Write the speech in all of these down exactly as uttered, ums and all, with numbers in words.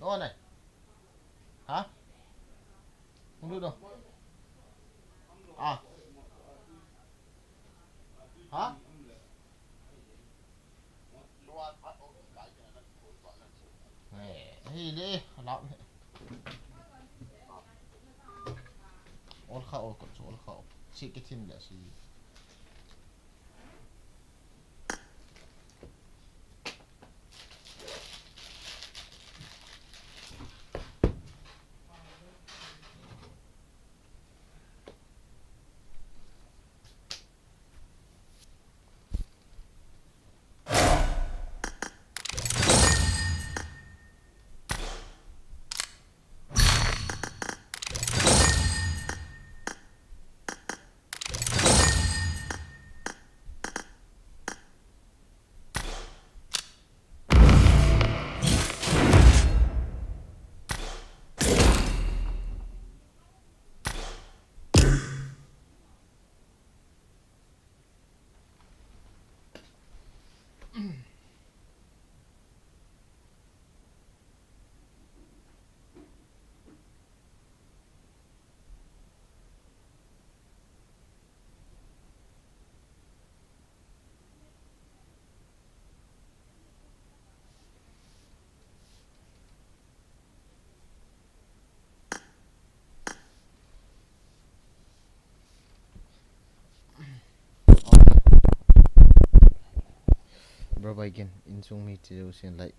Kau nai. Ha? Hung lut o. Ah. Ha? Eh, hei le, lap le. Ol kha ol kot chu, ol kha ol. Si kithim le si. Bro, bai gen, insung mi chi usin like.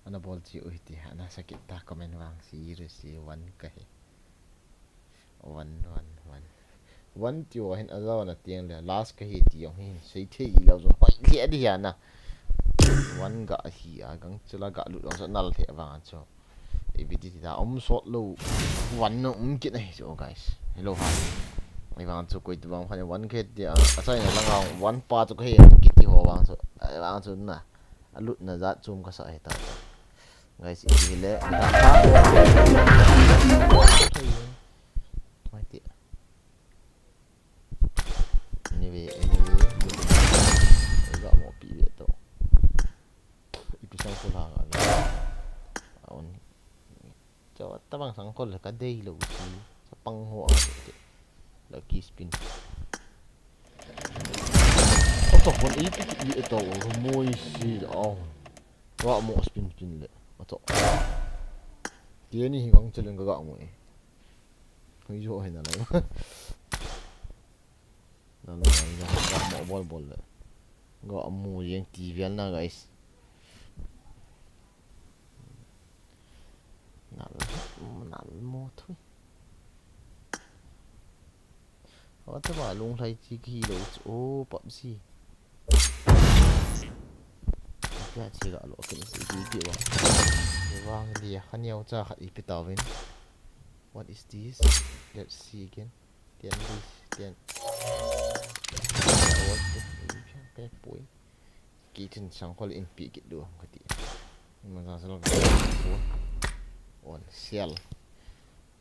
Ana bol chi u hiti ha, na sakit ta comment vang si ru si one ka hi. One, one, one. One ti u hin a zaw na tiang le, last ka hi ti u hin, sei thei lo zo, hoi thei di ya na. One ga hi a, gang chila ga lut lo zo, nal thei vang chu. A B D ti da, um sot lo, one no, um kit na hi chu, guys. Hello, ha. Ei vang chu koi tu vang phan one ka hi ti a, a sai na lang vang, one pa chu ka hi, kit ti ho vang chu, ei vang chu na. A lut na zat chum ka sa hi ta chu. Guys, iti le. Mai ti. Anyway, anyway. Ei ga mo pi ve to. Ipi sang ko la ga ve. Aun. Cho ta bang sang ko le ka dei lo si. Sa pang ho a te. Lucky spin. Oto kon ipi ki ve to. Mo si. Aun. Wa mo spin spin le. Oto. Tieni hi gang chelen ka ga mo e. Hoi jo hai na lai. Na lo ngai na ga mo bol bol le. Ga mo yeng ti vel na, guys. Na lo, na lo mo thui. Wa ta ba lung lai chi ki lo chu o pap si. Ipi a che ga lo ken si ipi ipi wa. Te wang lia kha niau cha khat ipi ta vin. What is this? Let's see again. Ten this, ten. What the? Ipi a pe poi. Ki tin sang khol in pi kit du ka ti. Ma za sal ga po. On sale.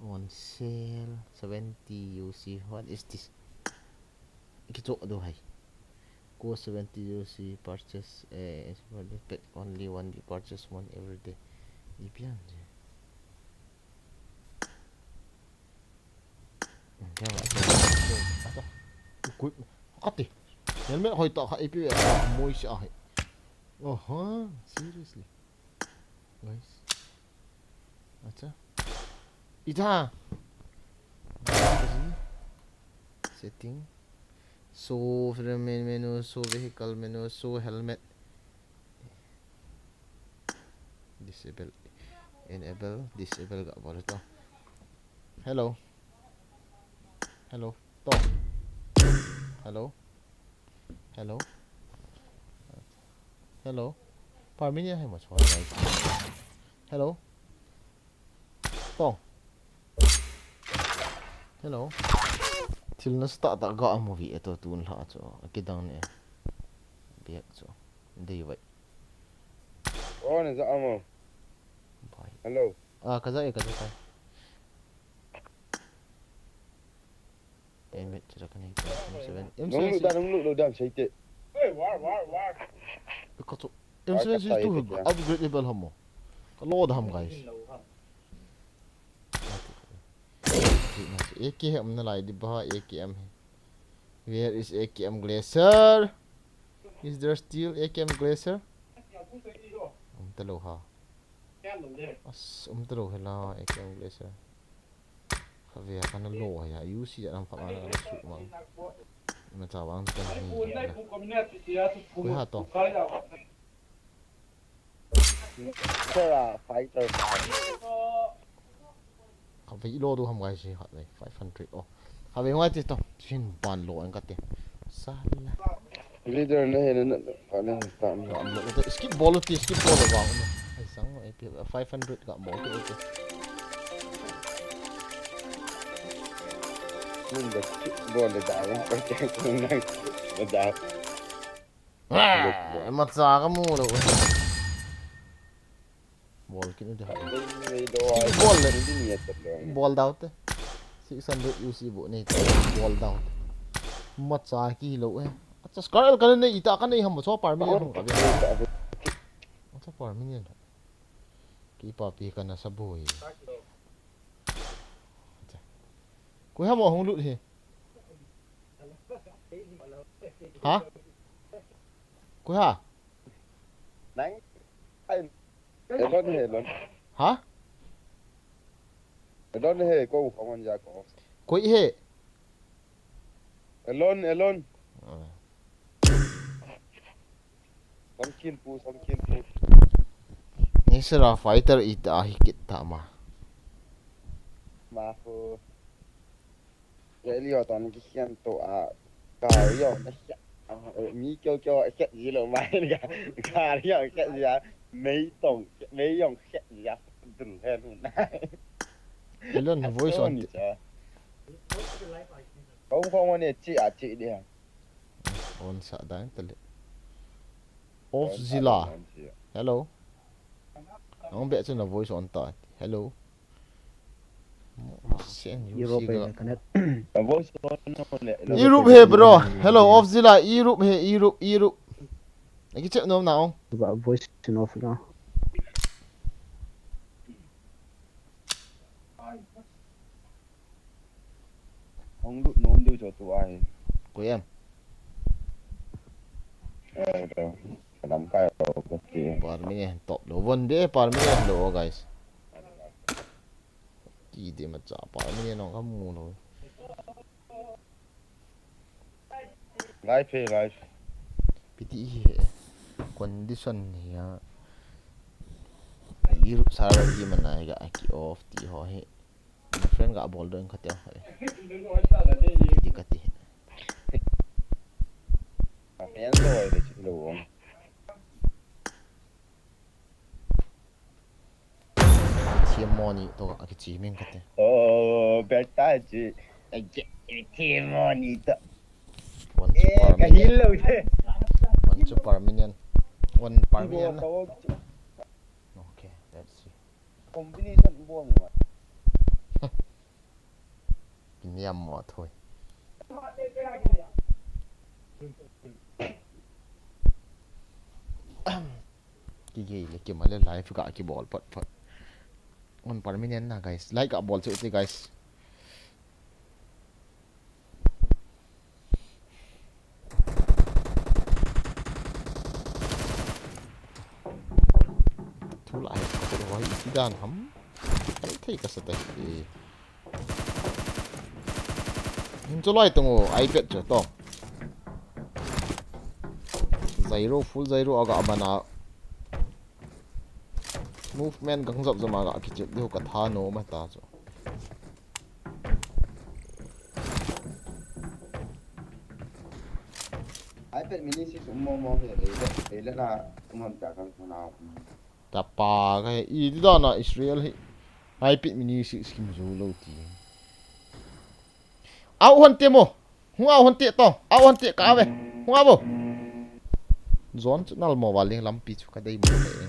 On sale. Seventy U C. What is this? Kichok do hai. Go seventy U C purchase, eh, pack only one, you purchase one every day. Ipi a je. Kya ba, kya ba, kya ba. Ato. Equip. Kati. Helmet hoi ta kha ipi a mo si a hai. Oho, seriously. Guys. Acha. Ita. Setting. Show frame main menu, show vehicle menu, show helmet. Disable. Enable, disable ga bol to. Hello. Hello. To. Hello. Hello. Hello. Par mini hai ma chwa. Hello. To. Hello. Thil nasa tah tah ga mu ve e to tun lha chu. Akidang ne. Biak chu. Dei vai. Oh, ne za amo. Bye. Hello. Ah, ka za e, ka za tai. Ten minute chira ka nei ta, M seven. Nung M seven lu si da, nung lu lu dan sai te. Ka chu. M seven si tu upgrade level hamo. Ka load ham, guys. A K ham nalai di ba, A K M hi. Where is A K M Glacier? Is there still A K M Glacier? Um talou ha. As, um talou hela A K M Glacier. Khatvei kana load a, U C a lam phat a kana su mang. Ima cha vang kana ni. Koi ha to. Fighter, fighter. Khatvei load u ham guys, khatvei five hundred. Oh. Khatvei ngai ti to. Chin ban load ang kate. Sala. Leader na he na, na, na, na, na. Skip bol ti, skip bol vang na. Ai sang, ai pi, five hundred ka bol ti, ti. Mun da skip bol da, da, da, da. Ah, macha ka mu lou. Bol kit u te. Bol le. Bol dau te. Six hundred U C bu nei te. Bol dau te. Macha kilou e. Acha, Scar L kana nei, ita kana nei ham, macha permanent hung ka be. Macha permanent. Kipa pi kana sa boi. Acha. Koi ham hung lut hi. Ha? Koi ha? Nang. Ai. Elon he, Elon. Ha? Elon he, ko, ko man ja ko. Koi he? Elon, Elon. Ah. Samkin pu, samkin pu. Nisera fighter ita hi kit ta ma. Ma ko. Elio ton ki hian to a. Ka yo na hian. Mi kyo kyo hian ji lo mai ka. Ka yo hian ji a. Mei tong, mei yong hian ji a. Dul hen hun. Elon voice on. Kong kong ne chi a chi dia. On sa dang tale. Off zila. Hello. Ang be chun a voice on ta. Hello. Sen, you Europe see he ga- connect. A voice on no le. Europe he, bro. Hello, off zila. Europe he, Europe, Europe. Aki check nom na ong. Ba voice in off na. Hong lut nom diu cho tu ai. Koi em? Eh, to. Lamkai ro ko ti. Permanent top lou. Von be permanent lou, guys. Ki de macha permanent nong ka mu lou. Live he, live. Piti hi he. Condition hi a. Europe server hi mana hi ga ki off ti ho hi. Friend ga bol doh in kati ho hi. Ti kati. Friend lo ai de chi lo. Thiem moni to ka kichi min kate. Oh, beta chi. Thiem moni to. One super minion. One super minion. One per minion. Okay, let's see. Combination bol ma. Piniam mo thoi. Kigei le kima le live ga kibol pat pat. One per minion na, guys. Like ga bol chu ti, guys. Thu la he ka te wai ti dan ham. Ai thei ka sa ta hi. Hin chu lai tung u iPad chu to. Zero, full zero aga mana. Movement gang zop zop aga kichep diu ka tha no ma ta chu. iPad mini six um mo mo he, he le, he le na um ham ta kan na. Ta pa ka he, i di da na Israel hi. iPad mini six kim zo lo ti. Au hon te mo. Hung au hon te to. Au hon te ka ve. Hung au bo. Zon chu nal mo wa ling lampi chu ka dei mo le.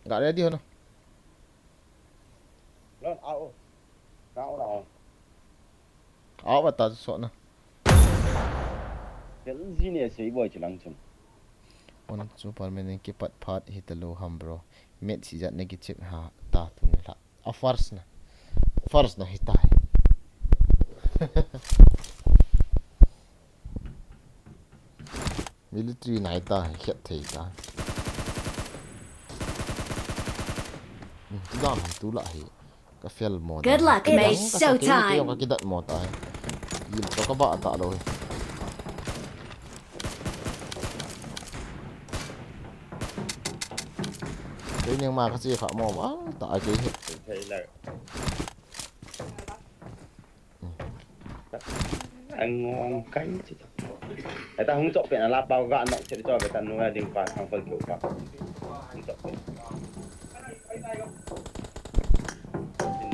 Ga ready ho na. Lon, au. Au, au. Au, ata so na. Kel Zine sei boi chilang chung. One chu permanent kipat phat hita lo ham bro. Met si jat na kichep ha ta tu ni la. A first na. First na hita. Military nai ta, hiat thei ta. Hmm, ti dan ham tu la hi. Ka fel mo. Good luck, mate. Showtime. Ka kidat mo ta. Yil to ka ba ta lo. Training ma ka chi kha mo ba ta ai ke hi. Thei la. Ang ngon kai chi. Eta hung chok pen ala pau ga nok che cho beta nu ya ding pa thang pal kyo pa. Hung chok pen.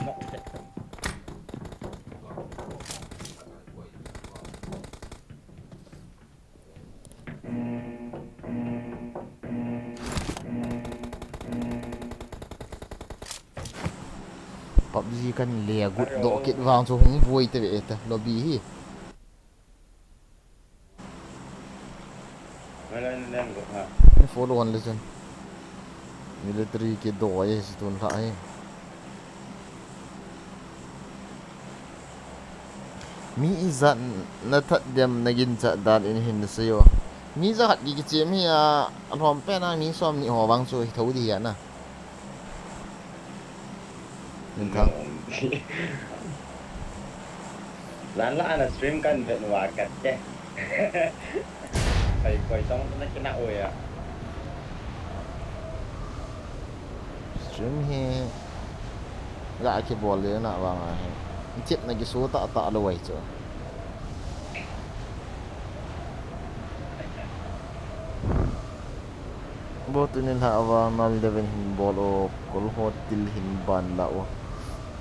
Nok che. PUBG kan le agut doh kit vang chu hung buai te ve ta lobby hi. Ni follow hon le chun. Military kidoh e si tun lha hi. Mi ijat na that dem na ginchat dan in hin na sei o. Mi jakhat ki kichem hi a, alhom pen a mi som ni ho vang chu hi tho di hi a na. Min thang. Lan la ana stream kan vet nu a kat ke. Koi koi tong na kina o ya. Stream hi ga kibol le na vang a hi. Tip na kisu ta ta lo wai chu. Bo tunin lha avang nal devin hin bol o, kol ho til hin ban la o.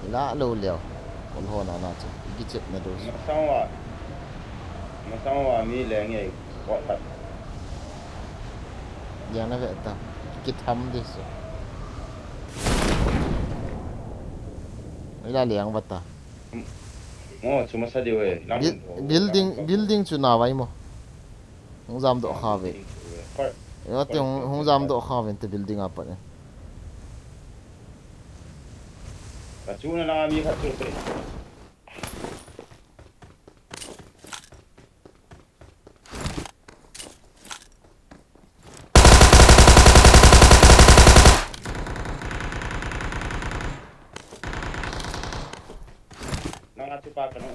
Ila lo leo. Kol ho na na chu. Igi chep na do. Masang wa. Masang wa mi leng ye. What that? Dia na ve ta. Ki tham de so. Ila leng va ta. Mo, chu masa de we. Building, building chu na vai mo. Hung jam doh kha ve. Ati hung, hung jam doh kha ve te building a pat e. Ka chu na na mi khat chu. Na chu pa ka no.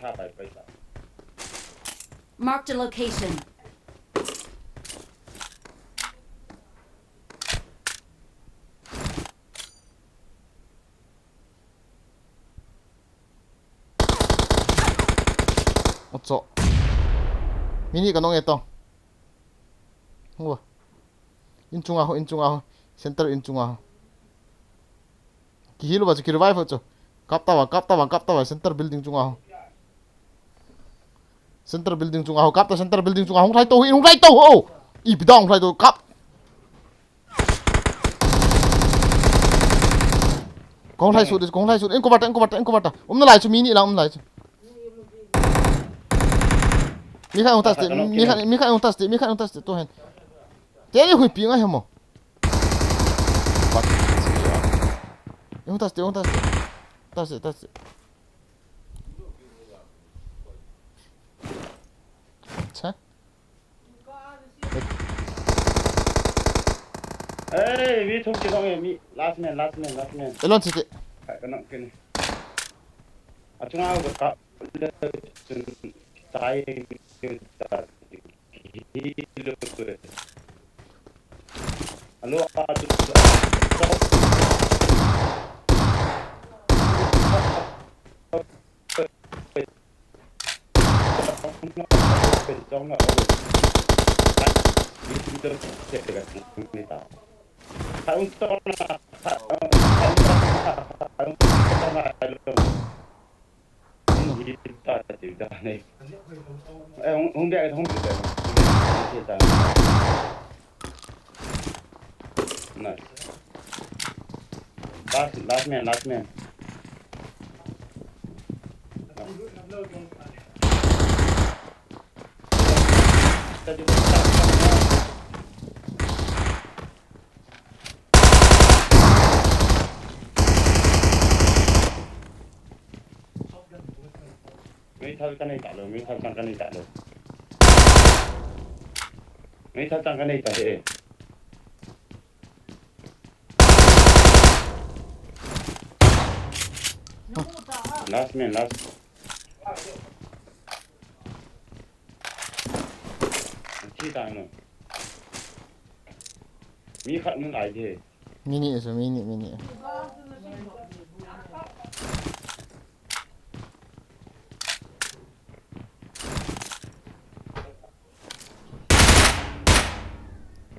Tha pai pai sa. Marked a location. Ocho. Mini ka nong e tong. Hua. In chunga ho, in chunga ho. Center in chunga ho. Kihil uva chu, ki revive uva chu. Kap ta uva, kap ta uva, kap ta uva, center building chunga ho. Center building chunga ho, kap ta center building chunga, hung lhai to, hung lhai to, ho. Ipi da hung lhai to, kap. Kong lhai su, kong lhai su, in cover ta, in cover ta, in cover ta. Um nalai chu, mi ni lang um nalai chu. Mi khat hung touch te, mi khat, mi khat hung touch te, mi khat hung touch te, to hen. Te ni hui pi ngai hemo. Bat. Hung touch te, hung touch te. Touch te, touch te. Cha. Hey, mi thum ki dong e, mi last man, last man, last man. Elon siti. Ka, ka nak kini. Achunga ka ka. Chun tai. Hello, Nice. Last, last man, last man. No. Meithal ka nei talou, meithal chang ka nei talou. Meithal chang ka nei ta he. Last man, last. Thi ta no. Mi khat mun ai de. Mi ni so, mi ni, mi ni.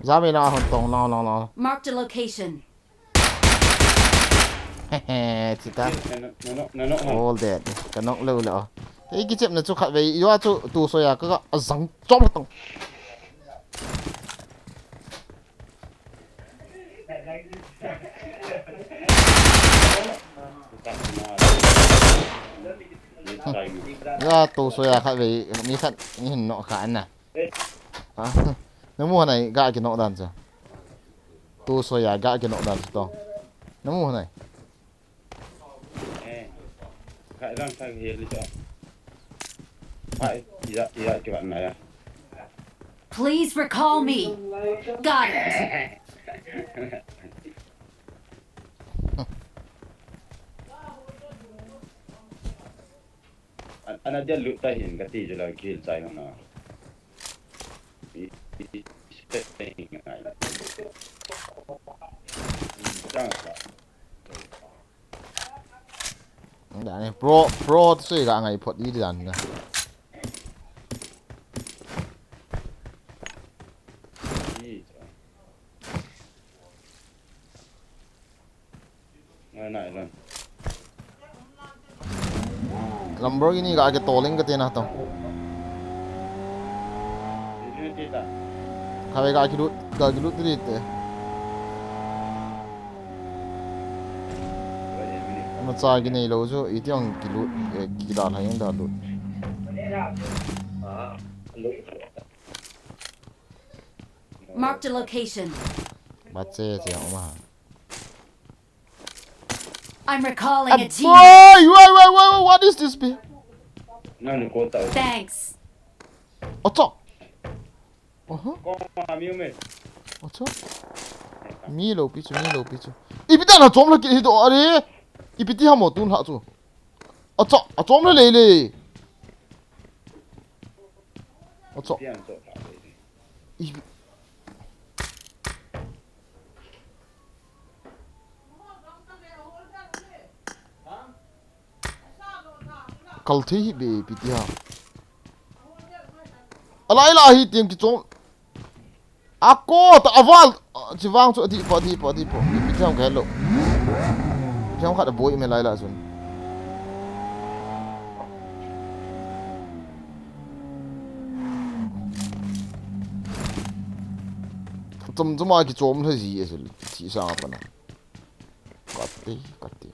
Zami na hon tong, no, no, no. Marked a location. Hehe, chita. All dead. Ka nok lou lou. Ei kichep na chu khat vei. Yo chu tu so ya ka, ka azang chom tong. Ya tu so ya khat vei. Mi khat ni hin nok kha na. Ah, na mu hanai ga ki nok dan chu. Tu so ya ga ki nok dan chu to. Na mu hanai. Eh. Ka dang sa he li to. Ai, ya, ya, ki ban na ya. Please recall me. Got it. An, ana dia lut ta hin ka ti chu la kil chai hona. I, i, i, Dani pro, pro sui ka ngai phot di dan na. Ngai nai lan. Lamborghini ga ke toling ka te na to. Kave ga ki lut, ga ki lut di te. Ama cha ki nei lou chu, iti ong ki lut, eh, ki da la yang da lut. Marked a location. Ba che che ma. I'm recalling a team. Boy, wait, wait, wait, wait, what is this be? Nani ko ta. Thanks. Ocho. Oho. Ko ma mi me. Ocho. Mi lo pi chu, mi lo pi chu. Ipi ta na chom la ki hi to are. Ipi ti ha mo tun ha chu. Ocho, a chom la le le. Ocho. Pian to ta le le. Ipi. Kal thei hi be pi ti ha. Alai la hi tiang ki chong. A ko ta aval. Chi vang chu a di po, a di po, a di po. Pi ti ha ka lo. Pi ti ha khat a boi me lai la chun. Chom chom a ki chom thei ji a sil. Chi sa pa na. Kati, kati.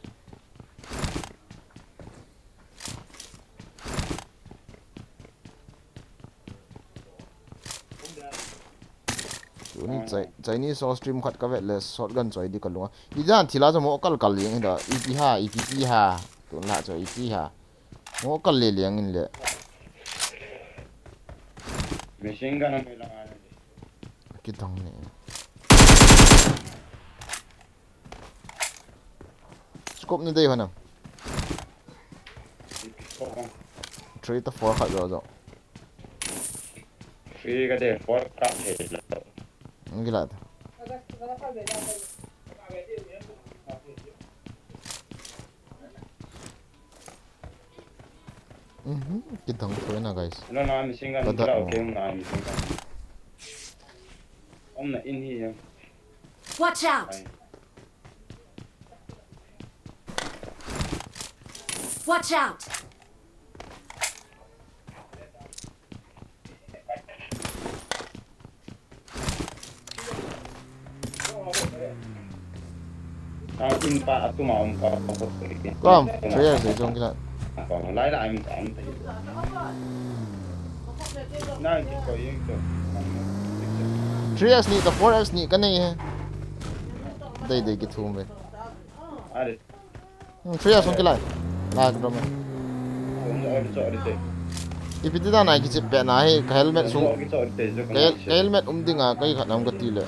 Tuni Chi-, Chinese ho stream khat ka vet le shotgun choi di ka lunga. I jan thila cha mo kal kal liang da. Ipi ha, ipi ti ha. Tun la choi ti ha. Mo kal le liang in le. Machine gun a me lang a le. Kitang ni. Scope ni dei hana. Three to four khat jo jo. Three ka de, four ka de. Ang gila ta. Mhm, kitang ko na, guys. No, no, I'm single. Tada mo. Okay, no, I'm single. I'm not in here. Watch out! Fine. Watch out! Ang in pa, atuma um pa, pa, pa, pa, pa. Kom, prayer sa isang kila. Kom, lai, lai, ang, ang. Nang kiko yeng to. Three X ni to four X ni kanei e. Dei dei kithum ve. Are. Hmm, three X hung kilai. La ka dom e. Ipi ti dan a kichep pet na hi, ka helmet sung. Ka hel-, ka helmet um ding a, ka ikhat nam kati le.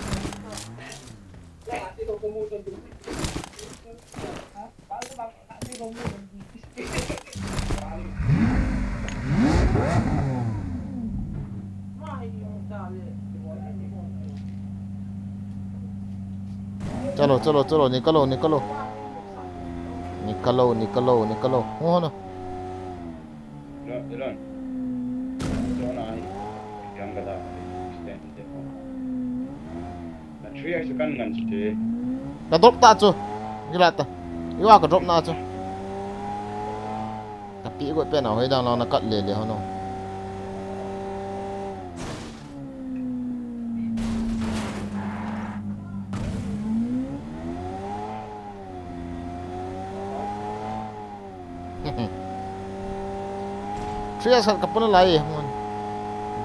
Chalo, chalo, chalo, nikalo, nikalo. Nikalo, nikalo, nikalo. Ho, ho na. Elon, Elon. Elon ahi. Yang kata. Stand there. Na three X kan ngan chu. Ka drop ta chu. Gila ta. Iwa ka drop na chu. Ka pi got pen a hoi dang lang na kat le le ho no. Three X khat ka puna lai e, hung on.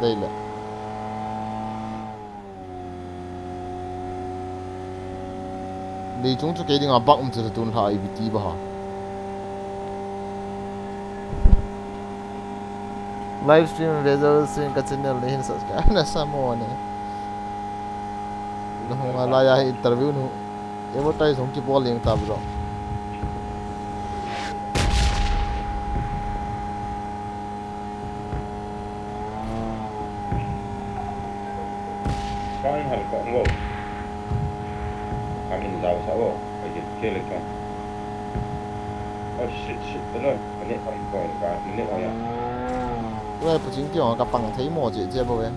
Dei le. Dei chung chu kei dinga bak um chu tun lha ipi ti ba ha. Live stream result sin ka channel le hin subscribe na sa mo ne. Na hung a lai a interview nu. Advertise hung kibol leng ta bro. Kan hal ko ngo. Kamin lau sa o. Ai ke le ko. Oh shit, shit. Ano, ani kam ko ka ni o ya. Tua pu jing ti o ka pang thei mo je je bo ve.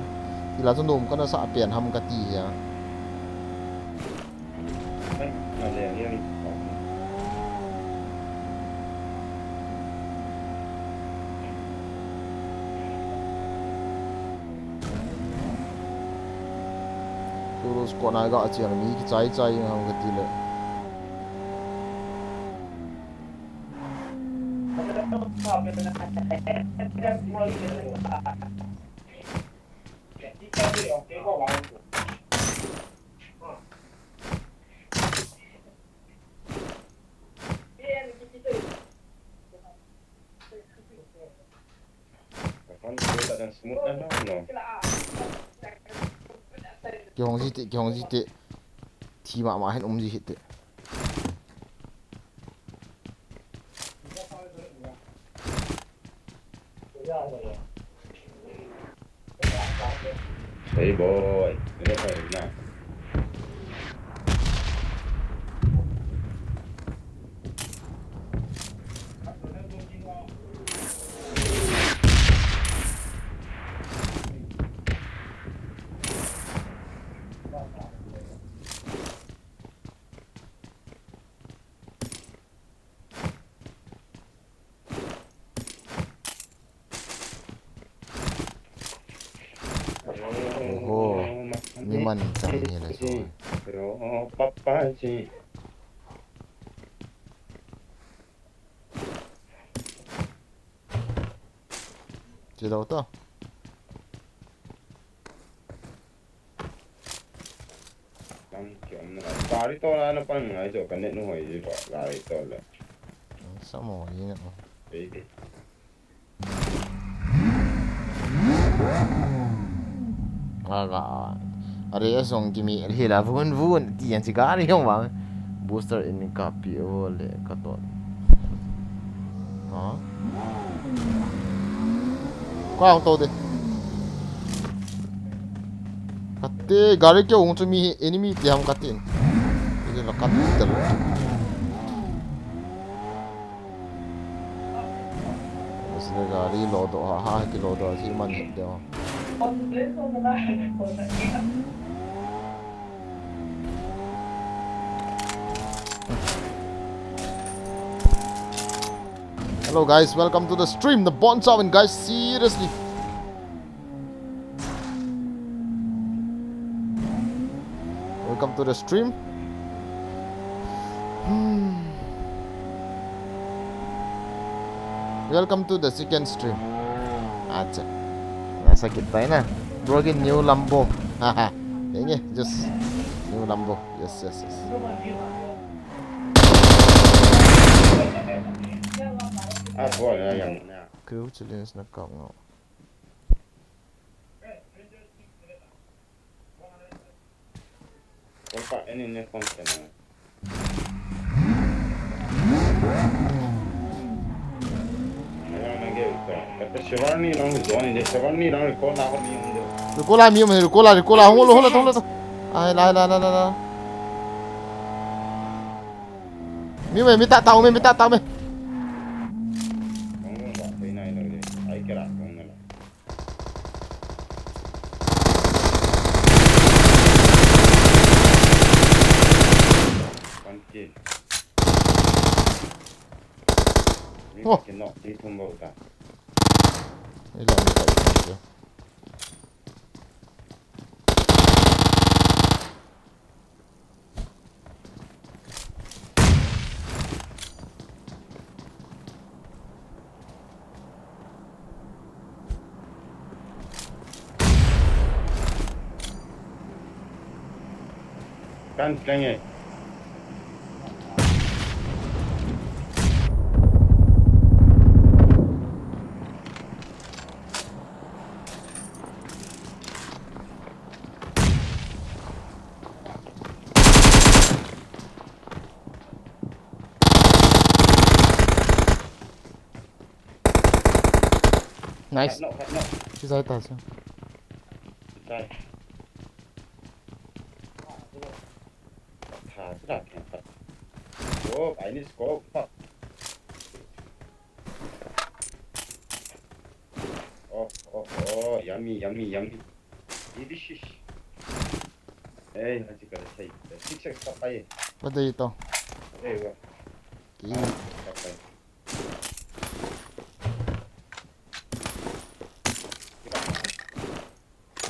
Ti la chu nom ka na sa pian ham ka ti ya. Turu squad na ga chiang mi kichai chai ham ka ti le. Kihong ji te, kihong ji te. Thi mama hin um ji hite. Hey boy, ini apa ini? Oho, mi man chang ni le so. Ro, papa ji. Che dau ta. Pang kiom na lai. Gari to la na pang ngai jo ka net nu hoi ji ba gari to la. Samo ni na. Baby. Aga. Are asong kimi hila vun vun ti yan si gari hong ba. Booster in ka pi o le ka to. Ha? Ko ang to de. Kate gari ke ung chu mi enemy ti ham katin. Ini la kat ter. Isne gari lo do ha ha ki lo do si man de. Hello guys, welcome to the stream. The Bon Chauvin guys, seriously. Welcome to the stream. Hmm. Welcome to the second stream. Acha. Sakit tayo na. Broken new Lambo. Haha. Yan eh, just new Lambo. Yes, yes, yes. Ah, wala yan. Crew challenge na kap nga. Wala pa, any new content na. Ayan, nag-, kata Severny lang zone, hindi Severny lang recall na ako niyo. Recall lang, miyo, recall lang, recall lang. Hung ulo, hung ulo, hung ulo. Ay, la, la, la, la, la. Miyo, may mita tao, may mita tao, may. Hung ulo ba? Ay, na, na, na. Ay, kira, hung ulo. One kill. Oh. Kino, di tumbo ta. Ila ni ta ito. Kan flank eh. Nice. Khat nok, khat nok. Kisai ta sa. Kisai. Tha, tha, tha, tha. Oh, I need scope. Fuck. Oh, oh, oh, yummy, yummy, yummy. Delicious. Hey, aji ka sai. Six X ka pai. What do you to? Hey, wa. Ki. Ka pai.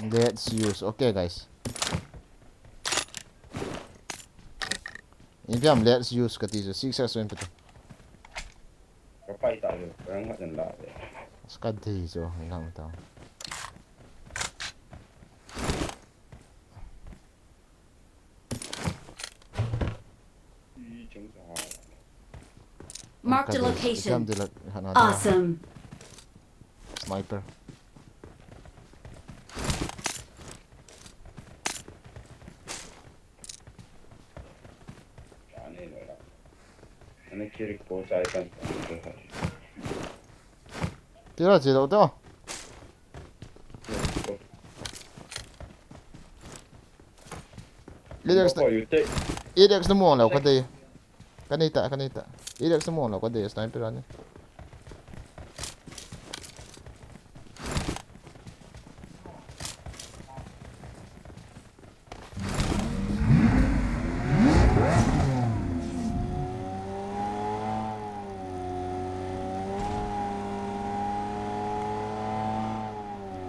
Let's use. Okay, guys. Ipi ham let's use kati chu six X one pito. Ka pai ta le, ka ngat den la le. Ska dei chu, ilang ta. Marked a location. Awesome. Sniper. Tira, tira, tira. Alex na, Alex na mo lang, kadei. Kanita, kanita. Alex na mo lang, kadei, sniper ani.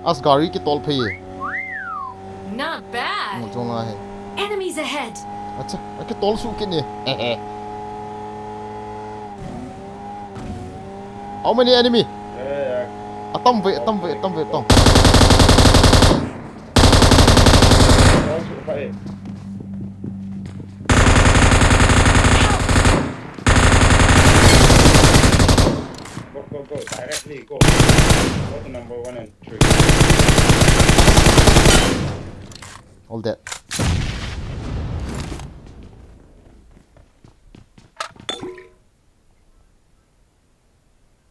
As gari kitol phei e. Not bad. Mo chong la he. Enemies ahead. Acha, akitol su kit ni. How many enemy? Atam ve, atam ve, atam ve, atam. Go, go, go, directly go. Go to number one and three. All dead.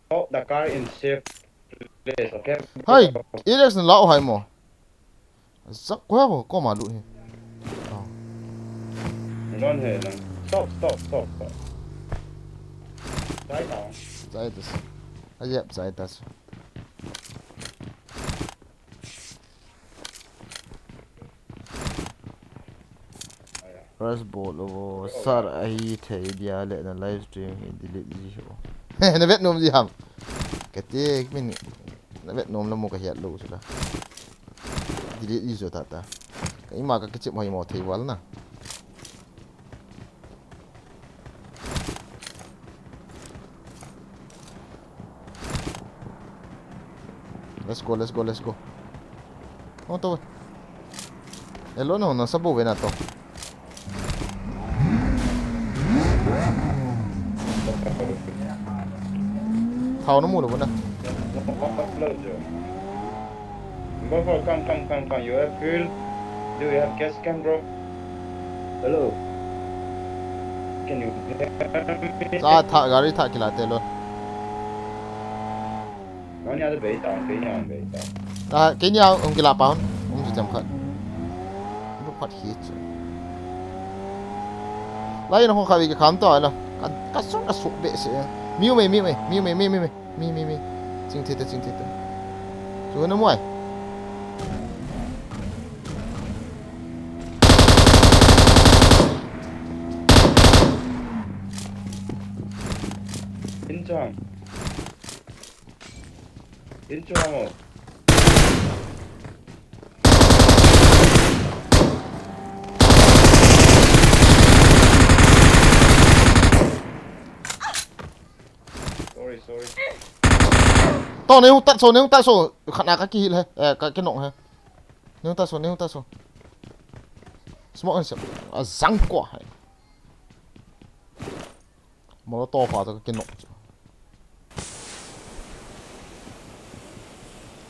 Park the car in safe place, okay? Hai, Alex na lau hai mo. Zak ko ko ko ma lu hi. Oh. Run he lang. Stop, stop, stop, stop. Zai ta. Zai ta. Ayep, zai ta. Rush bol o, sar ahi thei dia le na live stream hi delete ji ho. Na vet nom ji ham. Kati min na vet nom la mo ka hiat lo chu la. Delete ji jo ta ta. Ka ima ka kichep hoi mo thei val na. Let's go, let's go, let's go. Hung to. Elo no, nasa bou ve na to. Thao na mu lou na. Bro, bro, come, come, come, come. You have fuel? Do you have gas can, bro? Hello. Can you hear me? Sa tha, gari tha kila te lon. Nang nia de bei ta, kei nia bei ta. Ta, kei nia hung kila pa hon. Um chu tem khat. Um khat hi chu. Lai na hung kha ve ki kham to la. Ka, ka sung ka suk be se. Miu mei, miu mei, miu mei, miu mei, miu mei. Mi, mi, mi. Ching thei ta, ching thei ta. Chu na muai. In chang. In chang mo. Sorry, sorry. To, neu ta so, neu ta so. Khat na ka kihil he. Eh, ka kinong he. Neu ta so, neu ta so. Smoke and shot. A zang ko he. Molotov a to ka kinong.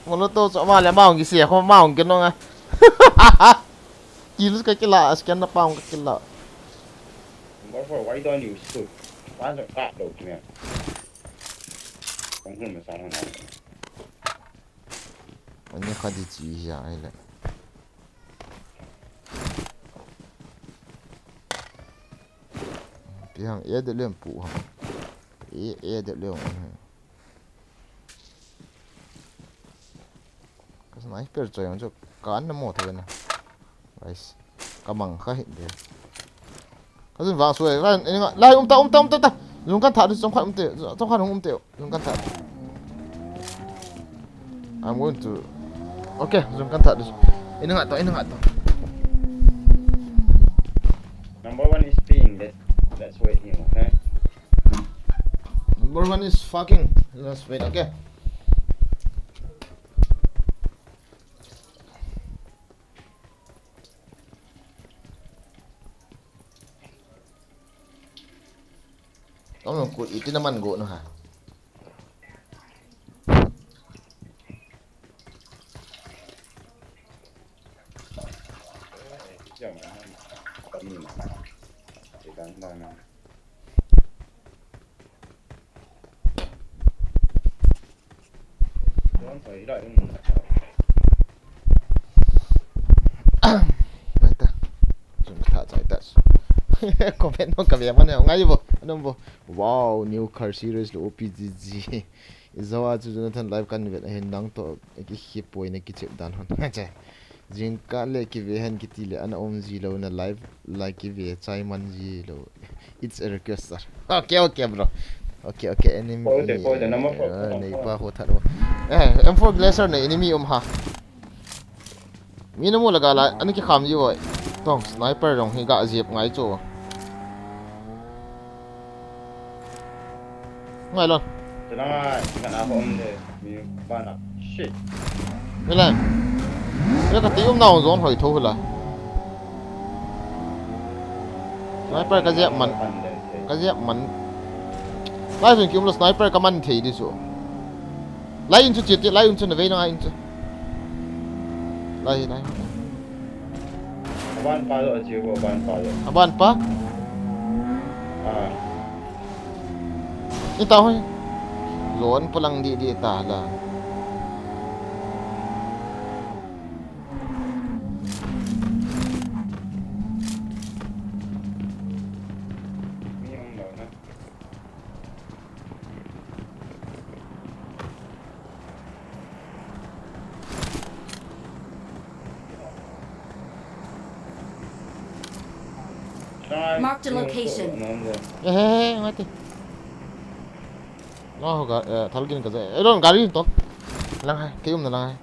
Molotov so ma le ma ong ki se ko ma ong kinong a. Kill ka kila, scan na pa ong ka kila. Number four, why don't you shoot? Why the cat don't come here? Kung kung masang na. Ani kha di chi ya ai le. Pi hang e de lem pu ha. E, e de lem. Ka sniper choi ang chu ka an na mo tha na. Guys. Ka mang kha hin de. Ka jun vang suai, vang, ini nga, lai um ta, um ta, um ta, ta. Jun kan tha, jun kan um te, jun kan um te, jun kan tha. I'm going to. Okay, jun kan tha. Ini nga to, ini nga to. Number one is ping. Let, let's wait him, okay? Number one is fucking. Let's wait, okay? Tong kut iti naman go no ha. Comment no ka ve man ngai bo, anom bo. Wow, new car series lo O P G G. Ijawa chu Jonathan live kan vet ahin nang to ki khipoi na ki chep dan hon. Che. Jingkah le kive hen kiti le ana um ji lou na live, live kive chai man ji lou. It's a request, sir. Okay, okay, bro. Okay, okay, enemy. Poi de, poi de, number four. Eh, neipa ho that o. Eh, M four Glacier nei enemy um ha. Mi na mu la ga la, ani ki kham ji oi. Tong sniper jong hi ga jep ngai chu. Ngai lon. Chana ngai, kana hom de, mi bana. Shit. Ngai la. Ngai ka ti um na zone hoi tho la. Sniper ka jep man. Ka jep man. Lai sun ki um lo sniper ka man thei di chu. Lai in chu chit, lai in chu na vei na in chu. Lai, lai. Aban pa lo, achiu ko aban pa lo. Aban pa? Ah. Ita hoi. Zon pulang di di ta la. Marked a location. Eh, eh, eh, mati. No, ga, eh, thal gin ka je. Eh, don gari to. Lang hai, kei um na lang hai.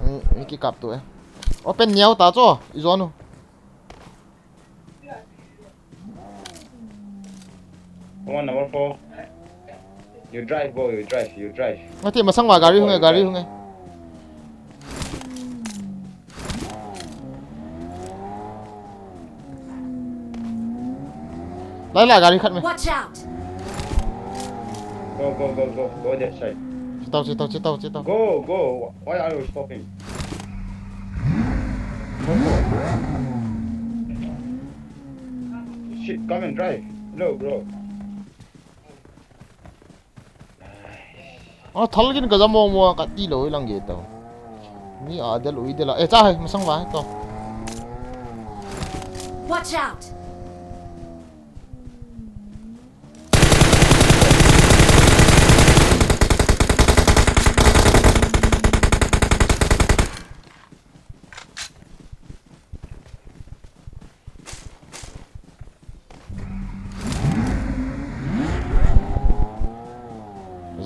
Ni, ni ki kap tu eh. Open niau ta cho, i zone u. Come on, number four. You drive, bro, you drive, you drive. Mati, masang wa gari hung eh, gari hung eh. Lai, lai, gari khat me. Watch out! Go, go, go, go, go that side. Chitao, chitao, chitao, chitao. Go, go. Why are you stopping? Go, go. Shit, come and drive. Hello, bro. A thal gin ka jamo mo ka ti lo lang ge to. Ni a del ui del a. Eh, cha hai, masang va to. Watch out!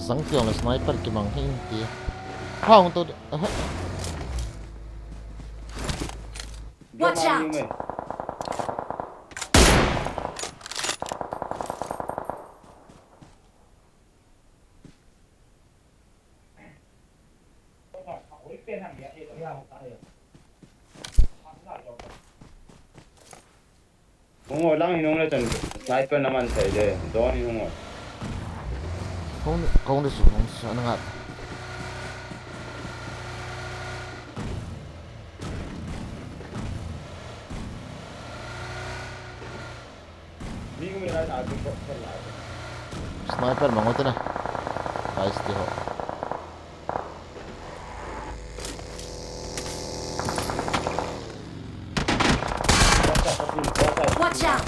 Zang tiang le sniper kimang hi ti. Hong to. Watch out! Hung o lang hin hung le chan sniper naman thei de don hin hung o. Kong kong de su kong su angat. Sniper mangote na. Guys, ti ho. Watch out!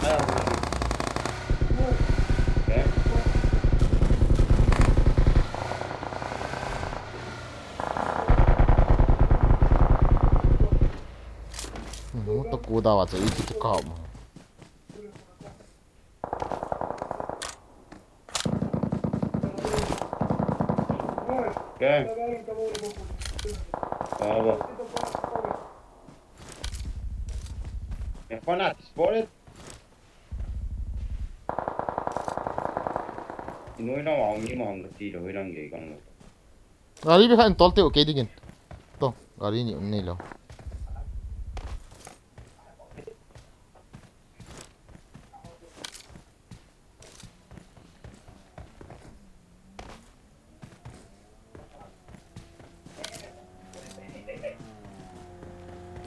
Muta kuda wa cha iti ti ka ma. Keng. Baba. Ekona spotted. Inoi na wa ngi ma hang ti lo inang ge gang lo. Gari bi kha in tol te okay dingin. To, gari ni um nei lo.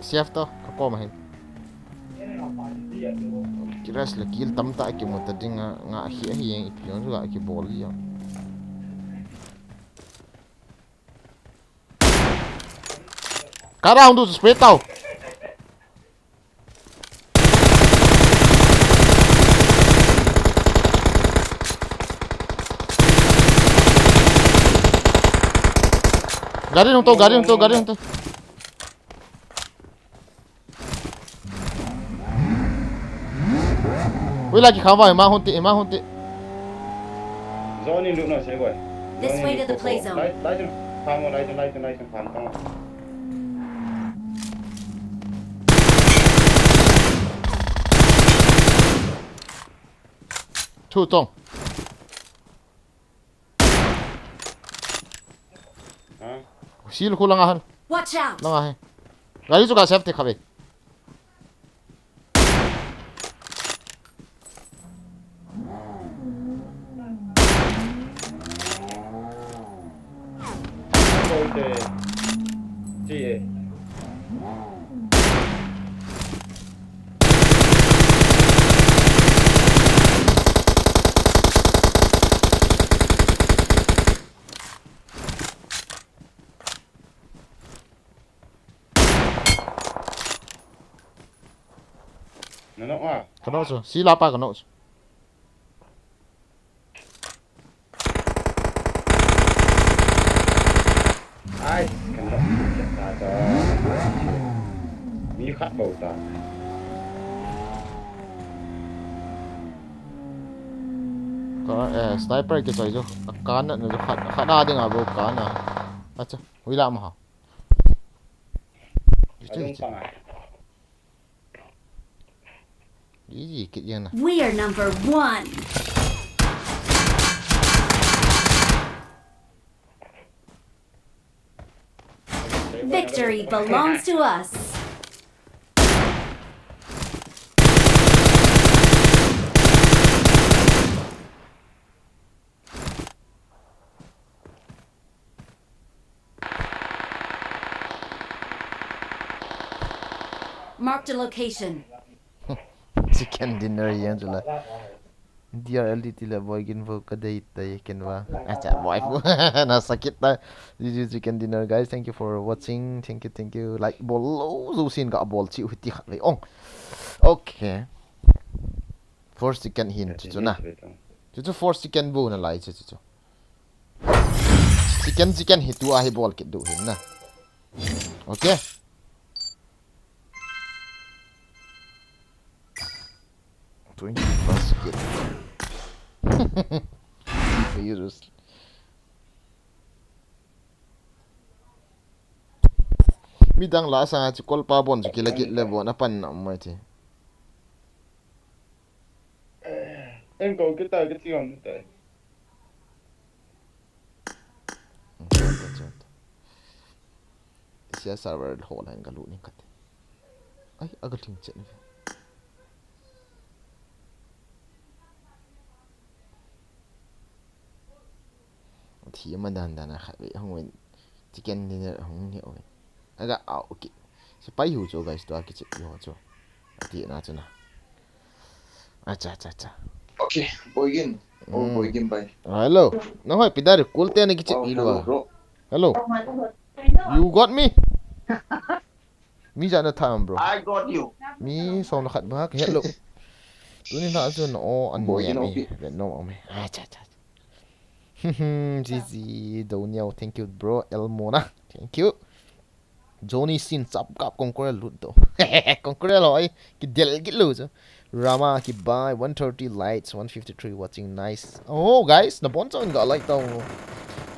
Siaf to, ka kom ahin. Kiras le kil tam ta ki mota ding a nga hi hi yang ipi yang juga ki bol yang. Ka round tu spray tau. Gari nung to, gari nung to, gari nung to. Ui, lagi khawa, ima hunti, ima hunti. Zone in lut na se boy. This way to the play zone. Light, light, farm, light, light, light, farm, farm. Thu tong. Sil khu langa han. Watch out. Langa hai. Gari chu ka safety khabe. Nano a. Kano chu. Sila pa kano chu. Ai, kano. Chata ta. Mi khat bou ta. Ka, eh, sniper ke choi chu. Kana na chu khat, khat a ding a bou kana. Acha, hui la ma ha. Adung panga. Easy kit yan na. We are number one. Victory belongs to us. Marked a location. Chicken dinner yang chula. D R L D T le Boigin vo ka dei tai ken va. Acha, boy vo. Na sakit ta. G G chicken dinner, guys. Thank you for watching. Thank you, thank you. Like bol lo zo sin ka bol chi u ti khat ve ong. Okay. First chicken hin chu chu na. Chu chu first chicken bu na lai chu chu chu. Chicken, chicken hi tu a hi bol kit du hin na. Okay. Twenty plus kit. Virus. Midang la sanga chu kolpa bon chu kila kit le bon apan na mai thi. Eng ko kita kiti on tai. Sia server hol hen ka lut ning kati. Ai, aga thing chet ni. Thi ma dan dan a khat ve hung wen. Chicken dinner hung ni wen. Aga au ki. Sipai hu chu guys, to a ki chit yo chu. Ati na chu na. Acha, acha, acha. Okay, Boigin. Oh, Boigin bai. Ah, hello. Na hoi pidari kul te na ki chit ilu a. Hello. You got me? Mi jana tham, bro. I got you. Mi som na khat ba ka hello. Tuni na chu na o an Boigin, okay. Ven no me. Acha, acha. G G Doniel, thank you, bro. Elmona, thank you. Johnny Sin, chap kap Conqueror lut do. Conqueror lo ai, ki del ki lu chu. Rama ki bai, one thirty likes, one fifty-three watching, nice. Oh, guys, na bon chong ga like tau.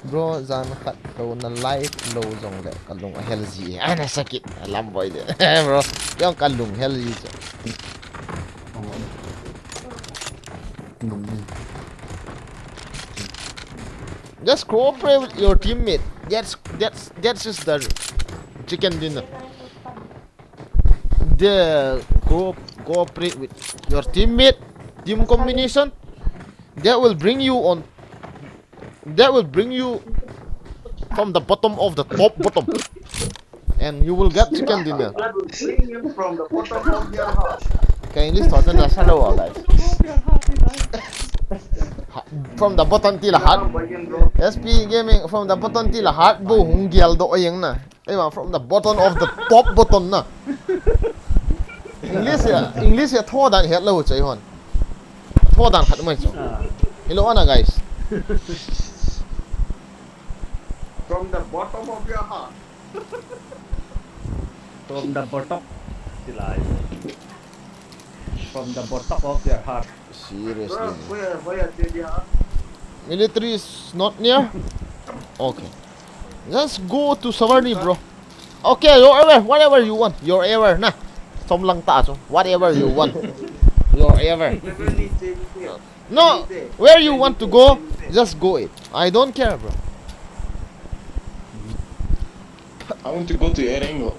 Bro, jan khat to na live lo jong le, ka lung a hel ji. Ana sakit, lam boi de. Bro, yang ka lung hel ji chu. Just cooperate with your teammate. That's that's that's just the chicken dinner. The co cooperate with your teammate, team combination. That will bring you on. That will bring you from the bottom of the top bottom. And you will get chicken dinner. That will bring you from the bottom of your heart. Ka English thot na sa lo, guys. Ha, from the bottom till the heart. S P Gaming, from the bottom till the heart bu hung gial do yang na. Ei ma, from the bottom of the top bottom na. English ya, English ya tho dan het lo chai hon. Tho dan khat mai chu. Hello ana, guys. From the bottom of your heart. From the bottom. Silai. From the bottom of your heart. Seriously. Military is not near. Okay. Let's go to Savarni, bro. Okay, your ever, whatever you want. Your ever, na. Som lang ta so. Whatever you want. Your ever. No, where you want to go, just go it. I don't care, bro. I want to go to Erengo.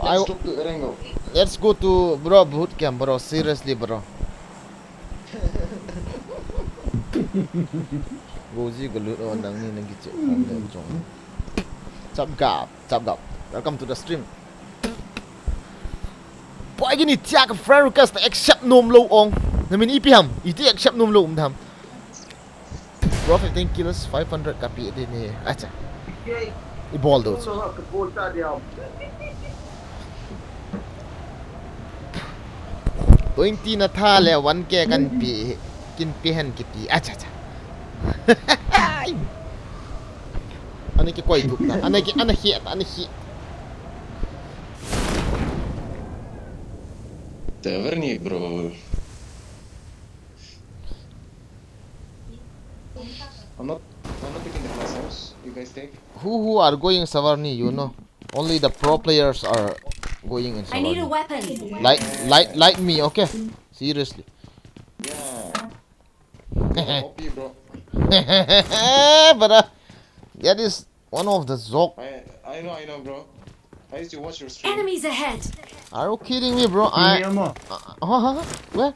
I Let's go to Erengo. Let's go to, bro, boot camp, bro. Seriously, bro. Goji galut o nang ni nang kiche khom le chong. Chap gap, chap gap. Welcome to the stream. Boy, gini tiak friend request accept nom lo ong. Na min ipi ham, iti accept nom lo um tham. Bro, fifteen kills, five hundred ka pi din hi. Acha. I bol do. Twenty na tha le one K kan pi, kin pi hen kiti. Acha, acha. Ana kikoi tup ta. Ana ki, ana hi, ana hi. Taverni, bro. I'm not, I'm not taking the glass house. You guys take. Who, who are going Savarni, you know? Only the pro players are going in Savarni. I need a weapon. Like, like, like me, okay? Seriously. Yeah. O P, bro. Brother, that is one of the joke. I, I know, I know, bro. I used to watch your stream. Enemies ahead. Are you kidding me, bro? I, uh, huh, huh, huh? Where?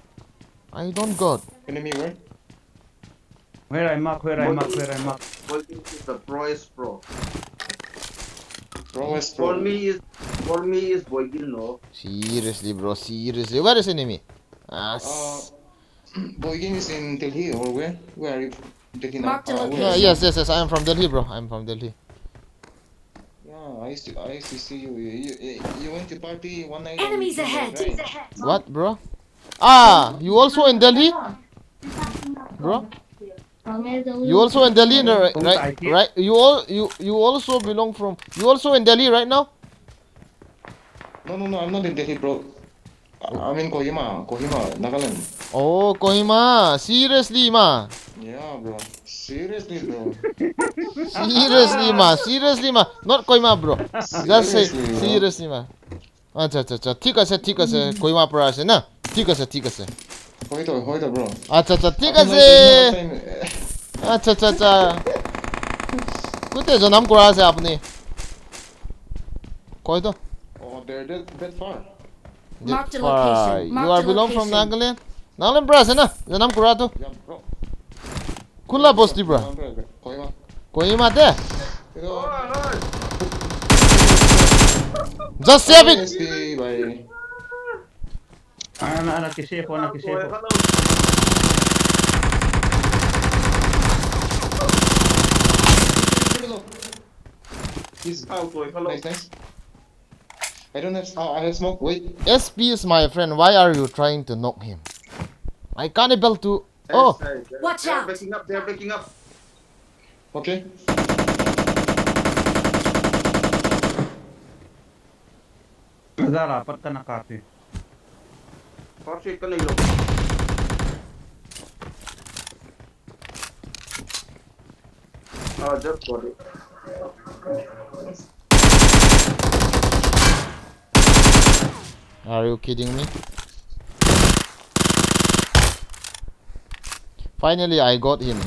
I don't got. Enemy where? Where I mark, where I mark, where I mark. What is the pro is pro? Pro is pro. For me is For me is Boygin, no? Seriously, bro. Seriously. Where is enemy? Ah, Uh, Boygin is in Delhi or where? Where are you? Delhi now? Marked a Uh, where location. are Yeah, you? Yes, yes, yes. I'm from Delhi, bro. I'm from Delhi. Yeah, I used to, I used to see you. You, you, you went to party one night. Enemies and you came ahead. back, right? What, bro? Ah, you also in Delhi, bro? You also in Delhi, no, right? Right? Right? You all, you you also belong from. You also in Delhi right now? No, no, no, I'm not in Delhi, bro. I- I'm in Kohima, Kohima, Nagaland. Oh, Kohima. Seriously, ma. Yeah, bro. Seriously, bro. Seriously, ma. Seriously, ma. Not Kohima, bro. Just say Seriously, bro. Seriously, ma. আচ্ছা আচ্ছা আচ্ছা, ঠিক আছে ঠিক আছে, কহিমা পৰা আছে না? ঠিক আছে ঠিক আছে। Hoito, hoito, bro. আচ্ছা আচ্ছা, ঠিক Apun আছে। like Kohima time, eh, আচ্ছা আচ্ছা আচ্ছা। কোথায় জনাম কৰা আছে আপুনি? কই তো। Oh, there, that, that far. Marked a location. You Marked are a belong from location. Nagaland? Nagaland পৰা আছে না? জনাম কৰা তো। Yeah, bro. কোনলা বস্তি পৰা? Kohima. কহিমাতে? Ito. Just save it. S P by. Ana, ana, kisipon, ana, kisipon. He's How do I follow? Nice, nice. I don't have. Oh, I have smoke. Wait. S P is my friend. Why are you trying to knock him? I can't able to. Oh, Yes, yes, yes. Watch They're out. Backing up, they're backing up. Okay. Zara, pat ka na kapi. First aid ka na ilo. Ah, just got it. Are you kidding me? Finally, I got him.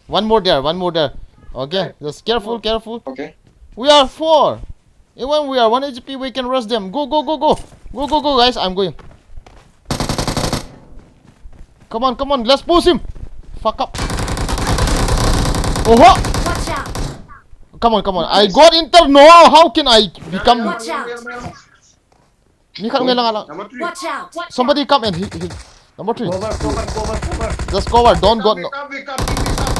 One more there, one more there. Okay, just careful, careful. Okay. We are four. Even we are one H P, we can rush them. Go, go, go, go. Go, go, go, guys. I'm going. Come on, come on. Let's push him. Fuck up. Oho. Watch out! Come on, come on. I got intel. No, how can I become? Watch out! Ni khat ngai lang lang. Number three. Watch out! Somebody come and hit, hit. Number three. Cover, cover, cover, cover. Just cover. Don't got no. Pick up, pick up, pick up.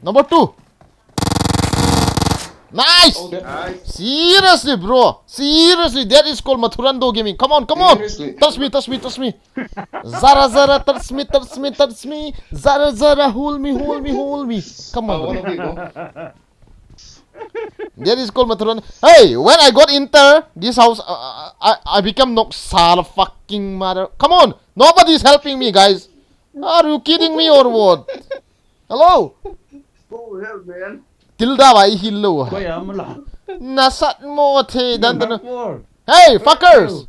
Number two. Nice. Oh, that. Nice. Seriously, bro. Seriously, that is called Mathurando Gaming. Come on, come on. Seriously. Touch me, touch me, touch me. Zara, Zara, touch me, touch me, touch me. Zara, Zara, hold me, hold me, hold me. Come Uh, one on. of you, bro. That is called Mathurando. Hey, when I got enter this house, uh, I, I become Noksal fucking mother. Come on. Nobody is helping me, guys. Are you kidding me or what? Hello? Go help, man. Tilda vai hillo. Koi amla. Nasat mo the dan dan. Four. Hey, fuckers.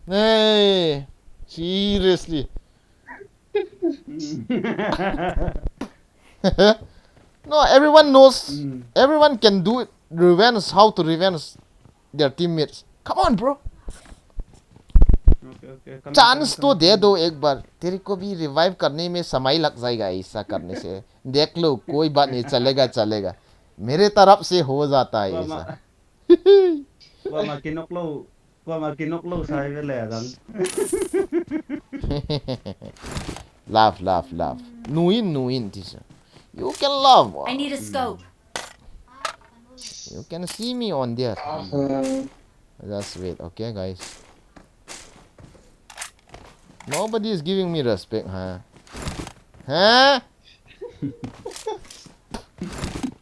Hey. Seriously. No, everyone knows. Mm. Everyone can do it. Revenge, how to revenge their teammates. Come on, bro. Okay, okay. Come, chance come, तो come, दे come. दो एक बार. तेरे को भी रिवाइव करने में समय लग जाएगा ऐसा करने से. देख लो, कोई बात नहीं, चलेगा, चलेगा. मेरे तरफ से हो जाता है Wa ऐसा. ma, wa ma kinok lo, wa ma kinok lo sai ve le dang. Laugh, laugh, laugh. Nuin, nuin, this. You can laugh. I need a scope. You can see me on there. Uh, Just wait, okay, guys? Nobody is giving me respect, huh? Huh?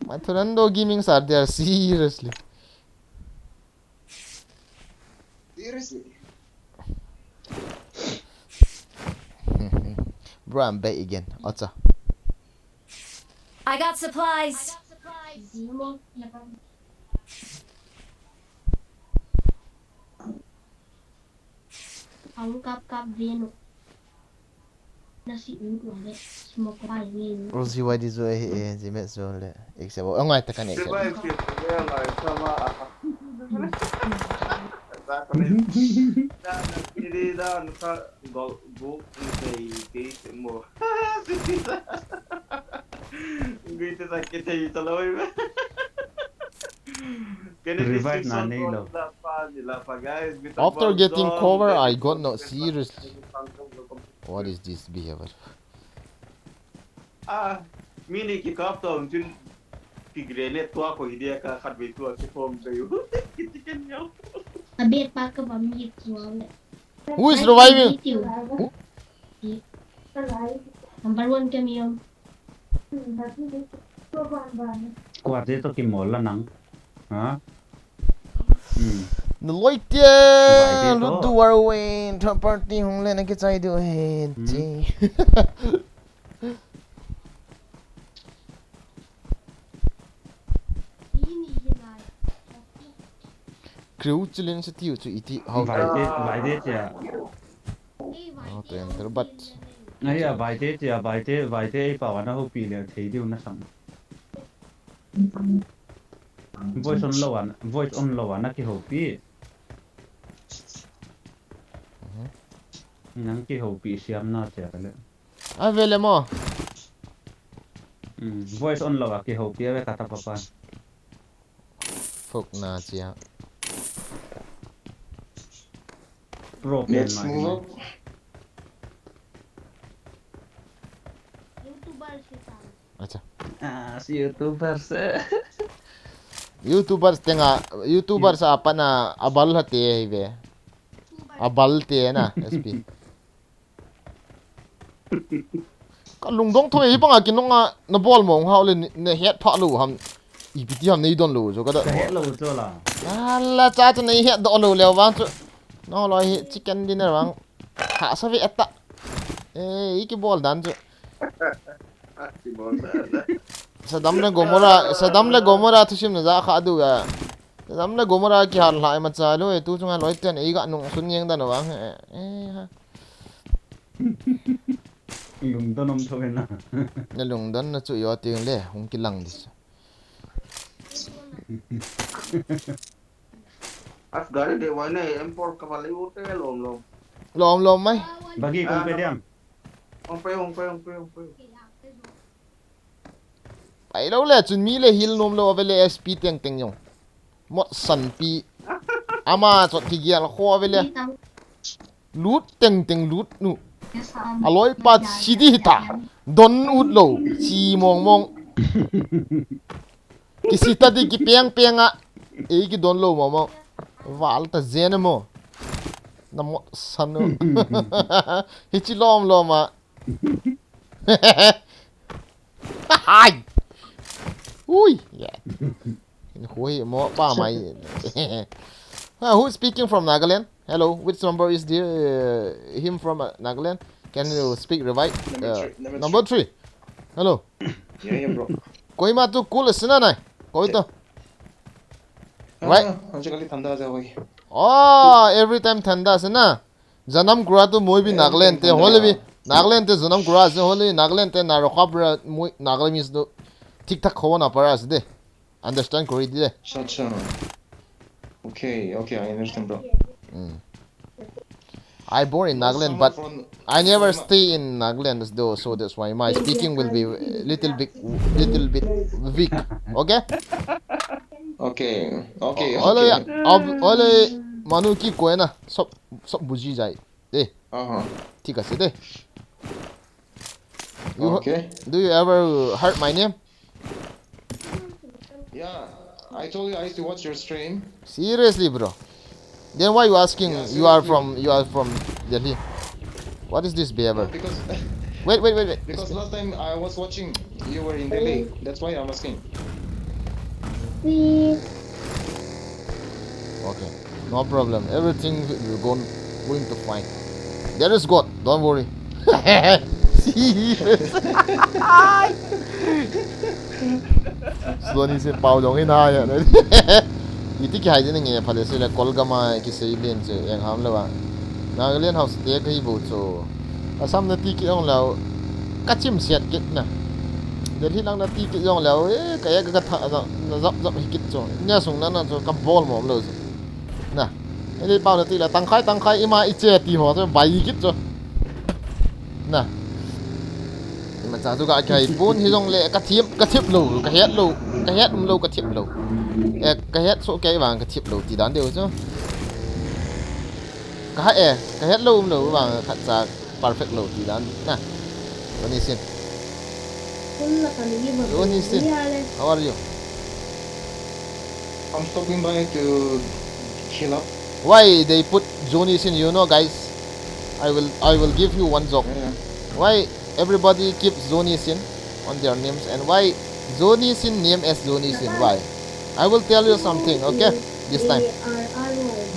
Mathurando Gamings are there, seriously. Seriously. Bro, I'm back again. What's up? I got supplies. Ang kap kap venu. Nasi ut wale. Smoke pa venu. Rosie, why this way? Eh, the match zone le. Except, oh, ngai ta kan except. Revive kit, revive, sama. Exactly. Da, da, kiri da, nuka, go, go, kiri, kiri, mo. Kiri, kiri, kiri, kiri, Revive na nei lo. After getting cover, I got no serious. What is this behavior? Ah, mi ni ki kap to, um, chin ki grenade tua ko hi dia ka khat vei tua ki form de u. Ki chicken yo. A bag pa ka bam ni tua le. Who is reviving? Who? Number one kami yo. Squad te to kimol la nang. Ha? Hmm. Naloi te, vai te to. Lut du war wen, third party hung le na kichai du hen, hmm, chi. Crew chilin sa tiu chu iti, how vai to te, vai te tia. How to enter, but ai a vai te tia, vai te, vai te ei pao ana hopi le thei diu na sam. Voice on lo an, voice on lo an, na kihopi. Mhm. Nang kihopi siam na che le. A vele mo. Hmm, voice on lo a kihopi ave kata papa. Fok na chia. Pro player. Let's move up. Acha. Ah, si YouTubers, eh. YouTubers tenga, YouTubers a pat na abal ha te hi ve. Abal te na, S P. Ka lungdong thoi hi banga kinunga na bol mong hao le ne het pha lo ham. Ipi ti ham nei don lo jo ka da. Ka het lo jo la. Ala cha cha nei het do lo le vang chu. No lo hi chicken dinner vang. Ha sa ve eta. Eh, i ki bol dan chu. Sodom le Gomorrah, Sodom le Gomorrah thusim na ja kha du ya. Sodom le Gomorrah kihal lai ma cha lo, tu chunga loi ten ei ga nung sun yeng dan vang. Eh, eh, ha. Lungdon om tho na. Na lungdon na chu yo ting le, hung kilang dis. As gari de wai na M four ka vale u te lom lom. Lom lom mai. Bagi kong pe diam. Ong pe, ong pe, ong pe, ong pe. Pai lo le chun mi le hil nom lo ave le S P teng teng jong. Mot san pi. Ama chot ki gial kho ave le. Lut teng teng lut nu. A loi pa si di ta. Don ut lo. Si mong mong. Ki si ta di ki peng peng a. Ei ki don lo mong mong. Val ta zen mo. Na mot san u. Hi chi lom lom a. Hai. Ui. Yeah. In hui mo pa mai. Uh, who's speaking from Nagaland? Hello, which number is there? Uh, him from uh, Nagaland? Can you speak revive? Number uh, three, number number three. Hello. Yeah, yeah, bro. Kohima tu cool sina na. Koi to. Right? Ah, anjali thanda ja hoi. Oh, every time thanda sina. Janam Kura tu moi bi Nagaland te hole bi. Nagaland te Janam Kura se hole Nagaland te na rokha bra moi Nagaland is do. Thik thak khona para se de. Understand kori de. Acha, acha. Okay, okay, I understand, bro. Mm. I born in Nagaland, but I never stay in Nagaland though, so that's why my speaking will be a little bit, little bit weak. Okay? Okay, okay, okay. Ole, ole, manu ki koina, sop, sop buji jai. Eh. Uh-huh. Thik ase de. You, okay. Do you ever heard my name? Yeah, I told you I used to watch your stream. Seriously, bro. Then why you asking? Yeah, you are seriously. From you are from Delhi. What is this behavior? Because wait, wait, wait, wait. Because last time I was watching, you were in Delhi. That's why I'm asking. Okay. No problem. Everything will go going to fine. There is God. Don't worry. Serious. Sloni se pao jong in ha ya. Iti ki hai jing nge phale se le Kolgam a ki sei len che eng ham le wa. Nagaland house te ka hi bo cho. Assam na ti ki ong lau. Ka chim siat kit na. Delhi lang na ti ki ong lau. Eh, ka ya ka tha na zap zap hi kit cho. Nya sung na na cho ka bol mom lo. Na. Ele pau na ti la tangkhai tangkhai ima i che ti ho cho bai kit cho. Na. Ima Sa chu ka kai pon hi jong le ka thip, ka thip lou, ka het lou, ka het um lou, ka thip lou. Eh, ka het so kei vang ka thip lou ti dan deu chu. Ka ha e, ka het lou um lou vang khat cha perfect lou ti dan na. Johnny Sins. Johnny Sins, how are you? I'm stopping by to heal up. Why they put Johnny Sins, you know, guys? I will, I will give you one joke. Yeah. Why everybody keeps Johnny Sins on their names and why Johnny Sins name as Johnny Sins? Why? I will tell you something, okay? This time.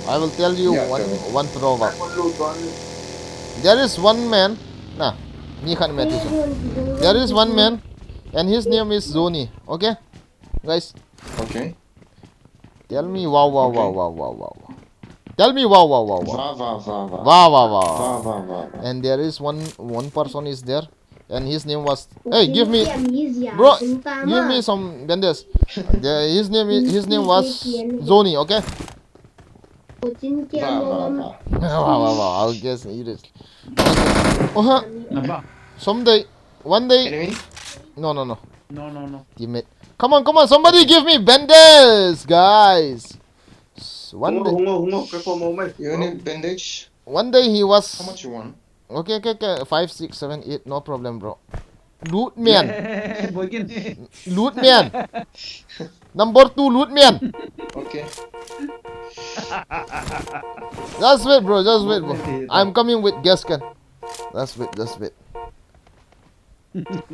I will tell you one, one proverb. There is one man. Nah, ni khan me tu. There is one man, and his name is Johnny. Okay, guys. Okay. Tell me wow, wow, wow, wow, wow, wow. Tell me wow, wow, wow, wow. Wow, wow, wow, wow. Wow, wow, wow. Wow, wow, wow, wow. And there is one, one person is there, and his name was, hey, give me, bro, give me some bandage. His name, his name was Johnny, okay? Wow, wow, wow. Wow, wow, wow. I'll guess it is. Okay. Uh-huh. Someday, one day. Enemy? No, no, no. No, no, no. Teammate. Come on, come on, somebody give me bandage, guys. One day. Hungo, hungo, hungo, keko mo mai. You need bandage? One day he was. How much you want? Okay, okay, okay. Five, six, seven, eight. No problem, bro. Loot man. Loot man. Number two, loot man. Okay. Just wait, bro. Just wait, bro. I'm coming with gas can. Just wait, just wait.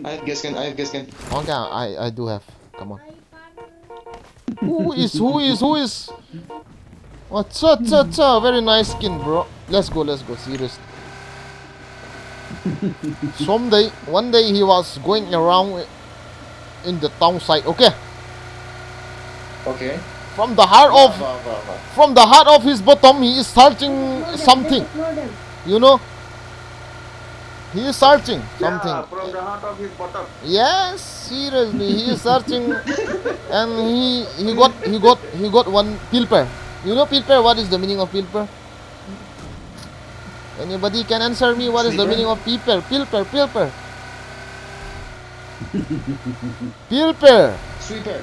I have gas can, I have gas can. Okay, I, I do have. Come on. Who is, who is, who is? Acha, acha, acha. Very nice skin, bro. Let's go, let's go. Seriously. Someday, one day he was going around in the town side, okay? Okay. From the heart of, from the heart of his bottom, he is searching something. You know? He is searching something. Yeah, from the heart of his bottom. Yes, seriously, he is searching, and he, he got, he got, he got one pilper. You know pilper? What is the meaning of pilper? Anybody can answer me what is the meaning of pilper? Pilper, pilper. Pilper. Sweeper.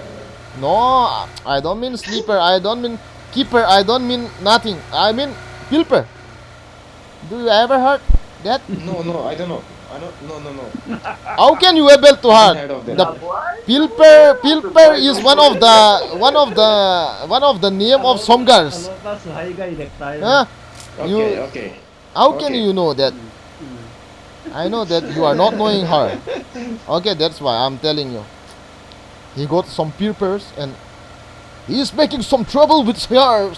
No, I don't mean sleeper. I don't mean keeper. I don't mean nothing. I mean pilper. Do you ever heard that? No, no, I don't know. I don't, no, no, no. How can you able to heard? The pilper, pilper is one of the, one of the, one of the name of some girls. Huh? Okay, okay. How can you know that? I know that you are not knowing her. Okay, that's why I'm telling you. He got some pilpers and he is making some trouble with her.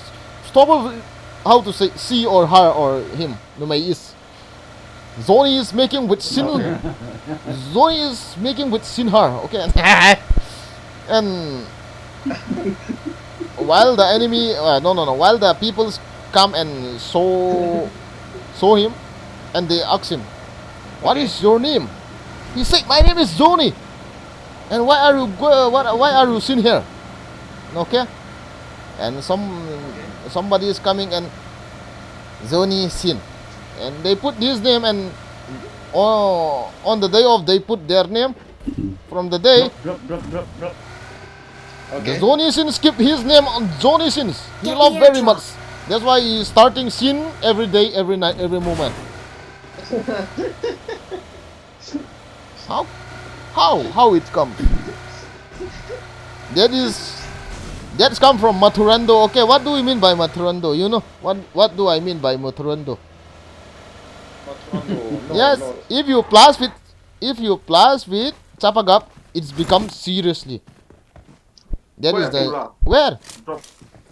Trouble with, how to say, she or her or him. No, my is. Johnny is making with Shin. Johnny is making with Shinhar. Okay. And while the enemy, uh, no, no, no. While the peoples come and saw, saw him, and they ask him, "What is your name?" He said, "My name is Johnny." And why are you go? What? Why are you Shin here? Okay. And some, somebody is coming and Johnny Shin. And they put this name and, oh, on the day of they put their name, from the day, drop, drop, drop, drop, drop. Okay. The Johnny Sins keep his name on Johnny Sins. He love very much. That's why he is starting Shin every day, every night, every moment. How? How? How it come? That is, that's come from Mathurando. Okay, what do we mean by Mathurando? You know? What, what do I mean by Mathurando? Mathurando, no, yes, no. If you plus with, if you plus with Chapagap, it's become seriously. That is the, where? Drop.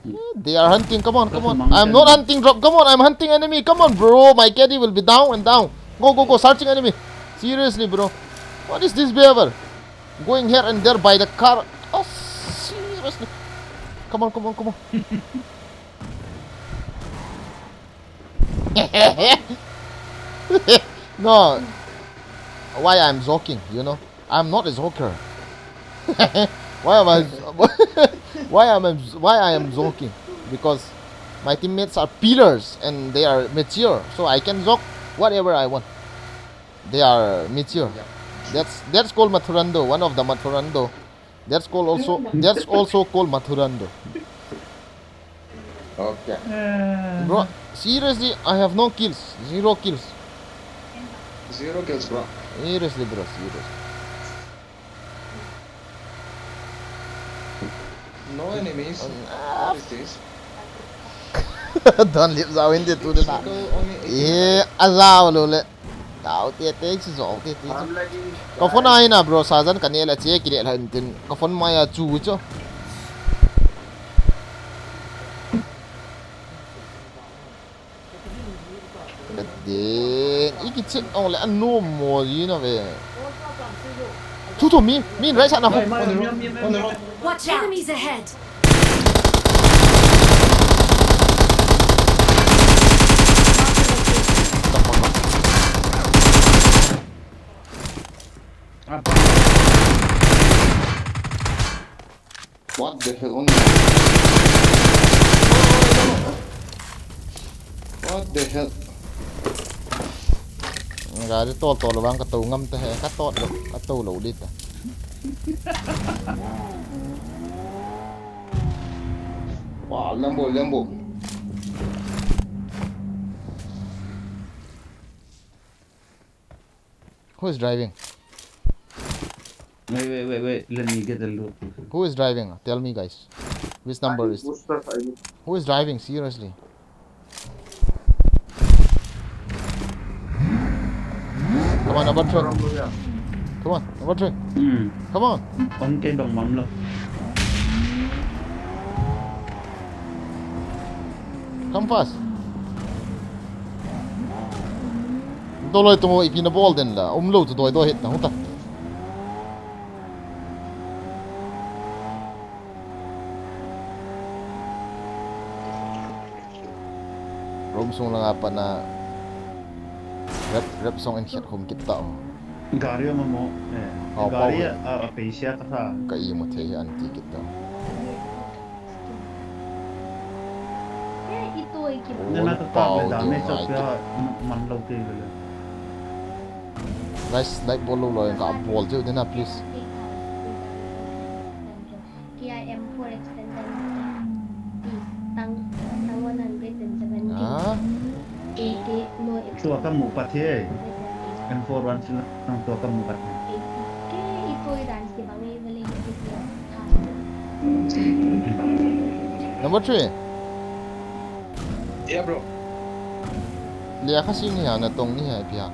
Eh, they are hunting. Come on, come on. I'm not hunting drop. Come on, I'm hunting enemy. Come on, bro. My carry will be down and down. Go, go, go. Searching enemy. Seriously, bro. What is this behavior? Going here and there by the car. Oh, seriously. Come on, come on, come on. No. Why I'm joking, you know? I'm not a joker. Why am I, why am I, why I am joking? Because my teammates are pillars and they are mature, so I can joke whatever I want. They are mature. Yeah. That's that's called Mathurando, one of the Mathurando. That's called also that's also called Mathurando. Okay. Bro, seriously, I have no kills, zero kills. Zero kills, bro. Seriously, bro, seriously. No enemies. What is this? Don't leave the window to the back. Circle only eighteen. Yeah, allow lo le. Tao te te si zo te te. Ka phone ai na, bro, sa jan ka ne la che ki le la tin. Ka phone mai a chu chu. Ka de, i ki check ong le an no mo yi na ve. Tu tu mi, mi rai sa na ho. Watch out! Enemies ahead! What the hell? What the hell? Gari tol tol vang ka to ngam ta he, ka tot lo, ka to lo li ta. Wow, Lambo, Lambo. Who is driving? Wait, wait, wait, wait. Let me get a look. Who is driving? Tell me, guys. Which number is? Who is driving? Seriously. Come on, number three. Come on, number three. Hmm. Come on. On kei bang mam lo. Come fast. Doloi to ipi na bol den la. Um lo to doi doi hit na huta. Room sung langa pana rap rap song in khat khum kit ta. Gari ma mo. Eh. Hau Gari pau. A a pesia ka sa. Ka i mo thei an ti kit ta. Ito iki. Na na ta ta le da me chok ya man lo te le. Guys, like bol lo lo ka bol ju dena, please. K I M four extended. Tang tang one hundred and seventy. Ah, Eighty no extended. Tua ka mu pat hi. M four one sila nang tua ka mu pat hi. Eighty. Ke ito i dan si bang i vale i ti. number three. Yeah, bro. Lia kha sing ni ha, na tong ni ha pia.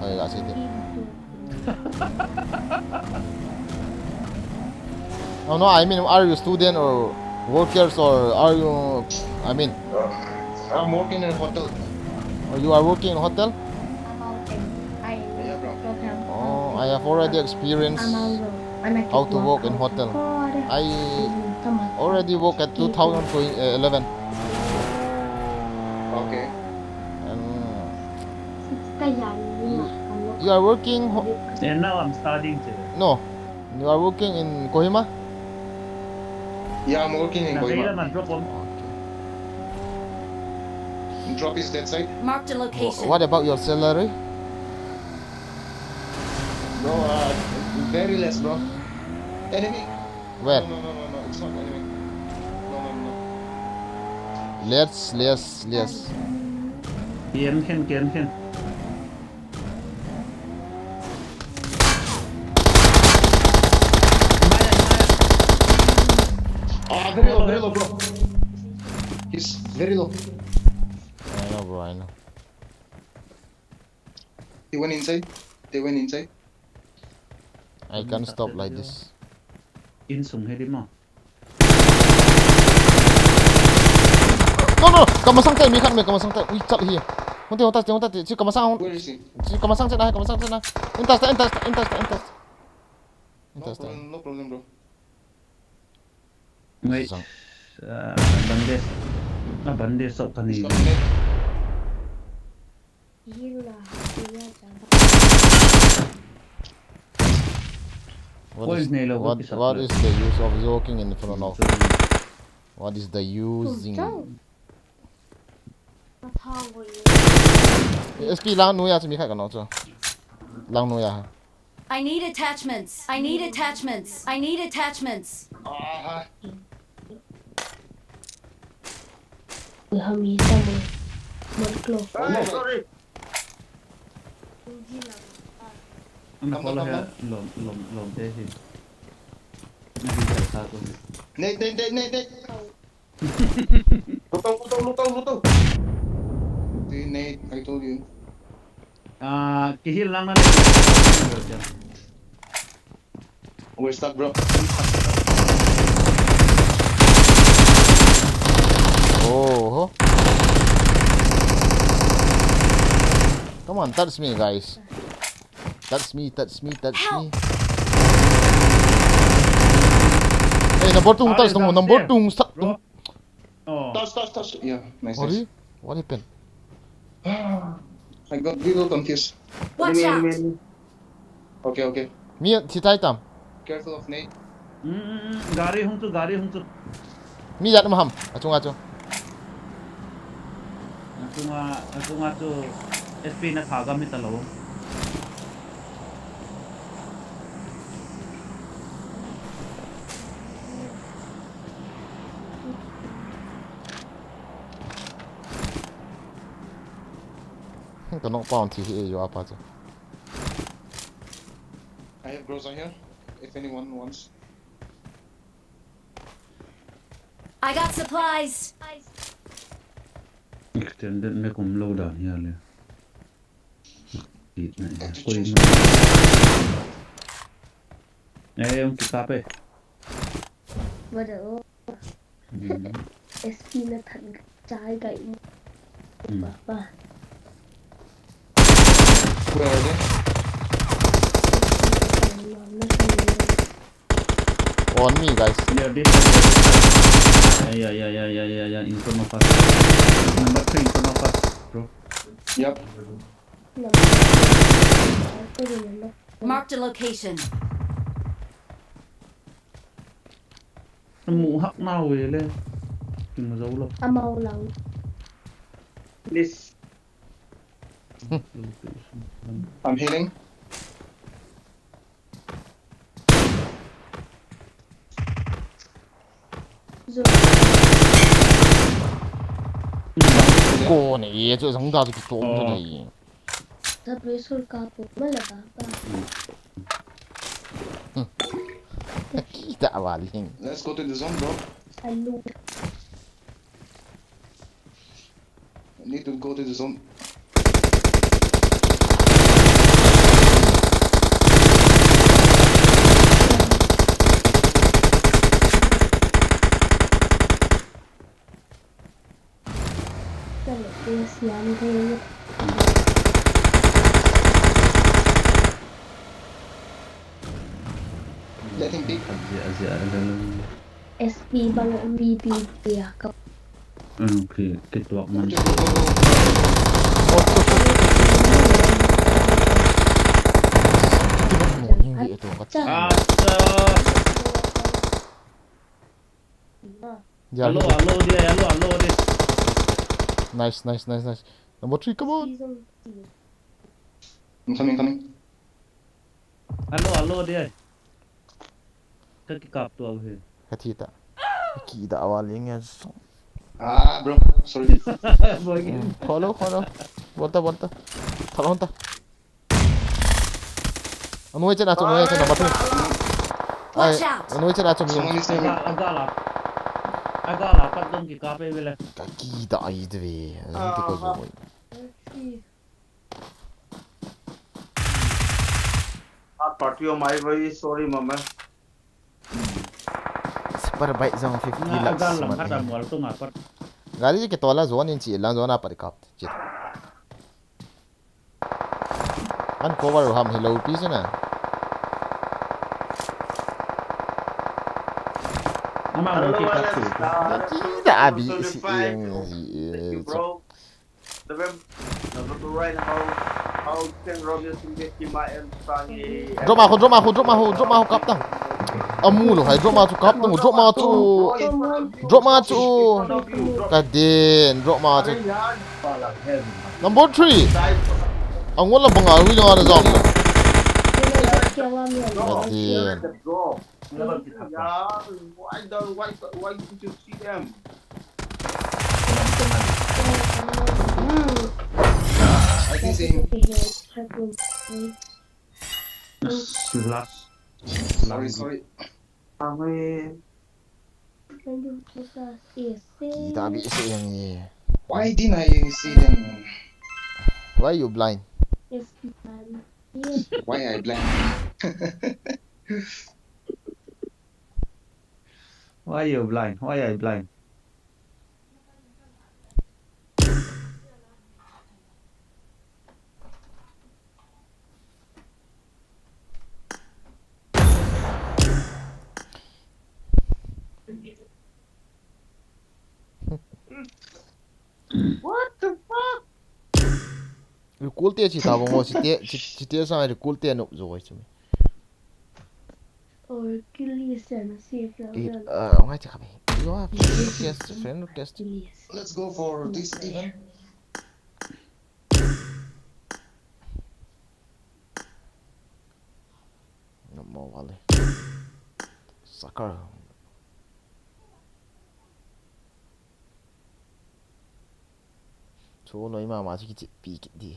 Hai la si te. No, no, I mean, are you student or workers or are you, I mean, I'm working in a hotel. or you are working in hotel? Amount and I Yeah, bro. Program. Oh, I have already experienced how to work in hotel. I already work at two thousand eleven. Okay. And Kaya ni ma. you are working. Ho- And now I'm studying too. no, you are working in Kohima. Yeah, I'm working in Na kaya Kohima. man drop on. Okay. Drop is that side. Marked a location. What about your salary? Bro, uh, very less, bro. Enemy. Where? No, no, no, no, no. It's not enemy. No, no, no. Less, less, less. Kian khen, kian khen. Ah, very low, very low, bro. He's very low. I know, bro, I know. He went inside. They went inside. I can't stop like this. In sung he di mo. No, no, kamasang te, mi khat me kamasang te. Ui, chat hi. Hunte, hunta, hunta, chi kamasang. Where is he? Chi kamasang che na, kamasang che na. Intas ta, intas ta, intas ta, intas ta. No Intas ta. Problem, no problem, bro. Wait. Sang. Uh, bandage. Ah, bandage sok He's kani. coming in. What Point is, nei lo, what, what is up what there? Is the use of joking in front of? What is the using? S P lang nu ya chu mi khat ka no chu. Lang nu ya ha. I need attachments. I need attachments. I need attachments. Aha. Ui, hami sa mo. Mod klo. Oh, sorry. Ana Come, follow come, he come. Lom lom lom te hi. Na hi sa sa ko hi. Nate, Nate, Nate, Nate. Lutang, lutang, lutang, lutang. Dude, Nate, I told you. Ah, kihil lang na ni. We're stuck, bro. Oh. Come on, touch me, guys. Touch me, touch me, touch me. Hey, number two, touch, number two, touch. Bro. Oh. Touch, touch, touch. Yeah, nice, nice. Sorry? What happened? Ah, I got little confused. Watch Enemy, out! Enemy, enemy. Okay, okay. Mi thi tai tam. Careful of Nate. Mm, mm, mm. Gari hung chu, gari hung chu. Mi jat ma ham. Achung achung. Achunga, achunga chu S P na kha gam ni ta lo. Ka nok pawn thi hi e yo apa chu. I have Groza here. If anyone wants. I got supplies. Extended me kum lo dan hi ale. Ti na ya. Koi ma. Eh, um kita pe. Wada o. Hmm. S P na than chai kai. Hmm. Ba ba. Where are they? On me, guys. Yeah, this one. Yeah, yeah, yeah, yeah, yeah, yeah, yeah, in front of us. Number three in front of us, bro. Yep. Number. I couldn't remember. Marked a location. Mu hak na we le. King zo lo. Amau lang. Please. I'm healing. Zo. Ko ne ye chu zang da chu ki to mu nei. Sa pre sul ka po ma la ba ba. Kita wali hing. Let's go to the zone, bro. Alu. I need to go to the zone. Sa le pe siam de. Let him pick. Azia, azia, azia. S P bang V P ya ka. Ano ki, kituak man. Go, go, go. Kibang mo hing di ito kat. Asa. Ya, Alo, alo dia, alo, alo dia. Nice, nice, nice, nice. Number three, come on. I'm coming, coming. Alo, alo dia. Ka kikap tu au he. Ka thi ta. Ki da wa ling ya. Ah, bro. Sorry. Boy. Kholo, kholo. Bolta, bolta. Thalon ta. Anoi chena chu, anoi chena, number three. Ai, Watch out! anoi chena chu mi. Someone is near me. Aga, aga la. Aga la pat dong kikap e vele. Ka ki da ai de ve. Ai, ti ko zo. Hard party on my way, sorry mama. Super bike jong fifty Nga lakhs aga lam man. khat a mual tunga pat. Gari ki tola zone in chi lang zone a pat kap chi. An cover ham hi lo pi sina. Ama Hello, mo kikap Alex. tu. Uh, Ki da abi si twenty-five. eng si Thank you, eng. Bro. November, November right now. How can Romeo Singh get Kima and Sangi? Drop ma ho, drop ma ho, drop ma ho, drop ma ho, kap tang. Amu lo hai, drop ma chu kap tang, drop ma chu. Drop ma chu. Ka den, drop ma chu. Number three. Angol la banga wi la na jam. What the hell? Why don't, why, why didn't you see them? I can see him. Last. Sorry, sorry. Kita bi se yang ye. Why didn't I see them? Why you blind? Why I blind? Why you blind? Why I blind? What the fuck? Recall te chi ta bang o, chi te, chi, chi te sang recall te nop jo chu mi. Or kill list and save the Eh, uh, ngai chi kha be. You are friend request, friend request. Let's go for this event. Namo wale. Sucker. Chu noi mama chu kichi pi kit di.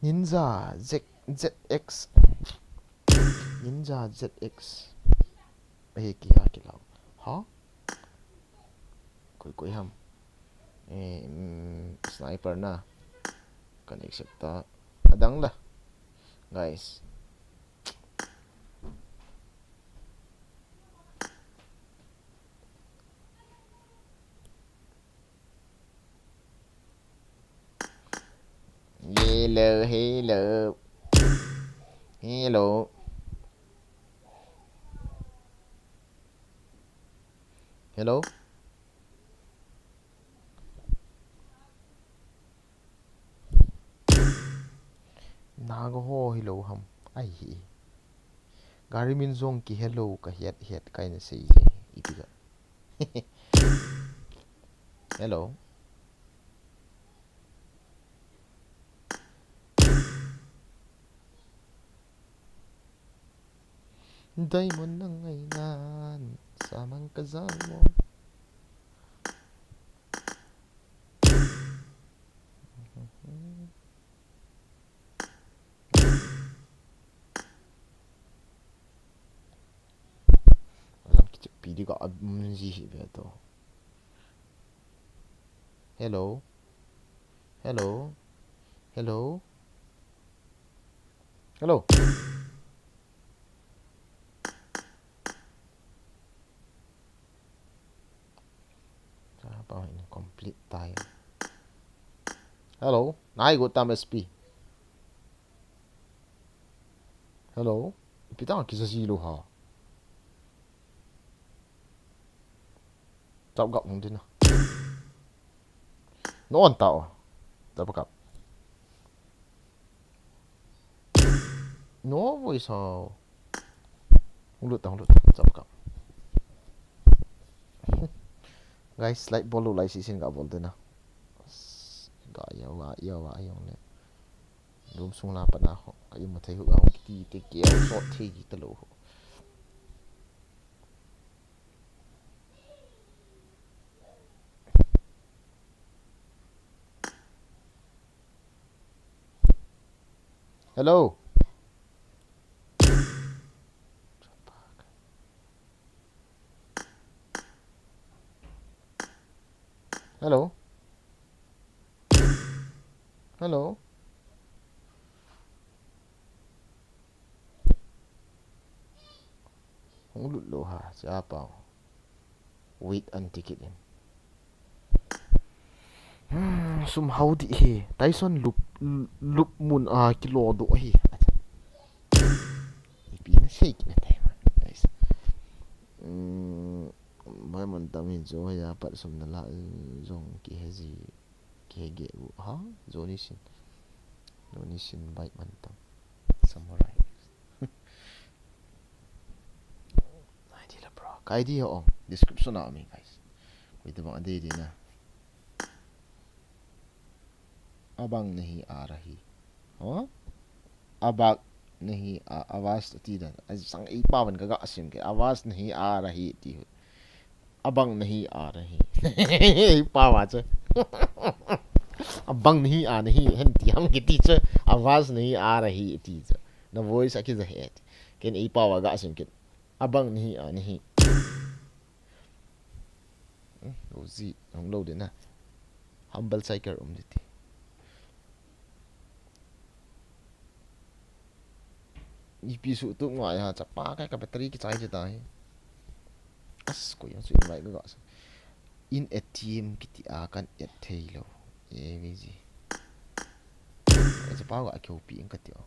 Ninja Z, Z X. Ninja Z X. Ahi ki ha ki lau. Ha? Koi koi ham. Eh, mm, sniper na. Kan accept ta. Adang la. Guys. Hello, hello. Hello. Hello. Naga ho hilou ham. Ai hi. Gari min jong ki hello ka hiat hiat kaina sei je. Ipi ka. Hello. Diamond na ngai nan, samang ka jamo. Alam kichep pi di ka abun ji hi ve to. Hello. Hello. Hello. Hello. Sa pa in complete tayo. Hello. Nai go tam S P. Hello. Ipi ta kisa si lo ha. Chap gap hung din na. No on ta o. Chap gap. No voice ho. Hung lut ta, hung lut ta. Chap gap. Guys, like bol lou, like si sin ga bol din na. Ga yo, ga yo, ga yo le. Room sung la pat na ho. Ka imu thei hu ga hung kiti te ke sot thei ki ta lou ho. Hello. Hello. Hello. Hung lut lou ha, sia pau. Wait an ticket in. Hmm, sum hao di hi. Tyson lup, lup mun a kilo do hi. Ipi na sei ki na tai ma. Nice. Hmm, mai man tam hin jo ya pat sum na la jong ki he ji. Kege u ha, Johnny Sin. Johnny Sin bike man tam. Samurai. Nai di la bro. Kai di ho ong. Description a mi guys. Koi te bang ade di na. Abang nahi a rahi. Oh? Abang nahi, a, आवाज़ ti dan. Asang ei pao van ka ga sim ke. आवाज़ नहीं आ रही ti. Abang nahi, आ रही. Ei pao a chu. Abang nahi, आ नहीं. Hen ti ham kiti chu. आवाज़ नहीं आ रही ti chu. Na voice a kija he. Ken ei pao a ga sim ke. Abang nahi, आ नहीं. Hmm, lo ji, hung lo de na. Humble Cycle um de ti. Ipi suhtup ngai ham, chapa ka, ka battery kichai che tai. As, koi jong chu invite ka ga sa. In ATM kiti a kan add thei lou. A V G. E chapa ga keu pi in kati o.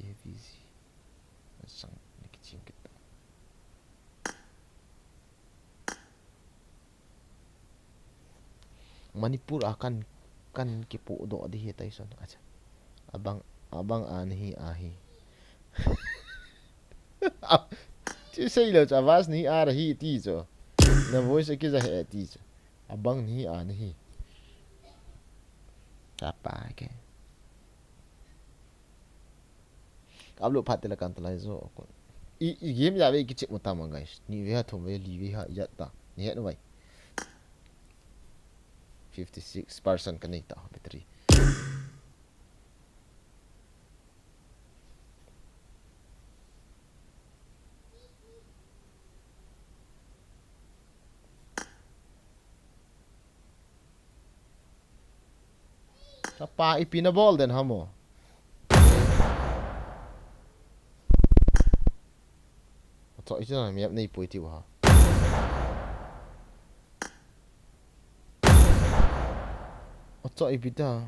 A V G. Sang ni kiching kita. Manipur a kan, kan kipodoh di hi tai son. Acha. Abang, abang a nahi ahi. Chu sei lou chu आवाज़ नहीं आ रही ti chu. Na voice a kija he ti chu. Abang nahi, आ नहीं. Chapa ke. Ka upload phat tile kan talai jo. I, i game ja ve kichek mo ta ma guys. Ni ve ha thum ve li ve ha ya ta. Ni he no vai. Fifty six percent ka nei ta battery. Chapa ipi na bol den ham o. Acha ipi na mi ap nei poi ti wa. Acha ipi ta.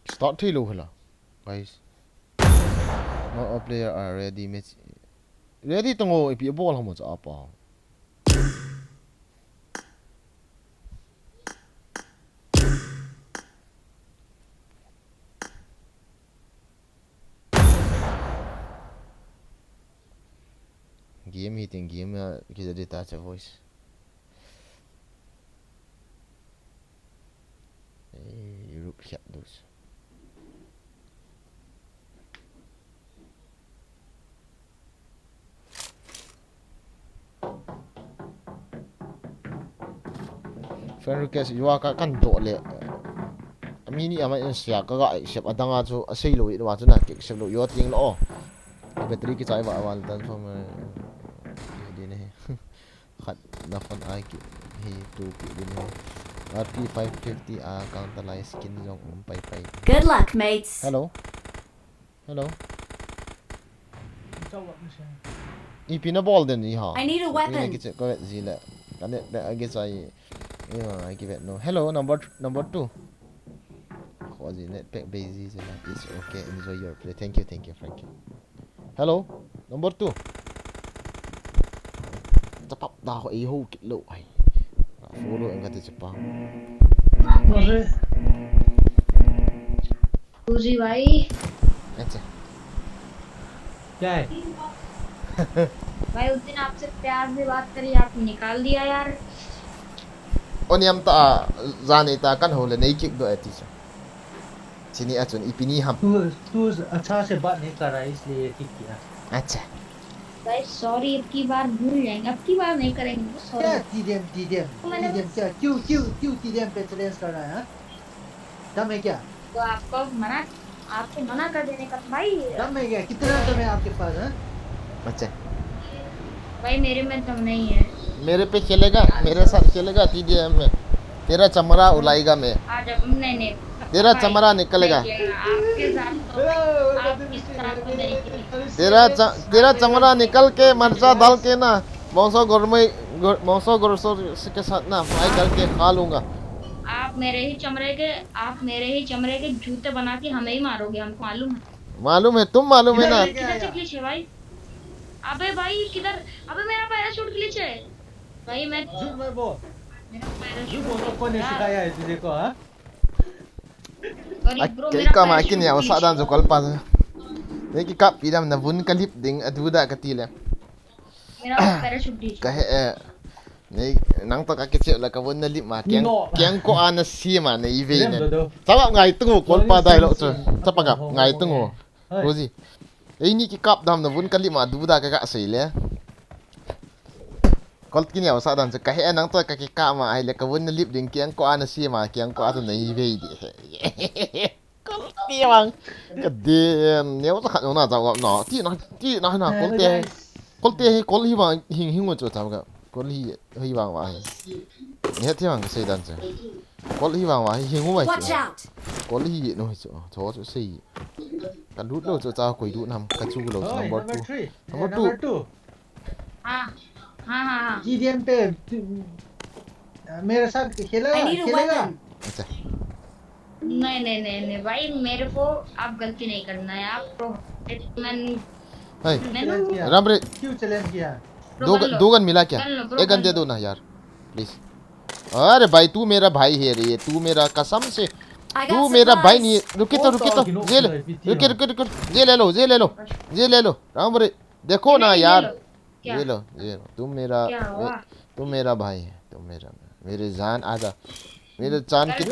Start thei lou hela. Guys. Not all player are ready match. Ready tong o ipi bol ham cha apa. Game hi ting game a kija di ta cha voice. Eh, Europe khat dus. Friend request iwa ka kan doh le. Ami ni ama in sia ka ga accept adang a chu asei lou i wa chu na accept lou yo ting lo. Battery kichai va van tan phone. Di ne. Khat na phone ai ki hi tu pi din ho. R P five fifty a counter lai skin jong um pai pai. Good luck, mates. Hello. Hello. Ipi na bol den i ha. I need a weapon. Ki che ko ji le. Ka net pe agi chai. Ai ki vet no. Hello, number number two. Ko ji net pe be ji ji la. It's okay. Enjoy your play. Thank you, thank you, thank you. Hello, number two. Tapap da ho ei ho kit lou ai. Follow enga te chapa. अरे। जी भाई। अच्छा। क्या है? भाई उस दिन आपसे प्यार से बात करी, आप निकाल दिया यार। O niam ta, jani ta kan ho le nei kick do ati cha. Chini achun ipi ni ham. तू, तू अच्छा से बात नहीं कर रहा है, इसलिए ये ठीक किया। अच्छा। भाई, sorry, अब की बार भूल जाएंगे, अब की बार नहीं करेंगे, sorry। क्या T D M, T D M, तो मैंने T D M क्या? क्यों, क्यों, क्यों T D M पे challenge कर रहा है, हाँ? दम है क्या? तो आपको मना, आपको मना कर देने का, भाई। दम है क्या? कितना दम है आपके पास, हाँ? अच्छा। भाई, मेरे में दम नहीं है। मेरे पे खेलेगा, मेरे साथ खेलेगा T D M में। तेरा चमड़ा उलाएगा मैं। आ जाओ, नहीं, नहीं। तेरा भाई, चमड़ा निकलेगा। नहीं खेलना। आपके साथ तो, आपके साथ तो नहीं खेलना। तेरा च-, तेरा चमड़ा निकल के मरचा डाल के ना, मौसो गोरमे, गोर-, मौसो गोरसो के साथ ना fry करके खा लूंगा। आप मेरे ही चमड़े के, आप मेरे ही चमड़े के जूते बना के हमें ही मारोगे, हमको मालूम है। मालूम है, तुम मालूम है ना। किधर से glitch है भाई? अबे भाई, किधर? अबे, मेरा parachute glitch है। भाई, मैं झूठ मत बोल। मेरा parachute झूठ बोल, कौन ने सिखाया है तुझे को, हाँ? Sorry, bro, मेरा parachute glitch है। Kei kama kin ya, sa dan jo kol pa. Nei kikap pi dam na vun ka lip ding, adu da ka ti le. मेरा parachute glitch है। Ka he, eh, Nei, nang to ka kiche la ka von na lip ma, kiang, kiang ko ana si ma, nei ve na. Chapa ngai tungu, kol pa dai lo chu. Chapa ka, ngai tungu. Rosie. Ei ni ki kap dam na von ka lip ma, du da ka ka sei le. Kol ki niau sa dan chu ka he nang to ka ki kap ma, ai le ka von na lip ding kiang ko ana si ma, kiang ko a to nei ve di. Kol ti vang. Ka de, neo sa khat na chapa na. Ti na, ti na na, kol te. Kol te hi, kol hi vang, hing hing chu chapa ka. Kol hi, hi vang va hi. Ni he ti vang ka sei dan chu. Kol hi vang va hi, hing u va hi chu. Kol hi no hi chu. Cho chu sei. Ka lut lo chu cha koi lut nam, ka chu lo chu number two. Number two. हाँ, हाँ, हाँ, हाँ। जीडीएम पे, अ, मेरे साथ खेलेगा, I need a खेलेगा? Weapon. अच्छा। नहीं, नहीं, नहीं, नहीं, भाई, मेरे को आप गलती नहीं करना है, आप प्रो-, मैं, hey, मैंने क्यों challenge किया? राम रे, क्यों challenge किया? Bro, दो ग-, दो गन मिला क्या? एक गन दे दो ना यार, please। अरे भाई, तू मेरा भाई है रे, तू मेरा कसम से, तू मेरा भाई नहीं है। रुके तो, रुके तो, ये ले, रुके, रुके, रुके, ये ले लो, ये ले लो, ये ले लो, राम रे। देखो ना यार, ये लो, ये लो, तुम मेरा, तुम मेरा भाई है, तुम मेरा, मेरे जान आजा, मेरे चांद की,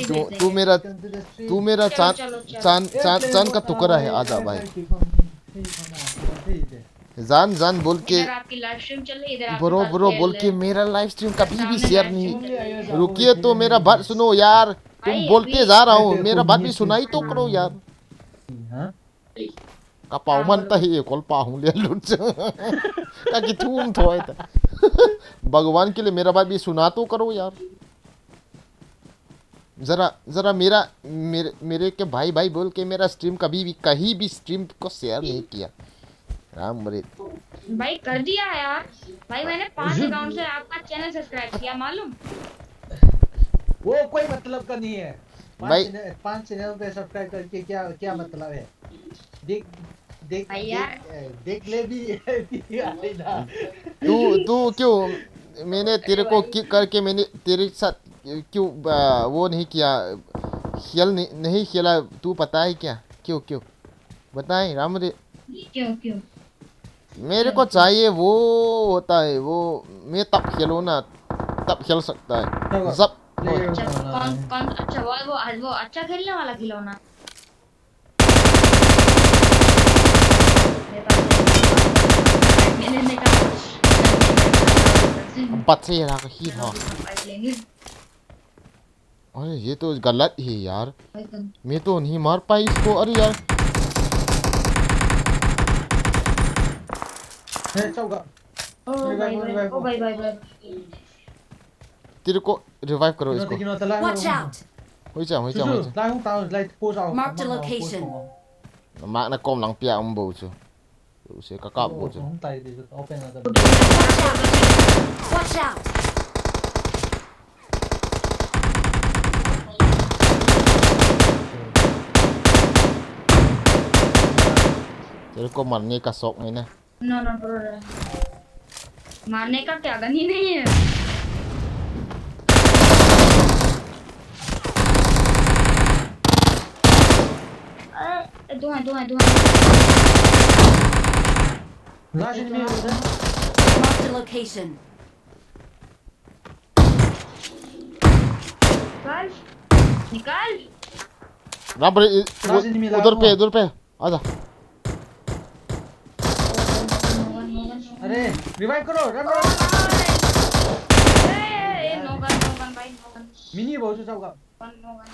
तू, तू मेरा, तू मेरा चांद, चांद, चांद, चांद का टुकड़ा है, आजा भाई। जान, जान बोल के, ब्रो, ब्रो बोल के मेरा लाइव स्ट्रीम कभी भी शेयर नहीं। रुकिए तो, मेरा बात सुनो यार, तुम बोलते जा रहा हूँ, मेरा बात भी सुनाई तो करो यार। Kapau man ta hi, kol pa hung le lut chu. Ka kithum thoi ta. भगवान के लिए मेरा बात भी सुना तो करो यार। जरा, जरा मेरा, मेरे, मेरे के भाई, भाई बोल के मेरा स्ट्रीम कभी भी, कहीं भी स्ट्रीम को शेयर नहीं किया। राम रे। भाई, कर दिया यार। भाई, मैंने पांच अकाउंट से आपका चैनल सब्सक्राइब किया, मालूम? वो कोई मतलब का नहीं है। पांच भाई। चैनल, पांच चैनल पे सब्सक्राइब करके क्या, क्या मतलब है? देख, देख, भैया। देख, ए, देख ले भी, भी आएगा। तू, तू क्यों, मैंने तेरे को किक करके मैंने तेरे साथ क्यों, आ, वो नहीं किया, खेल नहीं, नहीं खेला, तू पता है क्या? क्यों, क्यों? बताएं, राम रे। क्यों, क्यों? मेरे को चाहिए वो होता है, वो मैं तब खेलूँ ना, तब खेल सकता है। जब अच्छा, कौन, कौन, अच्छा, वो, वो, वो अच्छा खेलने वाला खिलौना? मेरे पास नहीं। मैंने, मैंने कहा, बच्चे ये रहा, ही था। पास लेंगे। अरे, ये तो गलत है यार। मैं तो नहीं मार पाई इसको। अरे यार। ओ भाई, भाई, ओ भाई, भाई, भाई। तेरे को रिवाइव करो इसको। Watch out! Hoicha, hoicha, hoicha. Mark the location. Mark na kom lang pia umbo chu. Use ka kap bo chu. Watch out! Watch out! तेरे को मरने का शौक नहीं ना? No, no, bro. मारने का क्या गन ही नहीं है। अरे, दो हैं, दो हैं, दो हैं। Last enemy है उधर। Mark the location. निकाल, निकाल। Last enemy, उधर पे, उधर पे। आजा। अरे, रिवाइव करो, रन, रन। ए, ए, ए, no gun, no gun, भाई, no gun। मिनी बहुत अच्छा होगा। Gun, no gun।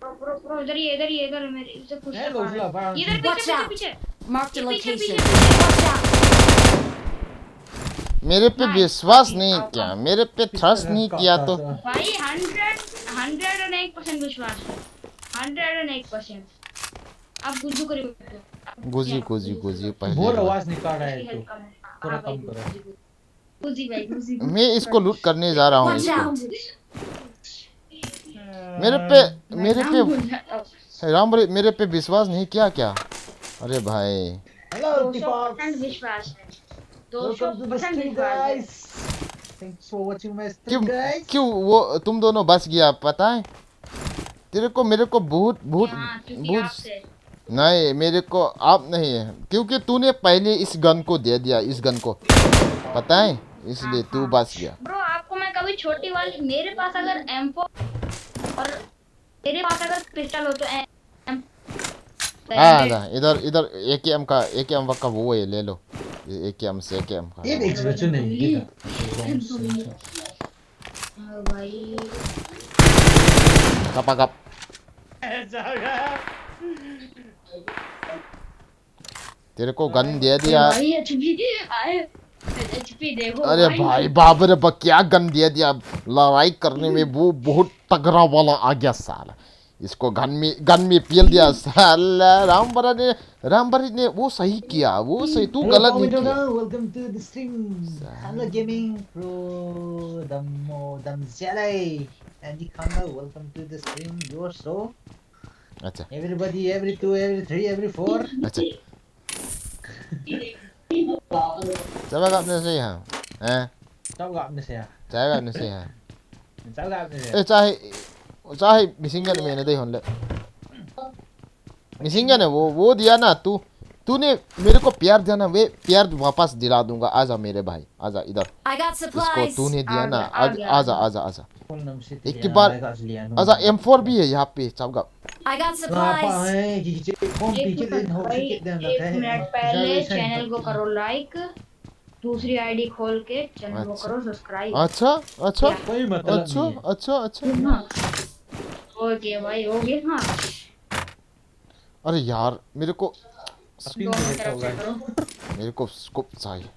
Bro, bro, bro, इधर ही, इधर ही, इधर मेरे, इधर push कर पा रहे हैं। इधर पीछे, पीछे, पीछे। Mark the location। Watch out। मेरे पे विश्वास नहीं किया, मेरे पे ट्रस्ट नहीं किया तो। भाई, हंड्रेड, हंड्रेड एंड एक परसेंट विश्वास है। हंड्रेड एंड एक परसेंट। आप गुज्जू करिए। गुजी, गुजी, गुजी, पहले बहुत आवाज निकाल रहा है तू। थोड़ा कम करो। गुजी भाई, गुजी, गुजी। मैं इसको लूट करने जा रहा हूँ, इसको। मेरे पे, मेरे पे, राम बोले, मेरे पे विश्वास नहीं किया क्या? अरे भाई। Hello, दो सौ परसेंट विश्वास है। दो सौ परसेंट विश्वास है। Thanks for watching my stream, guys। क्यों, क्यों वो तुम दोनों बच गया, पता है? तेरे को, मेरे को बहुत, बहुत, हाँ, क्योंकि बहुत आपसे। नहीं, मेरे को आप नहीं है, क्योंकि तूने पहले इस गन को दे दिया, इस गन को। पता है, इसलिए तू बच गया। ब्रो, आपको मैं कभी छोटी वाली, मेरे पास अगर एम फोर और तेरे पास अगर पिस्टल हो तो एम हाँ, इधर इधर एकेएम का, एकेएम का वो है, ले लो। एकेएम से एकेएम का। ये देख, बच्चों ने ये देखा। हाँ भाई। कपा कप। तेरे को गन दे दिया। भाई, एचपी आए, एचपी देखो अरे भाई। भाई, बाप रे बाप, क्या गन दे दिया। लड़ाई करने में वो बहुत तगड़ा वाला आ गया साला। इसको गन में, गन में पेल दिया साला। रामबरा ने, रामबरी ने वो सही किया, वो सही, तू गलत नहीं किया। Welcome to the stream. Hello Gaming Pro, Damo, Damjale, Andy Khanna, welcome to the stream. Your show. अच्छा। Everybody, every two, every three, every four. अच्छा। चबा आपने सही है। हैं? चबा आपने सही है। चबा आपने सही है। चबा आपने सही है। ए, चाहे, चाहे machine gun में नहीं दे होने। Machine gun है वो, वो दिया ना तू, तूने मेरे को प्यार दिया ना, वे प्यार वापस दिला दूंगा। आजा मेरे भाई, आजा इधर। I got supplies. इसको तूने दिया ना, आ गया, आ गया, आजा, आ गया। आजा, आजा। एक बार, अच्छा, एम फोर भी है यहाँ पे, सबका। I got supplies. एक मिनट पहले चैनल को करो लाइक, दूसरी आईडी खोल के चैनल को करो सब्सक्राइब। अच्छा, अच्छा, कोई मतलब अच्छा, नहीं है। अच्छा, अच्छा। हाँ। ओके भाई, हो गया। हाँ। अरे यार, मेरे को दोनों तरफ से करो। मेरे को स्कोप चाहिए।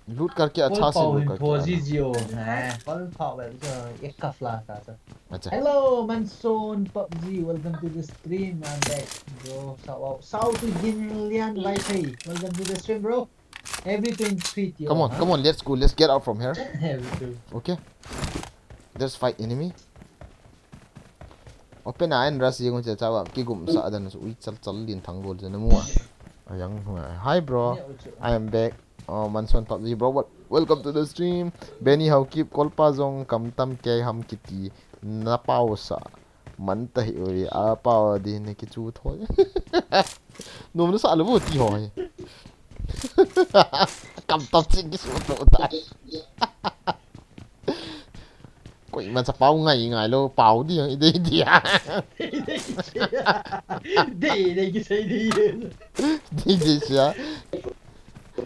लूट करके अच्छा से लूट करके आना। अच्छा। Hello, Manson PUBG, welcome to the stream. I'm back, bro. Sao, sao tu Gin Lian Vai Thei, welcome to the stream, bro. Every twenty feet, yo, come on, come on, let's go, let's get out from here. Every two. Okay. There's fight enemy. Open a and rush jeng u che chawa, kigum sa dan su ui chal chal lin thang gol che na mu a. Ayang, hi bro, I am back. Oh, Manson PUBG bro, wel-, welcome to the stream. Benny Haokip, kolpa jong kam tam kei ham kiti, na pau sa. Man ta hi ui, a pau di ne kichu thoi. Nom na sa lu ti hoi. Kam tam ching kisu to ta. Koiman sa pau ngai ngai lou, pau di ang, i dei dia. Dei, dei, kisei dei. Dei, dei sia.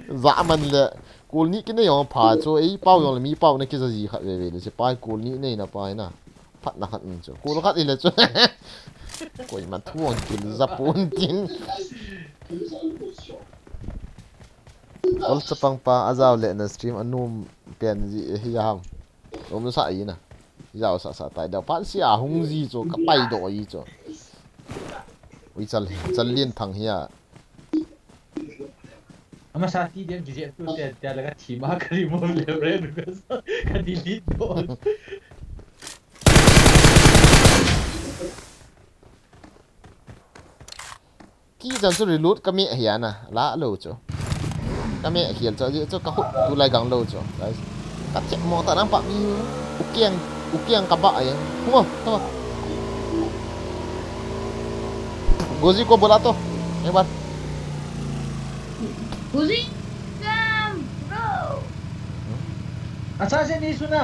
Jaman le, kol ni kinei jong pha chu, ei pau jong le mi pau na kija ji khat veve le, se pai kol ni nei na pai na. Phat na khat min chu. Kol khat i le chu. Koiman thu ang kil ja pon tin. Kol chapang pa a jao le na stream a nom pen ji hi ham. Om sa i na. Jao sa sa tai da. Phat sia hung ji chu, ka pai do ji chu. Ui chal, chal lin thang hi a. Ama sa ti dem ji tu te, te la ka thi ma ka remove le re nu ka sa, ka delete do. Ki chan chu reload ka meh hi a na, la lo chu. Ka meh hial chu, chu ka hut tu lai gang lo chu, guys. Ka thep mo ta nang pa mi, u kiang, u kiang ka ba ai. Hung o, to. Gozi ko bola to. Ek bar. Gozi, come, bro. अच्छा से नहीं सुना,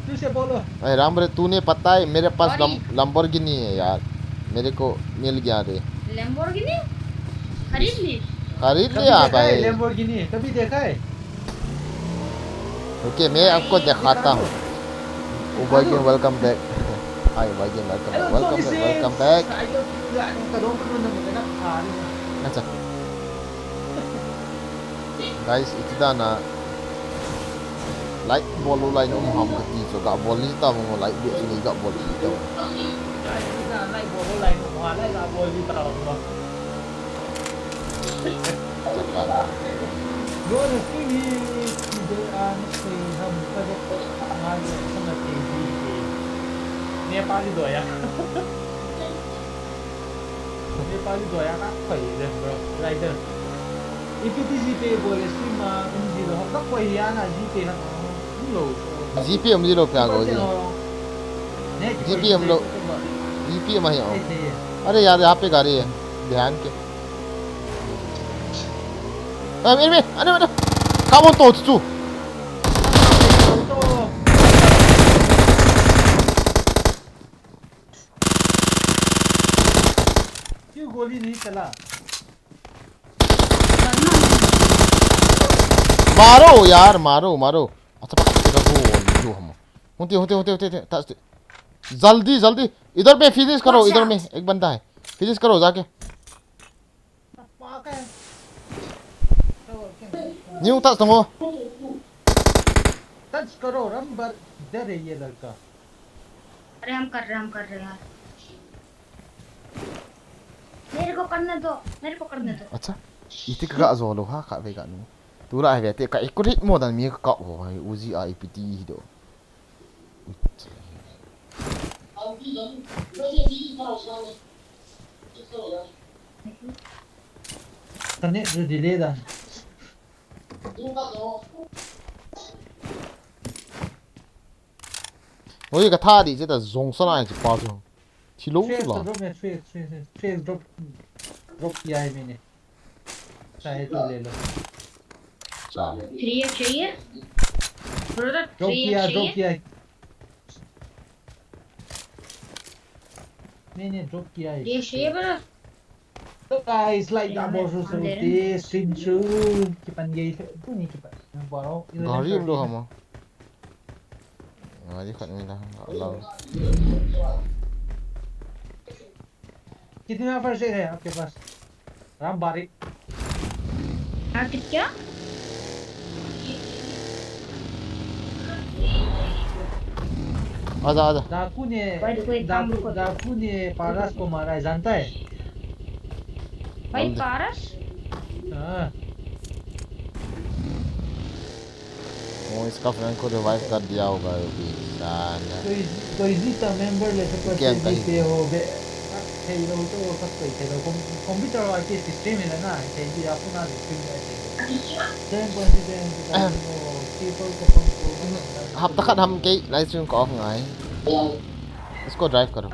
फिर से बोलो। अरे राम रे, तूने पता है, मेरे पास लम-, Lamborghini है यार, मेरे को मिल गया रे। Lamborghini? खरीद ली? खरीद लिया भाई। Lamborghini कभी देखा है? ओके, मैं आपको दिखाता हूँ। Ubaigin, welcome back. Hi, Ubaigin, welcome back. Welcome back, welcome back. अच्छा। Guys, iti dan a like bol lou lai na um ham kati chu, ga bol ni ta mo, like bol ni ga bol ni ta. Guys, iti dan a like bol lou lai na um ham, like ga bol ni ta mo. Chapa. Bro, na stream hi, hi de a, na sei ham ka de, nga de, sa na te hi de. Nepali doya. Nepali doya ka khoi de, bro. Like de. Ipi ti GPay bol le stream a um ji lou. Ka khoi ya na GPay na um lou. GPay um ji lou pia go ji. GPay um lou. GPay ma hi o. Are yaar, yahan pe gari hai. Dhyan ke. Am, enemy, enemy, enemy. Ka mon to chu. क्यों गोली नहीं चला? मारो यार, मारो, मारो। अच्छा, पकड़ के रखो, जो हम। होते, होते, होते, होते, होते, touch दे। जल्दी, जल्दी। इधर पे finish करो, Watch इधर out। में एक बंदा है। Finish करो जाके। New touch तुमको। Touch करो, रन बर, इधर है ये लड़का। अरे, हम कर रहे, हम कर रहे यार। मेरे को करने दो, मेरे को करने दो। अच्छा, इतने का जो लो हा, खा बेगा नु। तू ला है ते का एक रिट मोदन मी का हो है, उजी आई पीती ही दो। Internet जो delay dah. Oi, ka tha di, che ta zong sa lai, che pa zong. Thi lo Trace la. Drop ya, trace, trace, trace drop. Drop किया है मैंने। चाहे तो ले लो। Cha. Three X चाहिए? Brother, drop three X किया, drop चाहिए? किया। मैंने drop किया है। ये चाहिए, brother? So guys, like dah bol suh suh te, stream chu kipan gei tu ni kipan. Bol. Gari um lo hama. Gari khat ni dah. Alam. कितना percent है आपके पास? राम बारी। क्या, क्या? आजा, आजा। डाकू ने, भाई, रुको, एक काम डाकू, रुको। डाकू ने पारस को मारा है, जानता है? भाई, पारस? हाँ। वो इसका friend को revive कर दिया होगा अभी, साला। कोई, कोई जीता member ले सकता है, जीते हो, बे, थैलो तो सब कोई थैलो, com-, computer वाला के system है ना, थैली आपको ना stream जाए थैलो। Then कौन सी then तो थैलो, people को कौन को, हफ्ता खत हम के live stream को off ngai। इसको drive करो।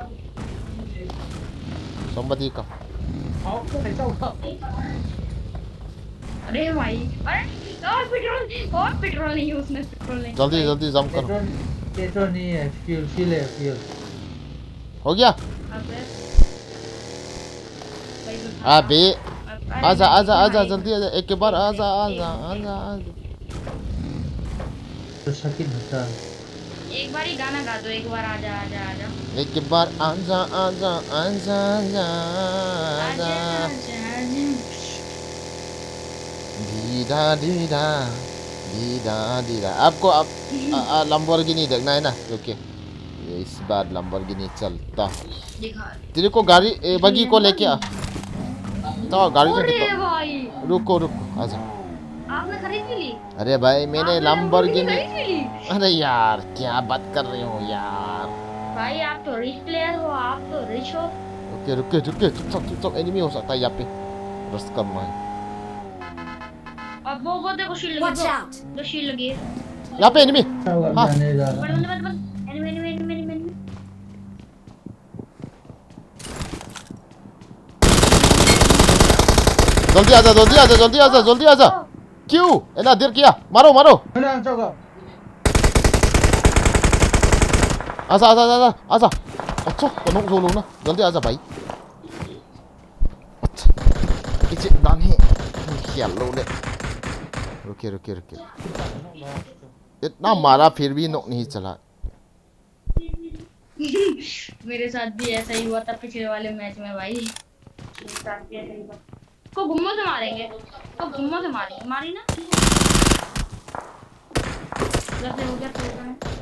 Somebody का। Off तो नहीं चलता। अरे भाई, अरे, और petrol, और petrol नहीं है उसमें, petrol नहीं। जल्दी, जल्दी jump करो। Petrol, petrol नहीं है, fuel, fuel है, fuel। हो गया? अबे। भाई, बता। अबे। अब, अरे, आजा, नहीं, आजा, नहीं, आजा, नहीं। जल्दी आजा, एक बार आजा, आजा, आजा, आजा। तो शकील हटा। एक बार ही गाना गा दो, एक बार आजा, आजा, आजा। एक बार आजा, आजा, आजा, आजा, आजा। आजा, आजा, आजा। दीदा, दीदा, दीदा, दीदा। आपको आप, आ, आ, Lamborghini देखना है ना? OK। ये इस बार Lamborghini चलता है। दिखा। तेरे को गाड़ी, ए, buggy को लेके आ। तो गाड़ी को अरे दिखा। भाई। रुको, रुको, आजा। आपने खरीद भी ली? अरे भाई, मैंने आपने Lamborghini खरीद भी ली? अरे यार, क्या बात कर रहे हो यार? भाई, आप तो rich player हो, आप तो rich हो। OK, रुके, रुके, चुपचाप, चुपचाप, enemy हो सकता है यहाँ पे। Rush करना है। अब वो, वो देखो, shield लगी, watch out। दो shield लगी है। यहाँ पे enemy। हाँ। बंद, बंद, बंद, बंद। Enemy, enemy, enemy, enemy, enemy। जल्दी आजा, जल्दी आजा, जल्दी आजा, जल्दी आजा। क्यों? इतना देर किया? मारो, मारो। आजा, आजा, आजा, आजा। अच्छा, तो knock जो लो ना। जल्दी आजा भाई। अच्छा। पीछे दान है। खेल लो ले। रुके, रुके, रुके। इतना मारा फिर भी knock नहीं चला। मेरे साथ भी ऐसा ही हुआ था पिछले वाले match में भाई। मेरे साथ भी ऐसा ही हुआ। इसको गुम्मों से मारेंगे, इसको गुम्मों से मारेंगे, मारी ना। उधर से, उधर से, उधर से।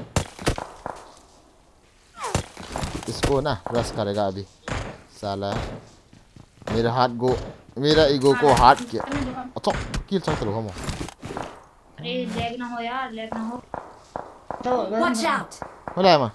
इसको ना rush करेगा अभी साला। मेरा हाथ को, मेरा ego को hurt किया। अच्छा, kill चाहते लोग हम। अरे, lag ना हो यार, lag ना हो। Watch out! Wala ma.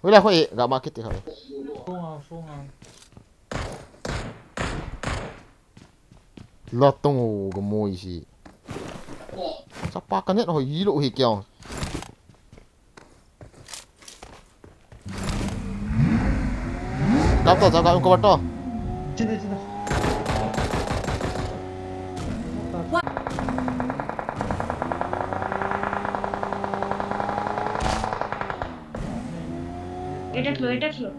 Wala ko e, ga ma kiti ka. Sunga, sunga. Latong o ga moi si. Chapa ka net hoi lo hi kya. Kap to, kap to, kap to. Chida, chida. Attack lo, attack lo.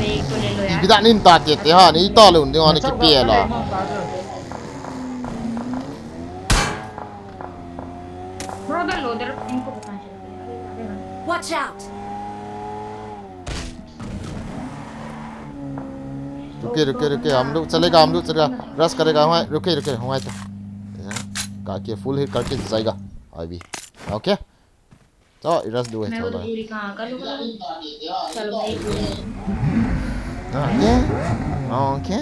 Bag ko le lo yaar. Ibida nin ta te te ha, ni ta lo, ni wani ki pe la. Bro, उधर लो, उधर इनको पता चल गया। Watch out! रुके, रुके, रुके, हम लोग चलेगा, हम लोग चलेगा, रश करेगा, वहाँ, रुके, रुके, वहाँ तो। यहाँ, काके full hit करके जाएगा, अभी। ओके? तो रश दो है, मैं थोड़ा। बोल रही कहाँ का लोग? चलो, मैं ही बोल रही हूँ। Okay, okay.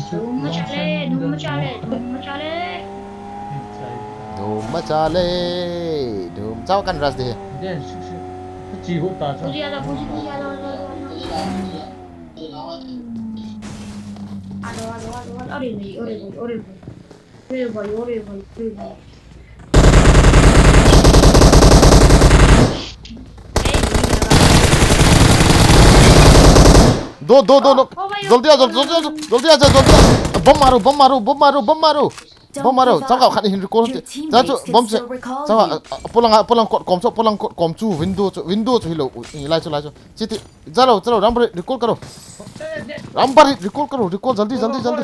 धूम मचा ले, धूम मचा ले, धूम मचा ले। धूम मचा ले, धूम। चाओ कन रश दे। Yes, yes, yes. Kachihut ta cha. Puji ata, puji, puji ata, ata, ata, ata. Ata, ata, ata, ata. Ore bhai, ore bhai, ore bhai. Ore bhai, ore bhai, ore bhai. दो, दो, दो लोग। ओ भाई, जल्दी आ जाओ, जल्दी आ जाओ, जल्दी आ जाओ, जल्दी आ जाओ। बम मारो, बम मारो, बम मारो, बम मारो। बम मारो, chang khat hin recall te. Cha chu, bom se. Chang, polang, polang kot kom chu, polang kot kom chu, window chu, window chu hilo, lai chu, lai chu. Chiti, jalo, jalo, rambar recall karo. Rambar recall karo, recall, jaldi, jaldi, jaldi.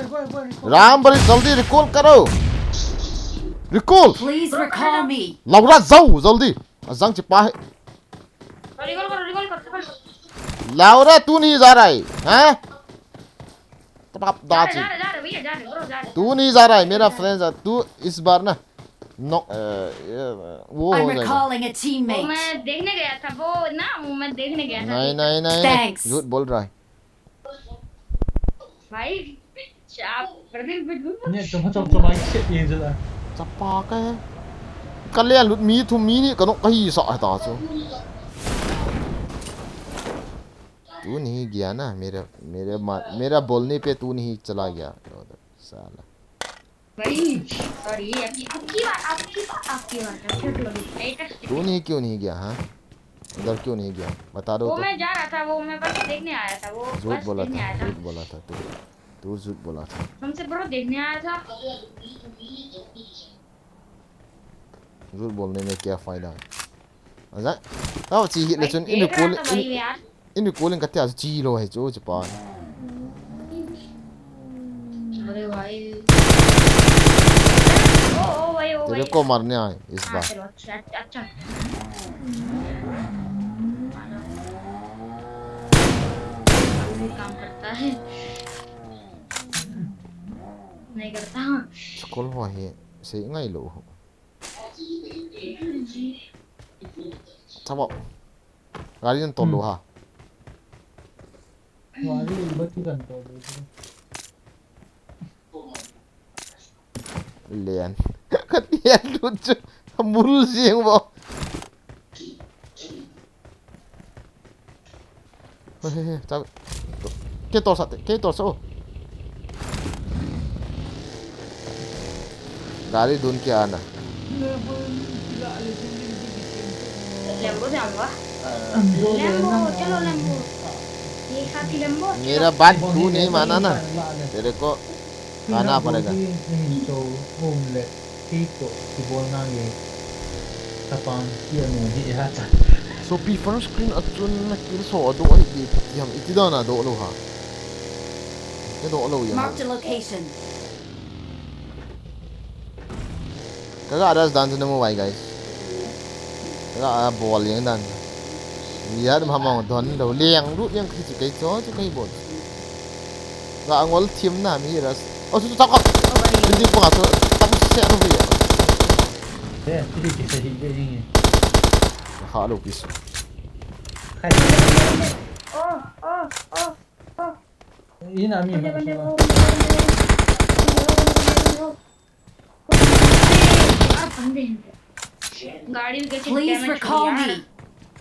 Rambar jaldi recall karo. Recall. Please recall me. Laura jao, jaldi. Ajang chi pa hai. Recall karo, recall karo, recall karo. Laura, तू नहीं जा रहा है, हैं? तब आप जा रहे, जा रहे, जा रहे भैया, जा रहे, bro, जा रहे। तू नहीं जा रहा है, मेरा friend है, तू इस बार ना, no, अ, ये, वो हो जाएगा। I'm recalling a teammate. वो मैं देखने गया था, वो ना, वो मैं देखने गया था। नहीं, नहीं, नहीं, नहीं, झूठ बोल रहा है। भाई, आप प्रदीप पे झूठ बोल रहे हो। Chapa ka he. Ka len lut mi thum mi ni ka nok ka hi sa ta chu. तू नहीं गया ना, मेरा, मेरे मा-, मेरा बोलने पे तू नहीं चला गया। साला। भाई, sorry, अबकी, अबकी बार, अबकी बार, अबकी बार, अबकी बार, अबकी बार। तू नहीं, क्यों नहीं गया, हाँ? उधर क्यों नहीं गया? बता दो तो। वो मैं जा रहा था, वो मैं बस देखने आया था, वो झूठ बोला था, झूठ बोला था तू। तू झूठ बोला था। हमसे bro देखने आया था। झूठ बोलने में क्या फायदा है? Aja, tao chi hit le chun, inu kul, inu kul in katia chi lo hai chu, chi pa. अरे भाई। ओ, ओ भाई, ओ भाई। तेरे को मारने आए इस बार। चलो, अच्छा, अच्छा, अच्छा। काम करता है। नहीं करता। School ho hi sei ngai lou. Chamo. Gari nan tol lou ha. Gari bati kan tol lou. Len. Katian lut chu. Mul jing bo. He, he, he, chao. Kei tol sa te, kei tol sa o. Gari dun kya na. Lambo se aunga. Lambo, chalo Lambo. Ye saathi Lambo, chalo. मेरा बात तू नहीं माना ना, तेरे को खाना पड़ेगा। Kei toh kibolna nge. Chapang ki anu hi ha cha. Sopi phone screen a chun na kill so a doh ahi ti ham, iti dan a doh lou ha. Ka doh lou ya. Marked a location. Ka ga rush dan chu na mu vai, guys. Ka ga bol jeng dan. Yar ma mong don lou leng lut jeng khi chu kei cho chu kei bol. Ga ngol thim na mi rush. O chu chu chak. Building panga chu tam se no hi. Te, ti ki se hi de jing. Kha lou pi su. Khai. Oh, oh, oh, oh. Ina mi ma. Bande, bande, bande, bande, bande, bande. गाड़ी में कैसे Please recall me.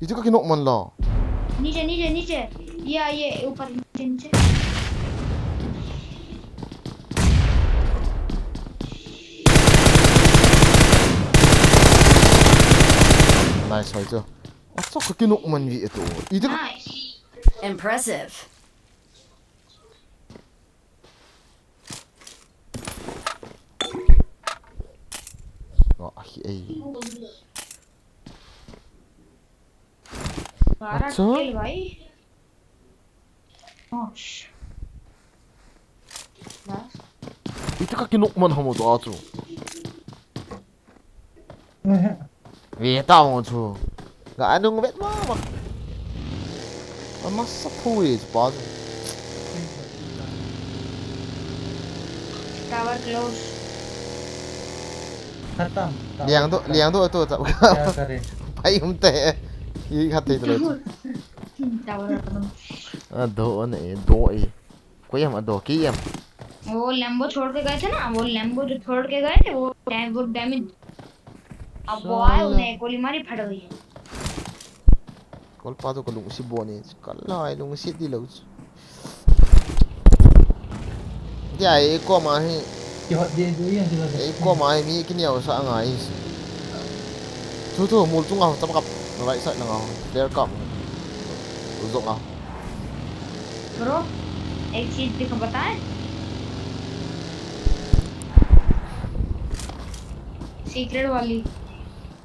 Iti ka kinok man la. नीचे, नीचे, नीचे। ये आइए, ऊपर, नीचे, नीचे। Nice, hoi chu. Acha ka kinok man vi eto. Iti ka Nice. Impressive. Oh, ahi ei. बारह Acha? Kill भाई। Oh, sh-, बस। Iti ka kinok man hamo to achu. Ve ta mo chu. Ga anung vet ma ma. Ama sa phu e pa chu. Tower close. खत्म। Liang do, liang do to ta. क्या करे? Pai um te. Ki khat te to. Tower खत्म। A do ne, do e. कोई हम दो की हम। वो लैम्बो छोड़ के गए थे ना, वो लैम्बो जो छोड़ के गए थे, वो डै-, वो डैमेज। अब वो आए, साला। उन्हें गोली मारी, फट गई। Kol pa to kalung si boni, kala ai lung si di lo. Dia e ko ma hi. Ki hot de du yan di lo. E ko ma hi mi kini au sa ngai. Tu tu mul chung au tap kap, right side na ngau. Flare kap. Uzok ngau. Bro, एक चीज देखो, बताएं? सीक्रेट वाली।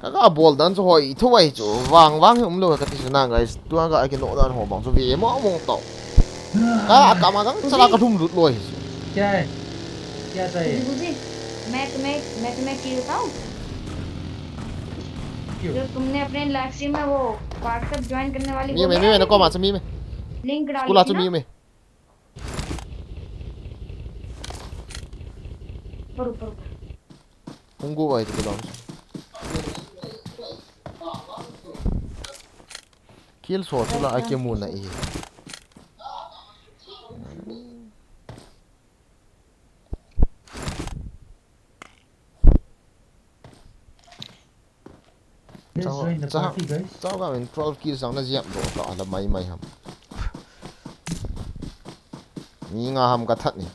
Ka, ka bol dan chu hoi, thu ai chu, vang, vang hi um lo, ka ti chu na, guys, tua ka, a kino dan ho bang chu, ve mo, mo to. Ka, ka ma gang, chala ka thum lut loi. क्या है? क्या चाहिए? गुरुजी, मैं तुम्हें, मैं तुम्हें एक चीज बताऊं? क्यों? जो तुमने अपने लाइव स्ट्रीम में वो WhatsApp ज्वाइन करने वाली Mi, बोली mi, mi, है, mi, na ko ma, sa mi, mi. Link डाली Kula थी chu ना? Mi, mi. ऊपर, ऊपर, ऊपर। Hung go ai tu dong. Kill so chu la ai ke mu na i. Let's join the party, guys. Chao ka min twelve kills ang na ziam do ka ala mai mai ham. Ni nga ham ka that ni.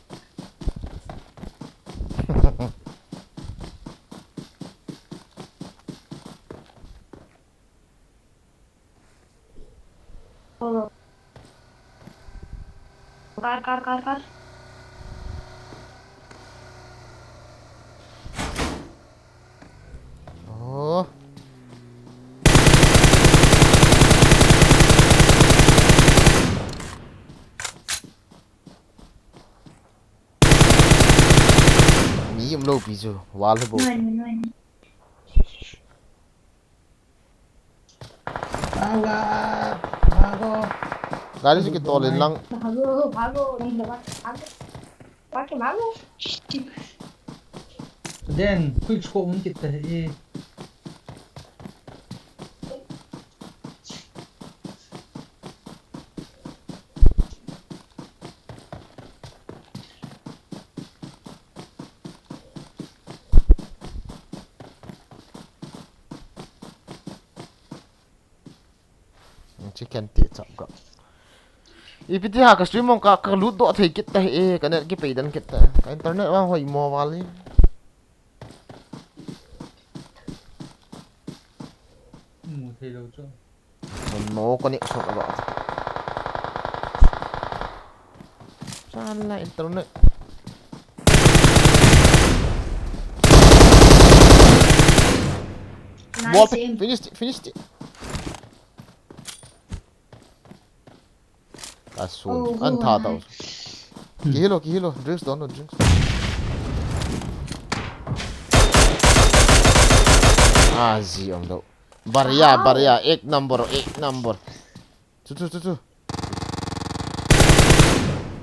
Car, car, car, car. Oh. Mi um lo pi chu, wall he bo. Nuai, nuai, nuai. Gari chu kitol in lang. भागो, भागो, नहीं लगा, भागो। भाग के भागो। Den, quick scope hung kit ta hi. Chicken ti chap ga. Ipi ti ha ka stream mong ka, ka lut doh thei kit ta hi e, ka net kipei den kit ta. Ka internet vang hoi mo vale. Mu thei lo chu. No connection aba. Sala internet. Nice aim. Finished it, finished it. Ka sun. Oh, an tha tau. Kihilo, kihilo. Drinks don lo, drinks. Ah, zi om lo. Baria, baria. Ek number, ek number. Chu, chu, chu, chu.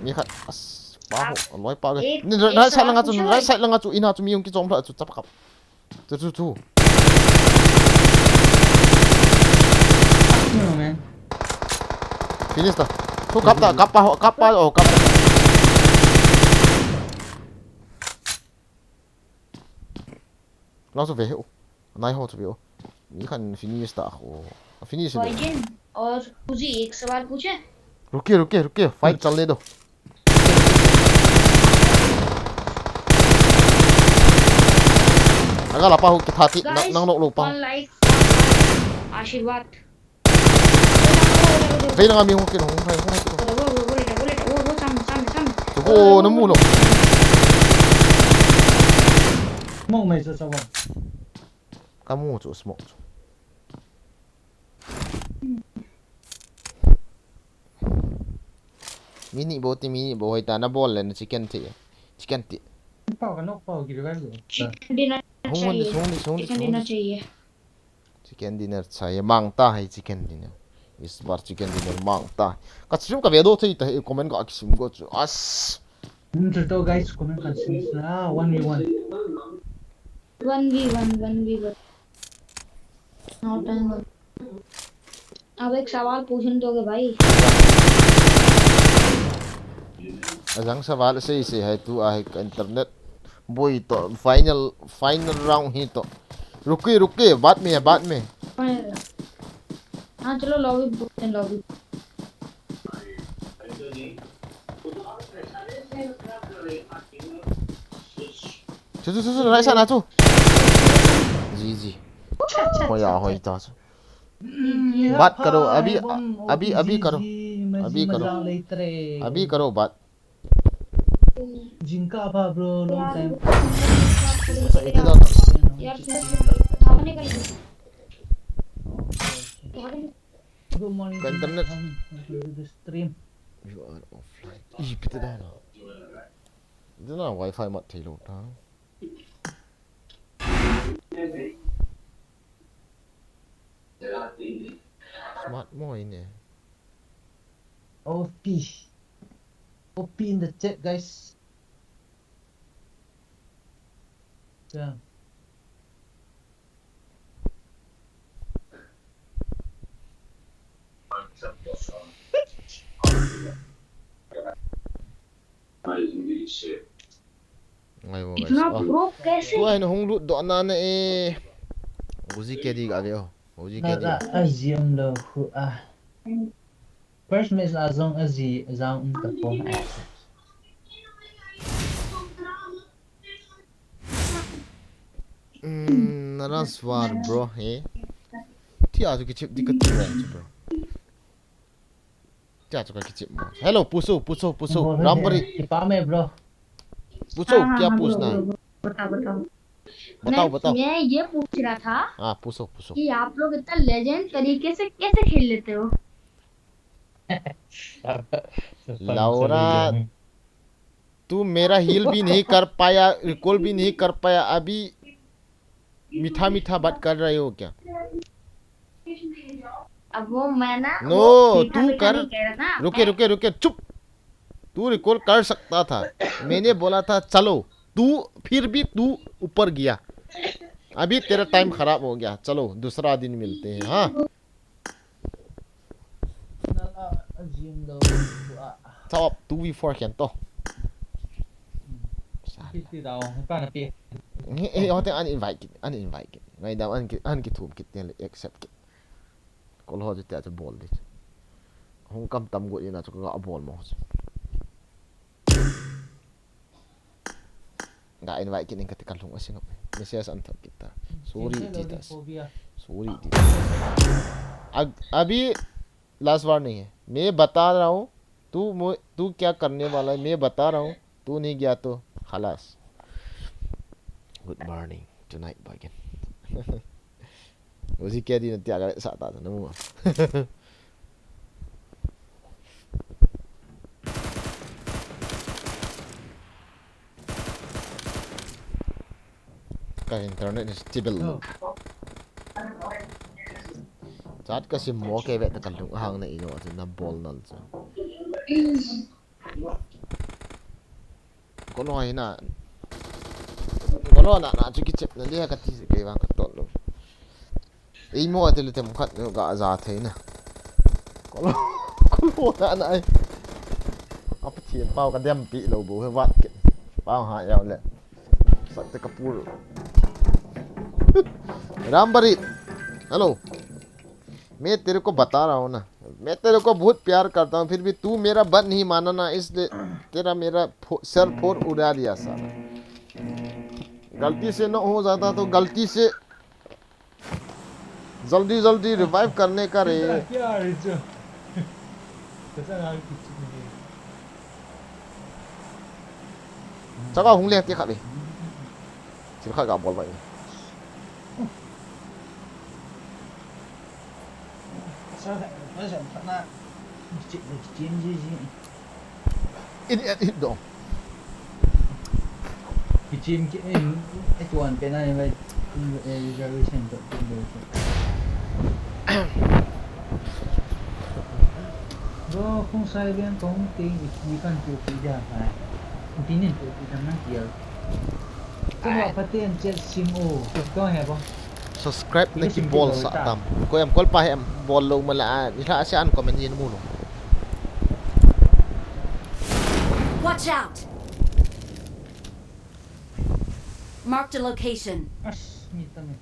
Ni khat. As, pa ho, loi pa. Ni right side langa chu, right side langa chu, ina chu mi jong kichom lha chu, chapa kap. Chu, chu, chu. Finish ta. Chu kap ta, kap pa ho, kap pa, oh, kap pa. Lang chu ve ho. Nai ho chu ve ho. Ni khan finish ta ho. Finish. भाईजान, और मुझे एक सवाल पूछे? रुकिए, रुकिए, रुकिए, fight चलने दो। Aga la pa ho kitha ti, nang nok lo pa. One like, आशीर्वाद। Vei langa mi hung kit, hung hai, hung hai kit. Wo, wo, wo, wo, wo, wo, wo, cham, cham, cham. Chu ko na mu lo. Smoke mai chu, chawang. Ka mu chu smoke chu. Mini bo ti, mini bo hoi ta na bol le na chicken ti. Chicken ti. Pau ka nok pau ki revive lo. Chicken dinner. Hung hon, chahiye. Hung hon, hung hon, chicken dinner chahiye. Chicken dinner chahiye, mangta hai chicken dinner. इस बार chicken dinner mangta hai. Ka stream ka ve do thei ta hai, comment ka kisim go chu. As. Hmm, to guys, comment ka sim na, one v one. One v one, one v one. No time. अब एक सवाल पूछने दोगे भाई? Ajang sawal sei sei hai tu ahi ka internet. Boi to final, final round hi to. रुकिए, रुकिए, बाद में है, बाद में। हाँ, चलो lobby बोलते हैं, lobby। Chu, chu, chu, chu, right side na chu. G G. अच्छा, अच्छा, Hoya, अच्छा, hoi ta chu. बात करो, अभी, अभी, अभी करो। अभी करो। अभी करो बात। Jingkah pha bro, long time. यार, तूने उठावा नहीं करी। Good morning. Ka internet. Welcome to the stream. You are offline. Ih, pita da na. Dena wifi mat thei lo ta. Smart mo ine. O P. O P in the chat, guys. Yeah. Ngai vo, guys. इतना pro कैसे? Tua hin hung lut doh na na e. Uzi K D ga ve o. Uzi K D. Naga aziam lo khu a. First match la jong azi jang um ta pon a. Hmm, nara swar bro he. Tia chu kichip di ka ti bro. Tia chu ka kichip mo. Hello, puso, puso, puso. Rambari. Kipa me, bro. Puso, kya puchna hai? Bro, bro, bro. Batao, batao. Batao, batao. मैं ये पूछ रहा था, हाँ, पूछो, पूछो। कि आप लोग इतना लेजेंड तरीके से कैसे खेल लेते हो? Laura, तू मेरा हील भी नहीं कर पाया, रिकॉल भी नहीं कर पाया, अभी मीठा मीठा बात कर रहे हो क्या? अब वो मैं ना, no, वो मीठा तू मीठा कर। नहीं कह रहा था। रुके, मैं रुके, रुके, चुप। तू रिकॉल कर सकता था। मैंने बोला था चलो, तू, फिर भी तू ऊपर गया। अभी तेरा टाइम खराब हो गया। चलो, दूसरा दिन मिलते हैं, हाँ। Top two v four khen to. Kiti dau, ka na pe. Eh, eh, hote an invite kit, an invite kit. Ngai dam an ki, an kithum kit, accept kit. Kol ho chu tia chu bol di. Hung kam tam got ina chu ka bol mo. Ga invite kit ning kati ka lung asin. Message an thot kit ta. Sorry ti ta. Sorry ti ta. Ab-, अभी last warning है। मैं बता रहा हूँ, तू मु-, तू क्या करने वाला है, मैं बता रहा हूँ, तू नहीं गया तो खलास। Good morning, tonight again. Uzi K D na tia ka sa ta na mu. Ka internet is stable. Oh. Chat ka sim mo ke ve ta ka lung hang na ino ati na bol nal cha. Kolo hi na. Kolo na na chu kichep na le ka ti se ke vang ka tot lo. Ei mo ati le tem khat no ga ja thei na. Kolo, kolo na na ai. Apa thiem pau ka dem pi lo bu he vat ke. Pau ha yau le. Sak te ka pur. Rambari. Hello. मैं तेरे को बता रहा हूँ ना, मैं तेरे को बहुत प्यार करता हूँ, फिर भी तू मेरा बात नहीं माना ना, इसलिए तेरा मेरा फो-, सर फोड़ उड़ा दिया साला। गलती से न हो जाता तो गलती से जल्दी जल्दी रिवाइव करने का रे। Chaka hung le ti khat le. Thil khat ga bol bai. In, in, in dong. Kichim ki in, eh, tuan pe na ni mai, eh, reservation to, to, to. Go, kung sai biang kong ting, ni kan tu pi dia, hai. Ti nin tu pi dia, man tial. Tuma paten chet sim o, kong he bo. Subscribe na kibol sa tam. Ko em kol pa he em bol lo mala, ni la se an comment yin mu lo. Watch out! Marked a location. As, ni tam e.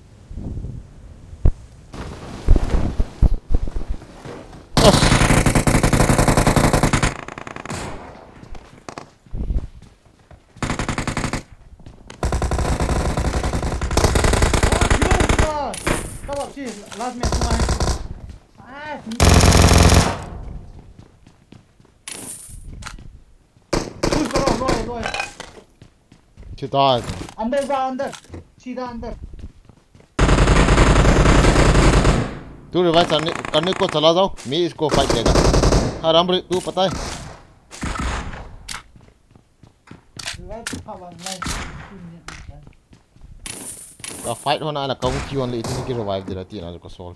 Last match. Push karo, no hai, no hai. Kita hai. Andar ja, andar. Seedha andar. Tu revive karne, karne ko chala jao. Main isko fight karega. Ha, Rambari, tu pata hai. Ka fight hona la ka hung kion le itini ki revive dira tina ka sol.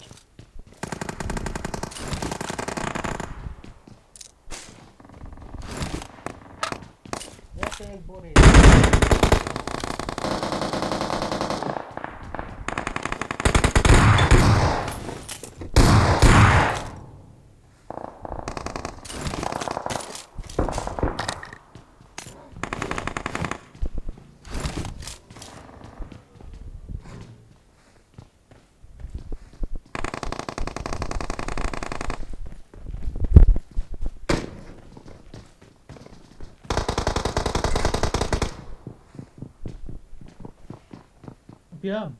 Piam.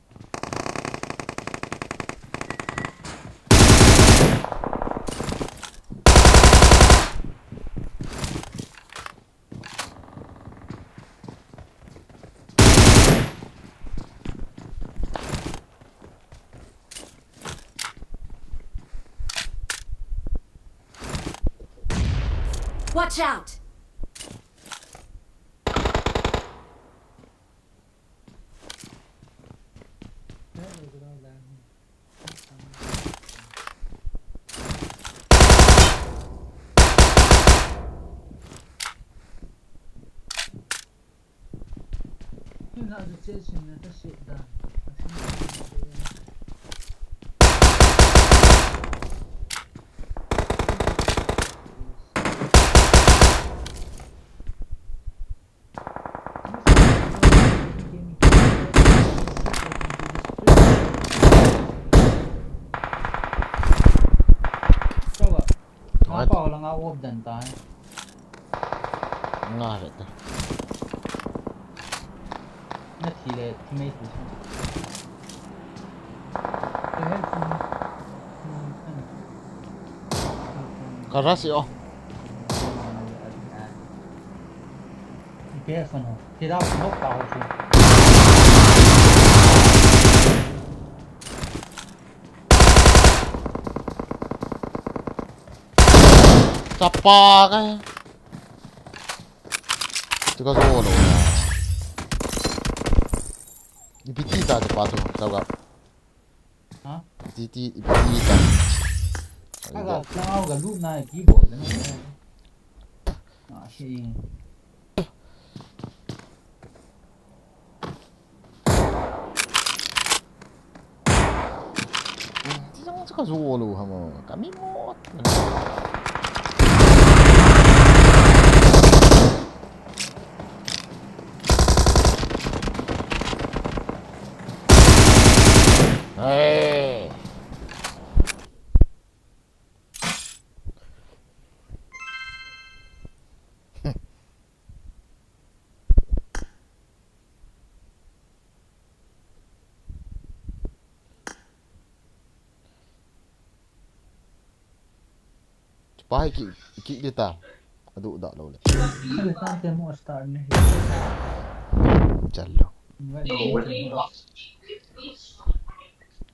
Watch out! Nga pa lang a op dan ta. Nga le ta. Na thi le thi mai thi. Ka ra si o. Pe sa no. Thi da mo pa ho si. Chapa ka. Tika zo lo. Ipi ti pa tu, tau ga. Ha? Ti, ti, ti ta. Aga, tau ga lu na keyboard na. Ah, shi. Ti jong chu ka zo lou ham, ka mi mot. Hey. Pai ki, ki kita. Adu da lo le. Kita te mo start ne. Chalo.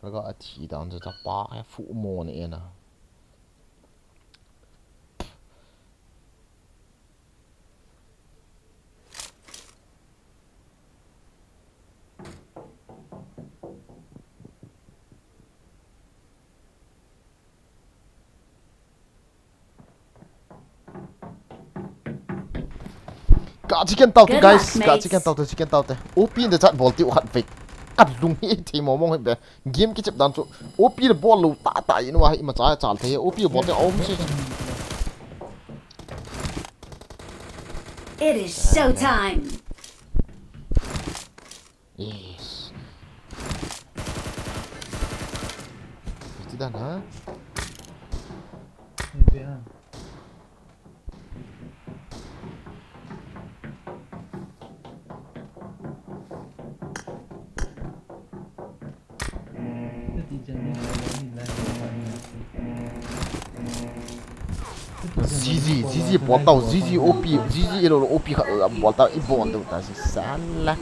Kaga athi dan cha pa fu mo ne na. Ka chicken tau te, guys, ka chicken tau te, chicken tau te. O P in the chat bol ti u khat vek. Ka lung hi thei mo mong hi be. Game kichep dan chu. O P le bol lou ta ta in wa hi ma cha chal thei. O P bol te om se. It is show time. Yes. Iti dan ha? Iti ha. Zizi, Zizi bol tau, Zizi O P, Zizi ilo lo O P khat bol tau, i bol tau ta si sala.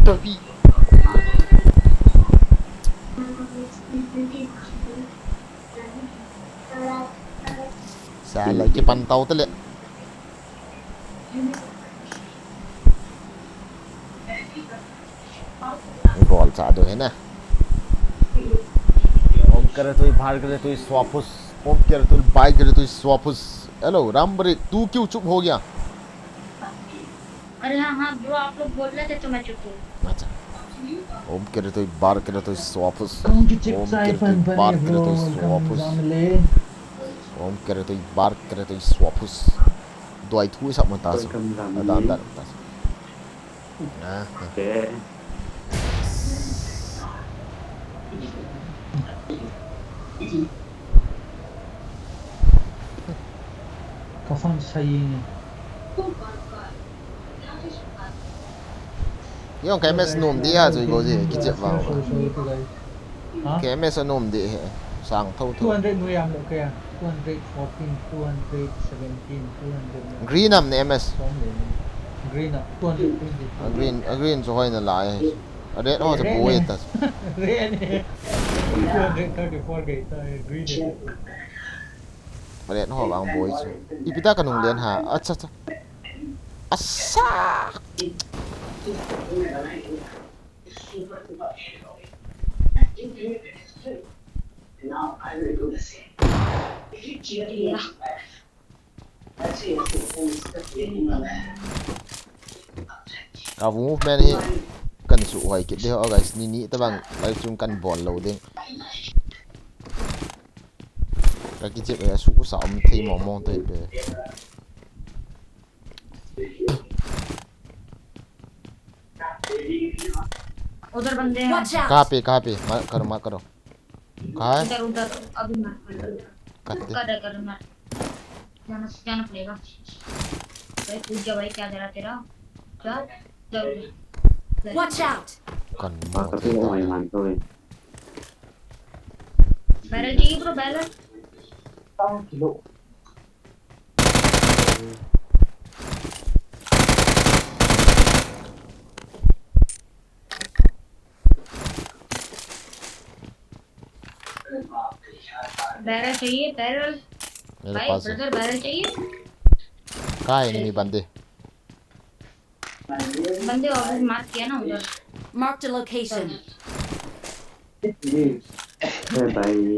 Tapi. Sala, kipan tau tele. Bol cha do hai na. ओम करे तो ही बाहर करे तो ही स्वापुस। ओम करे तो ही बाहर करे तो ही स्वापुस। Hello, रामबरी, तू क्यों चुप हो गया? अरे हाँ, हाँ, bro, आप लोग बोल रहे थे तो मैं चुप हूँ। अच्छा। ओम करे तो ही बाहर करे तो ही स्वापुस। ओम करे तो ही बाहर करे तो ही स्वापुस। ओम करे तो ही बाहर करे तो ही स्वापुस। Doi thu sap mun ta su. Adan dan ta su. Ah. Ka phone sai. Yong ka M S nom di a, zui go zi, kichep vang. Sorry, sorry, sorry, guys. Ha? Ka M S nom di he. Sang tho tho. Two hundred nu yam lo kaya. Two hundred fourteen, two hundred seventeen, two hundred. Green am ne M S. Som le ne. Green am, two hundred twenty. A green, a green chu hoina lai. A red ho chu boi ta. Red ne. Two hundred thirty-four kei ta, green ne. Red ho vang boi chu. Ipi ta ka nung len ha. Acha, acha. Asa. Ka movement hi kan suhoi kit ding ho, guys, ni ni tabang live stream kan bol lou ding. Ka kichep e, suhsa um thei mong mong tai pe. उधर बंदे हैं। Watch out! कहाँ पे, कहाँ पे? मार करो, मार करो। कहाँ है? उधर, उधर, अभी मत करो। कत्ते? कर, कर, मत। जाना, जाना पड़ेगा। भाई, कूद जा भाई, क्या जरा तेरा? जा, जा उधर। Watch out! कौन मार मारते हैं? Barrel चाहिए bro, barrel। किलो। Barrel चाहिए, barrel। मेरे पास है। Brother, barrel चाहिए? कहाँ है enemy बंदे? बंदे और मार किया ना उधर। Marked a location. ए भाई।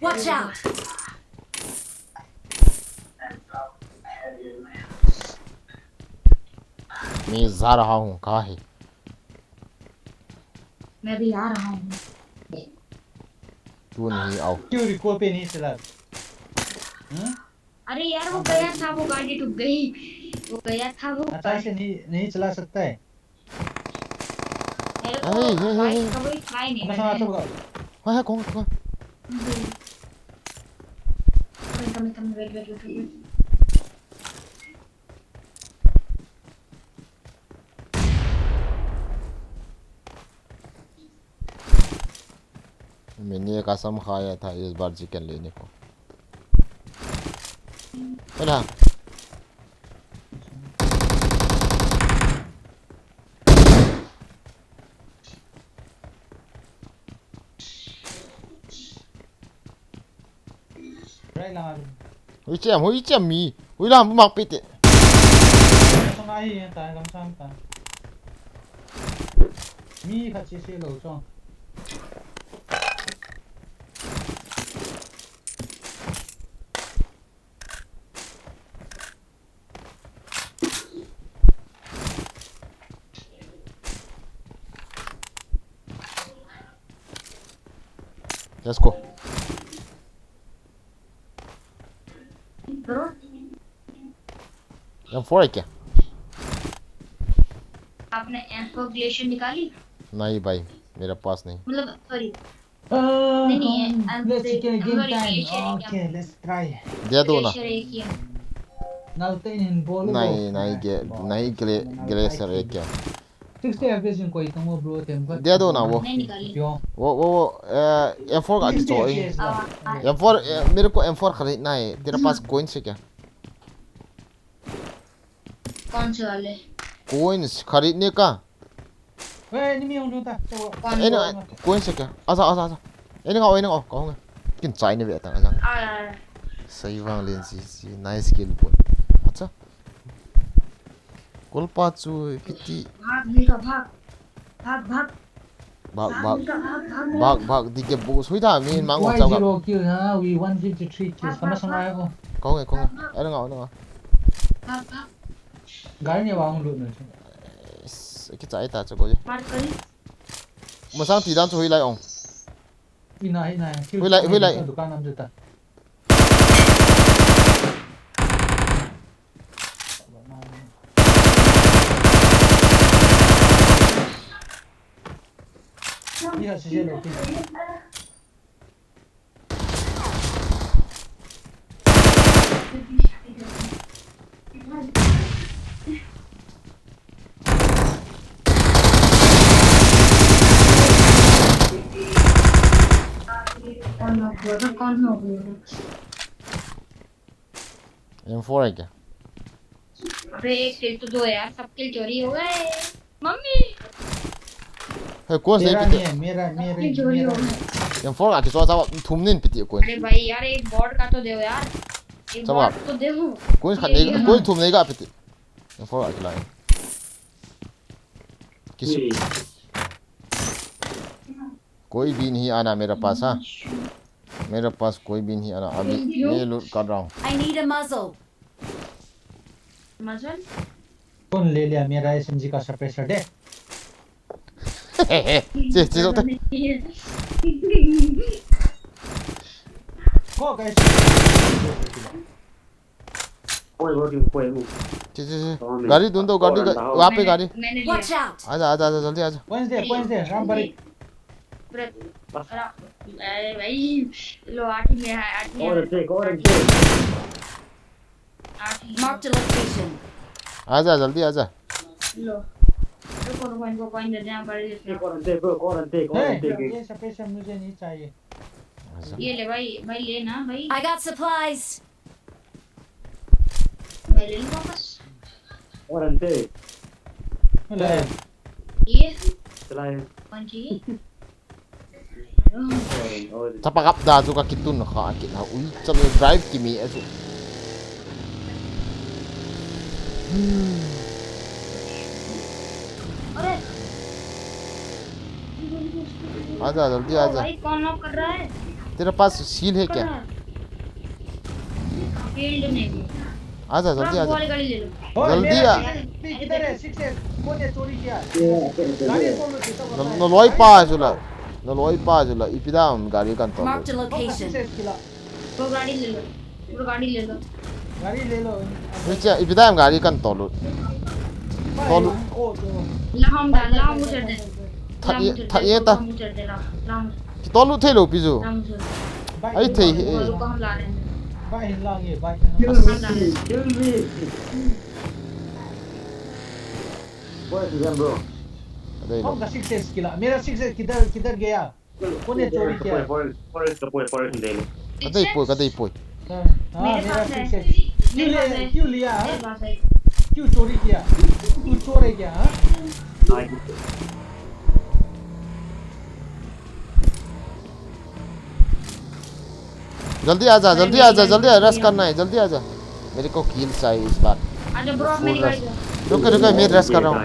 Watch out! मैं जा रहा हूँ, कहाँ है? मैं भी आ रहा हूँ। तू नहीं आओ। क्यों रिकॉर्ड पे नहीं चला? हम्म? अरे यार, वो गया था, वो गाड़ी रुक गई। वो गया था, वो अचानक से नहीं नहीं चला सकता है। मेरे को अरे, हे, हे, बाइक हे। का कोई ट्राई नहीं Kamu करना sa है। ito? Hoy, hoy, kung, kung. Coming, coming, coming, wait, wait, wait, wait. मैंने एक कसम खाया था इस बार चिकन लेने को। है ना? Right lang. Hui chiam, hui chiam mi. Hui lam mak pite. Song ahi ta kam sang ta. Mi khat si si lo chong. Let's go. करो। M four है क्या? आपने एम फोर ग्लेशियर निकाली? नहीं भाई, मेरे पास नहीं। मतलब सॉरी। Uh, नहीं, नहीं, um, I'm let's saying, chicken I'm again not time. really sharing, Okay, let's try. दे दो ना। ग्लेशियर एक ही है। Now tayo in bolo. नहीं, नहीं, गे-, नहीं, ग्ले-, ग्लेशियर है क्या? Sixty F P S in koi tamo bro tem ka. दे दो ना वो। नहीं निकाली। Yo. वो, वो, वो, ए, M four का किचो है। आ, आ, M four, ए, मेरे को M four खरीदना है। तेरे पास कॉइन्स है क्या? कौन से वाले? कॉइन्स खरीदने का? Hey, enemy ang luta. So, कौन? ए, नहीं, कॉइन्स है क्या? आजा, आजा, आजा। ए, नहीं, आओ, ए, नहीं, आओ, कहोगे। किन चाय नहीं बेटा, आजा। आ, आ, आ। सही वांग लेन सी, सी, नाइस किल पॉइंट। अच्छा। गोलपा चू किती भाग निका भाग। भाग भाग। भाग, भाग भाग, निका भाग भाग। भाग, भाग, दिखे बोस हुई था, मैं मांगो why चाहूंगा। Zero kill, huh? We one fifty-three kills. Kamu sa nga ako. कहोगे, कहोगे। ए, नहीं, आओ, नहीं, आओ। भाग भाग। Gari niya wang loot na siya. Yes, किती चाय था, चलो जी। मार करी। Masang tidan chu hui lai ong. Ina, ina. Hui lai, hui lai. Dukan nam juta. Ina, si Zero kill. कौन हो गया? कौन हो गया? M four है क्या? अबे एक किल तो दो यार, सब किल चोरी हो गए। मम्मी। Hey, कौन से मेरा पीते? नहीं है, मेरा, मेरा, ये चोरी हो मेरा। गए। M four आके सो था, थूमने नहीं पीते कौन? अरे भाई यार, एक बॉट का तो दो यार। एक जवाब। बॉट तो दो। कौन खाने का, कौन थूमने का पीते? M four आके लाए। किसी, कोई भी नहीं आना मेरे पास, हाँ? मेरे पास कोई भी नहीं आना। अभी मैं लूट कर रहा हूँ। I need a muzzle. मजन। कौन ले लिया मेरा S M G का suppressor दे? चे, चे, चे, Go, guys. Oi, oi, oi, oi. चे, चे, चे। गाड़ी ढूंढो, गाड़ी का, वहाँ पे गाड़ी। मैंने Watch लिया। Out! आजा, आजा, आजा, जल्दी आजा। Wednesday, Wednesday, राम बारी। पूरा, पूरा, अरे भाई, लो आठ ही में है, आठ ही Go में and take, go and take. आठ ही। Marked a location. आजा, जल्दी आजा। लो। रुको, रुको, इनको कॉइन दे दे, हम बड़े देते हैं। Go and take, bro, go and take, go नहीं, and take. ये suppressor मुझे नहीं चाहिए। आजा। ये ले भाई, भाई लेना भाई। I got supplies. मैं ले लूँ वापस। Go and take. ले। ये चलाए। कौन चाहिए? और Chapa kap da chu ka kitun kha kit ha ui, chalo drive kimi a chu. आजा, जल्दी आजा। तेरे पास शील्ड है क्या? आजा, जल्दी आजा। जल्दी आ। नलोई पा जुला। नलोई पा जुला। Ipi dam gari kan to. Marked a location. वो गाड़ी ले लो, वो गाड़ी ले लो। गाड़ी ले लो। Ipi dam gari kan to lut. To lut. Lam da, lam utar de. Tha ye ta. Ki to lut thei lou pi ju. Ai thei he. Bhai, lam ye, bhai. Kill me, kill me. Bro. Adei lou. Hum ka six S kila. Mera six S kidhar, kidhar gaya? Forest, forest, forest, forest, forest. Kadei poi, kadei poi. हाँ, हाँ, मेरे पास है। क्यों ले, क्यों लिया? मेरे पास है। क्यों चोरी किया? तू चोर है क्या, हाँ? जल्दी आजा, जल्दी आजा, जल्दी आ, रश करना है, जल्दी आजा। मेरे को किल चाहिए इस बार। आजा ब्रो, मेरी गाड़ी। रुको, रुको, मैं रश कर रहा हूँ।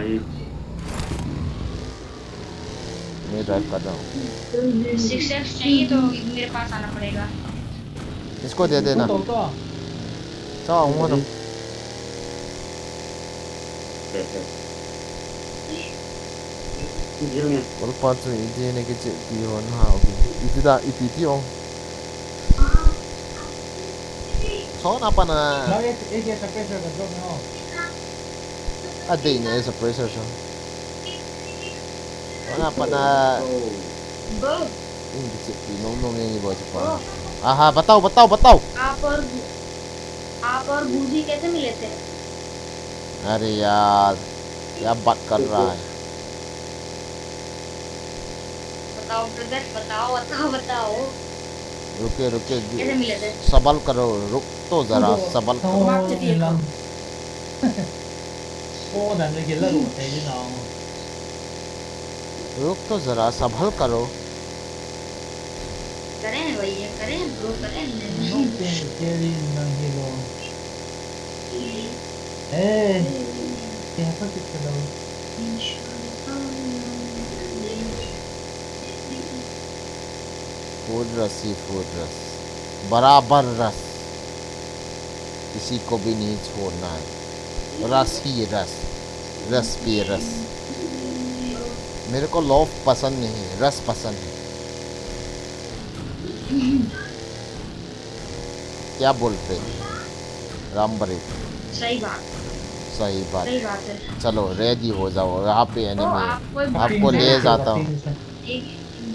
मैं ड्राइव कर रहा हूँ। सिक्स एक्स चाहिए तो मेरे पास आना पड़ेगा। इसको दे देना। चाओ, आऊंगा ना। Kol pa chu i ding ne kiche pi hon ha o. Ipi da, ipi ti o. Chon a pana. Adei ne suppressor chu. Chon a pana. Ing kiche pi nom nom ne ni boi chu pa. Aha, batao, batao, batao. आप और आप और बूजी कैसे मिले थे? अरे यार, क्या बात कर रहा है? बताओ ब्रदर, बताओ, बताओ, बताओ। रुके, रुके। कैसे मिले थे? सबर करो, रुक तो जरा, सबर करो। रुक तो जरा, सबर करो। करें भाई, ये करें, ब्रो, करें। फूड रस ही फूड रस, बराबर रस, किसी को भी नहीं छोड़ना है। रस ही रस, रस पे रस। मेरे को लव पसंद नहीं, रस पसंद है। क्या बोलते हैं राम बरे? सही बात। सही बात। सही बात है। चलो, रेडी हो जाओ, यहाँ पे एनिमी है। आपको ले जाता हूँ। एक,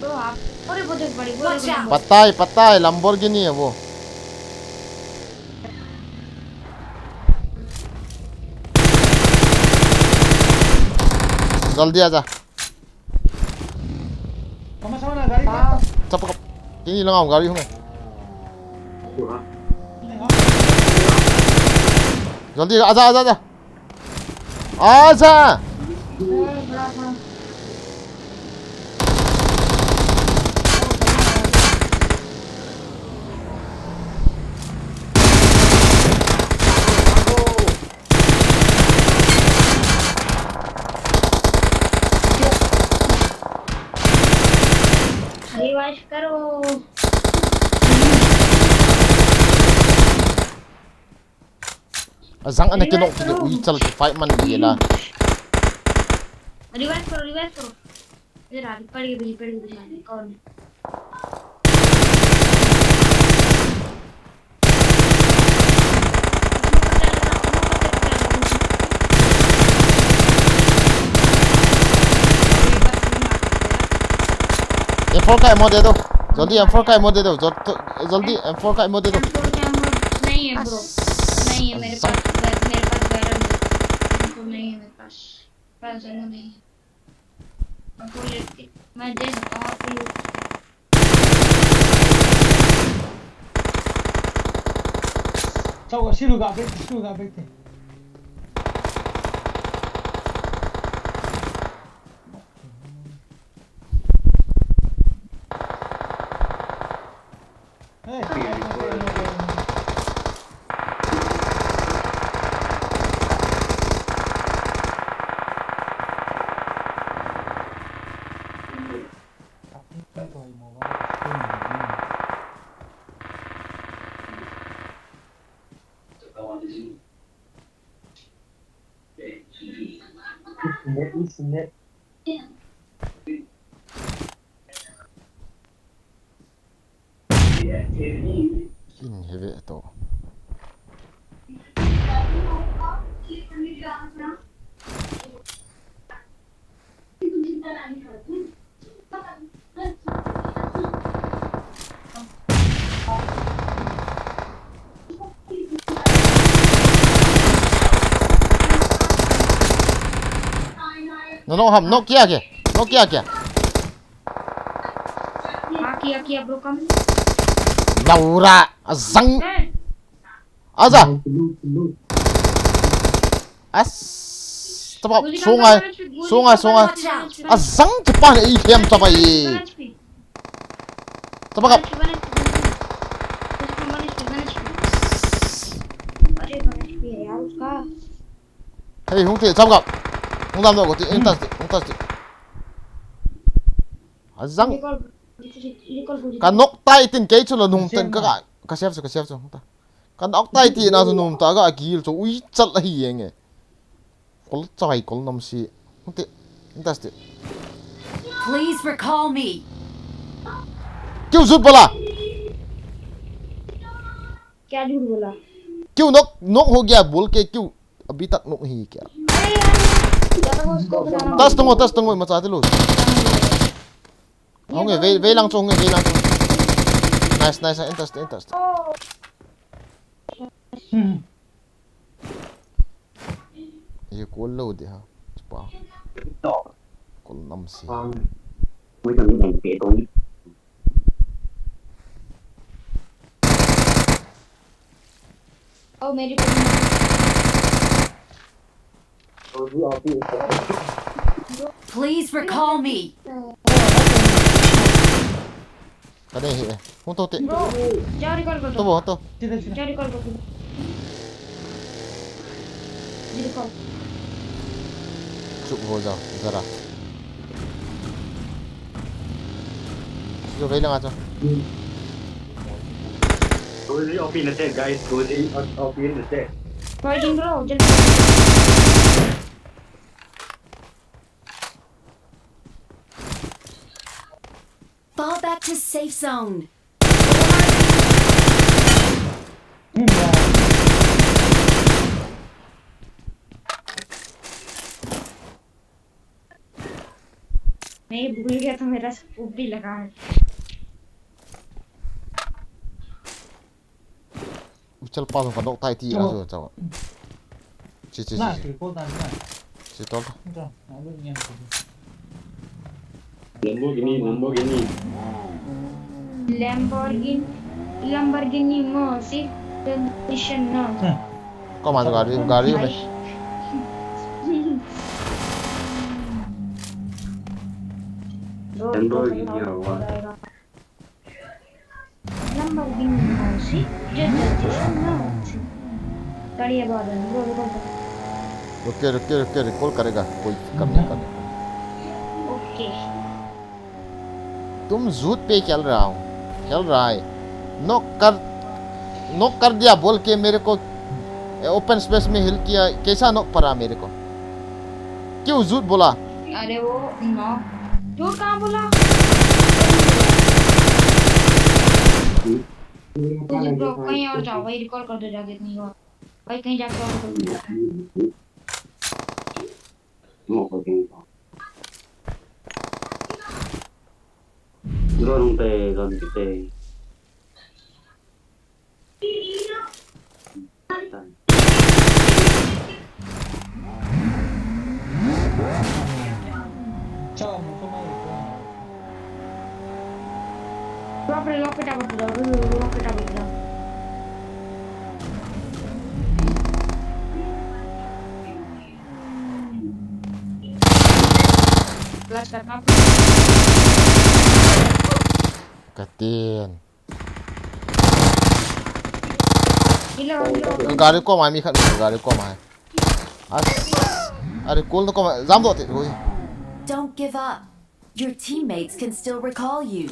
दो, आप, अरे, वो देख, बड़ी, वो देख, पता है, पता है, लंबोर्गिनी है वो। जल्दी आजा। Chapa kap. Kini lang ako, gari ko. Joldi, aja, aja, aja. Aja. Revive करो। Azang ana kino kide ui chal ke fight man di la. Revive करो, revive करो। इधर आ, पड़ गई, पड़ गई, पड़ गई, कौन? M four का ammo दे दो। जल्दी M four का ammo दे दो। जल-, तो, जल्दी M four का ammo दे दो। M four का ammo नहीं है, bro। नहीं है मेरे पास। मेरे पास gun नहीं है मेरे पास। पास ammo नहीं है। आपको लेके मैं दे सकता हूँ आपको loot। Chao, silu ga bek, silu ga bek te. Hey, hey, hey, hey, hey. Kin heve to. No, no, ham, no, kya, kya? No, kya, kya? Aki, aki, bro, come. Laura, azang. Eh. Aza. As. Tapa, sungai, sungai, sungai. Azang, tapa, eh, hem, tapa, eh. Tapa, kap. Hey, hung te, tapa, kap. Hung dam, no, ko te, hung tas te, hung tas te. Azang. Ka nok tai tin kei chu la nung ten ka, ka, ka save chu, ka save chu. Ka nok tai ti na chu nung ta ka kill chu ui chal ahi yeng e. Kol chai kol nam si. Te, te. Please recall me. Kyu zut bola. क्या झूठ बोला? क्यों knock, knock हो गया बोल के क्यों अभी तक नॉक नहीं किया? अरे यार, ज्यादा वो स्कोप बनाना। Tas tungo, tas tungo, macha te lo. Hung e, vei, vei lang chu, hung e, vei lang chu. Nice, nice, entas, entas. Hmm. Ye kol lo de ha. Chupa. Kol nam si. Oh, मेरी Please recall me. Ka dei hi e. Hung to te. Bro, जा रिकॉल कर दो। To bo, to. जा रिकॉल कर दो। Recall. Chup ho jao, jara. Chu vei langa chu. Go in, open the check, guys. Go in, open the check. Fighting, bro. Just Fall back to safe zone. मैं भूल गया था, मेरा स्कोप भी लगा है। Uchal pa ka nok tai ti a chu chawa. Chi, chi, chi, chi. Chi tol. Lamborghini, Lamborghini. Lamborghini, Lamborghini mo si condition no. Ko ma gari, gari me. Lamborghini mo si, just, just, no, si. Kariya baad, bro, bro, bro. Ruke, ruke, ruke, recall karega. Koi fikar nahi karne ka. Okay. तुम झूठ पे खेल रहा हूँ, खेल रहा है। नॉक कर, नॉक कर दिया बोल के मेरे को, ए, ओपन स्पेस में हिल किया, कैसा नॉक पड़ा मेरे को? क्यों झूठ बोला? अरे वो नॉक, झूठ कहाँ बोला? कुछ ब्रो, कहीं और जाओ भाई, रिकॉल कर दो जाके कहीं और। भाई, कहीं जाके और कर दो। Drone te, drone te. Rocket, rocket, rocket, rocket, rocket. Flash ka kap. Katin. Ilo, ilo. Gari ko mai mi khat, gari ko mai. As. Are kul ko mai. Jam do te koi. Don't give up. Your teammates can still recall you.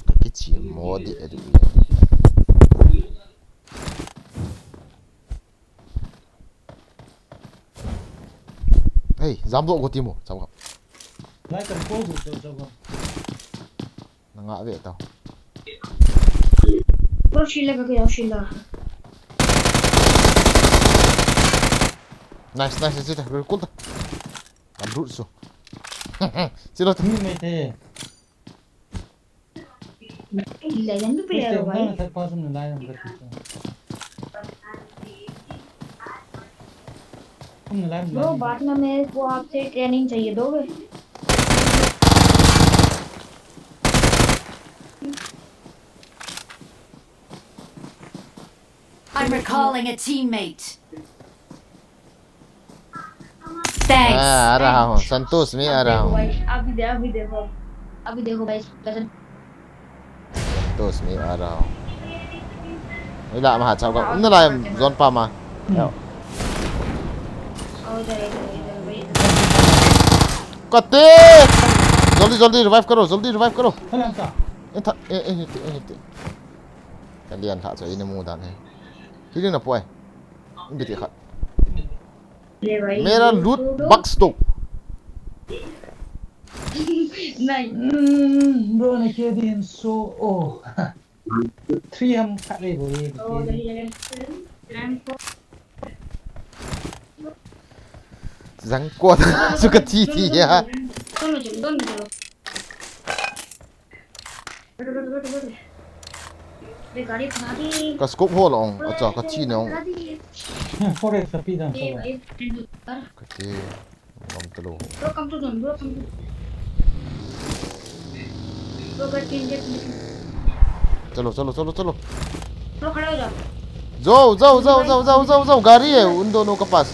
Ka kichi mo di adu. Hey, jam do go timo, jam go. Lai kan ko go to to go. Na nga ve tau. Bro, shield ka kya shield. Nice, nice, nice, nice. Cool ta. Lam root so. Silo ta. Ni mai te. Legend player Este bhai. na third person na lai lam ka ti. तुमने live Bro, बाद में मेरे को आपसे ट्रेनिंग चाहिए, दोगे? I'm recalling a teammate. Thanks. Ah, आ रहा हूँ। संतोष, मैं आ रहा हूँ। भाई, अभी दे, अभी देखो, अभी देखो भाई, कसम। संतोष, मैं आ रहा हूँ। Ila ma ha chao ka. Umna lai zone pa ma. Yo. और इधर, इधर, इधर, भाई, इधर। Kate! जल्दी जल्दी revive करो, जल्दी revive करो। Salam ta. Enta, eh, eh, eh, eh. Kalian kha choi ne mu dan he. Hili na poi. Biti khat. ले भाई, मेरा ये लूट छोड़ो। बॉक्स दो। नहीं। Hmm, bro, na ke din so oh. Three हम खा ले बोले. और इधर, रैंक को Zang ko su ka ti ti ya. दोनों चलो, दोनों चलो। बैठो, बैठो, बैठो, बैठो। अरे, गाड़ी फंसा दी। Ka scope ho long, acha ka chi nong. फंसा दी। Forex sa pidang ये sa. भाई, फ्रेंड उतर। Kate. Ngam talo. Bro, come to zone, bro, come to zone। Bro, get in, get in, get in। Chalo, chalo, chalo, chalo. Bro, खड़ा हो जा। Zao, zao, zao, zao, zao, zao, zao. Gari hai un dono ka paas.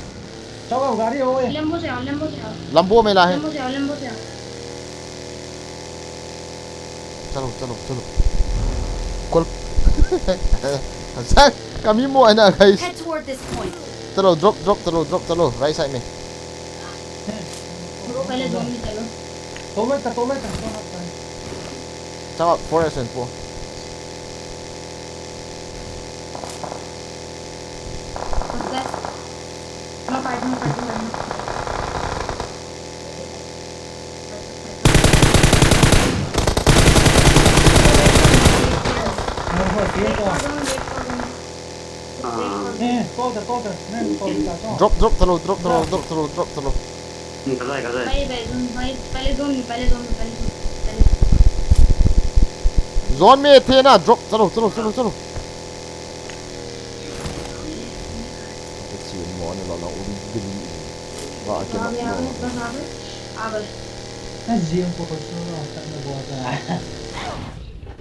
Chao, gari ho eh. Lambo से आओ, Lambo से आओ। Lambo mein la hai. Lambo से आओ, Lambo से आओ। Chalo, chalo, chalo. Kol. Sa kami mo ana, guys. Head toward this point. Chalo, drop, drop, chalo, drop, chalo. Right side mein. Bro, पहले zone में चलो। Tomata, tomata, tomata. Chao, four S and four. What's that? No fight, no fight, no fight, no fight। Number four, ये तो. Wait for zone, wait for zone। Eh, call the, call the. मैं call the, call. Drop, drop, chalo, drop, chalo, drop, chalo, drop, chalo. Hmm, kasai, kasai. भाई, भाई, zone, भाई, पहले zone में, पहले zone में, पहले zone में, पहले zone में। Zone mein the na, drop, chalo, chalo, chalo, chalo. Ka chi mo ne la la u di di. Ba a ke आ na गए, आ गए, mo. बस आ गए, आ गए। मैं जीएम को कुछ सुनो, तब मैं बहुत.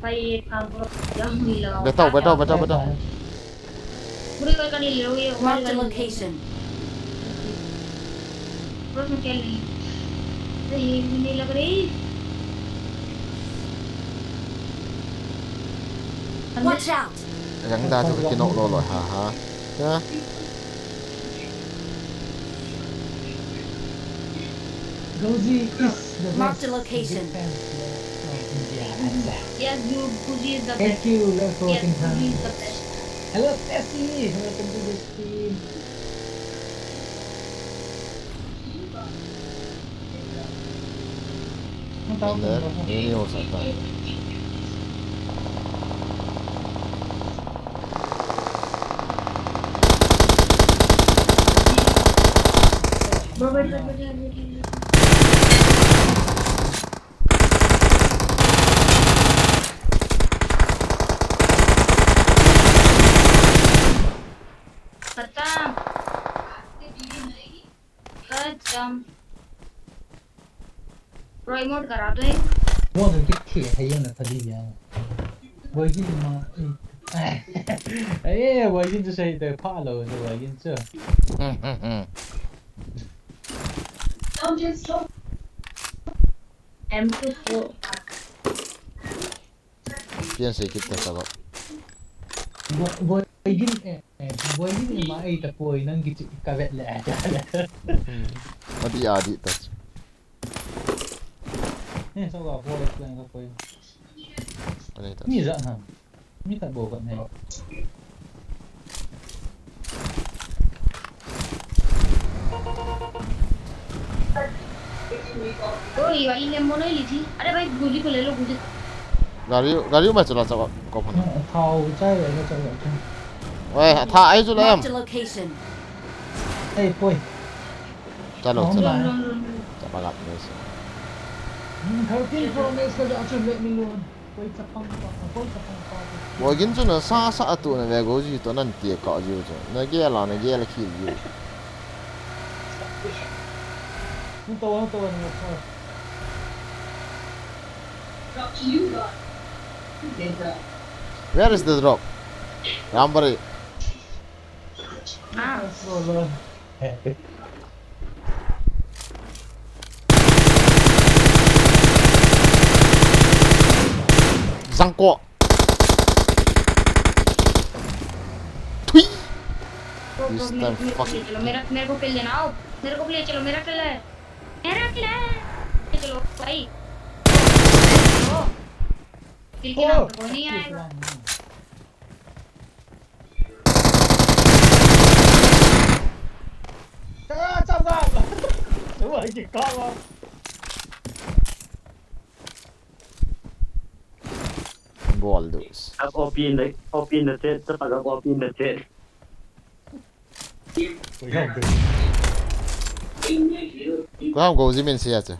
भाई, ये काम पूरा जम नहीं लगा। Betao, betao, betao, betao. पूरे का नहीं ले रहे हो, ये वाली Marked a गाड़ी। Location. पूरा में क्या नहीं? अरे, ये भी नहीं लग रही। Watch out! Yang da chu ki nok lo lo ha ha. Ya. Gozi is the Marked a best location. defense player from India. Yes, you, Gucci is the Thank best. you, love for Yes, watching. Gucci is the best. Hello, Tessie. Welcome to the stream. Ang tawag ko, Hindi, bro. hindi ho sakta. Bro, wait, wait, wait, wait, wait, wait। खत्म। खत्म। Bro, emote करा दो एक। Mo to kit khi, hay yun na pali yan. Wai gin ma, eh. Eh, wai gin to say the palo, so wai gin to. M two four। Pian sei kit ta sa ba. Wai gin, eh, wai gin ma, eh, ta poi nang git ka vet le. Adi adi ta. Ni sa ga forest line ka koi. Ani ta. Mi ja ha. Mi khat bou khat ne. ओ, ये वाली लेम्बो नहीं ली थी। अरे भाई, गोली को ले लो, गोली। गाड़ी, गाड़ी में चला, चला, को फोन। हाँ, था, वो चाय रहेगा, चलो, चलो। ओए, था, आई चला हम। Marked a location. ए, कोई। चलो, हाँ, चलो। लो, लो, लो, लो। चला, आप में से। हम्म, thirteen Pro Max का जो अच्छा, let me know। Boigin chu nasa sa a tu na ve go ji to nan ti ka ji chu. Na ge la, na ge la khi ji. Hung to, hung to, hung to. Where is the drop? Number. Ah. Zangko. Thui. This time, fuck. मेरे को ले चलो, मेरा, मेरे को kill देना, आओ। मेरे को भी ले चलो, मेरा kill है। मेरा kill है। ले चलो, भाई। ओ। Kill के नाम पे कोई नहीं आएगा। Bol dus. Up, O P in the, O P in the chat, sa pag-up, O P in the chat. Kuham go jimin siya cha.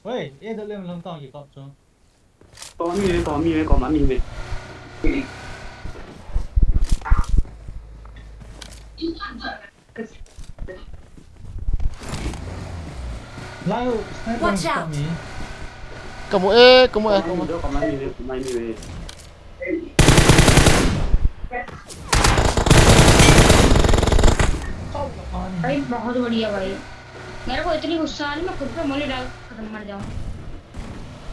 Oi, A W M lang tang ki kap chung. Ko mi ve, ko mi ve, ko ma mi ve. Watch out! Kamu eh, kamu eh, kamu. भाई, बहुत बढ़िया भाई। मेरे को इतनी गुस्सा आ रही, मैं खुद पे मोली डाल खत्म मर जाऊं।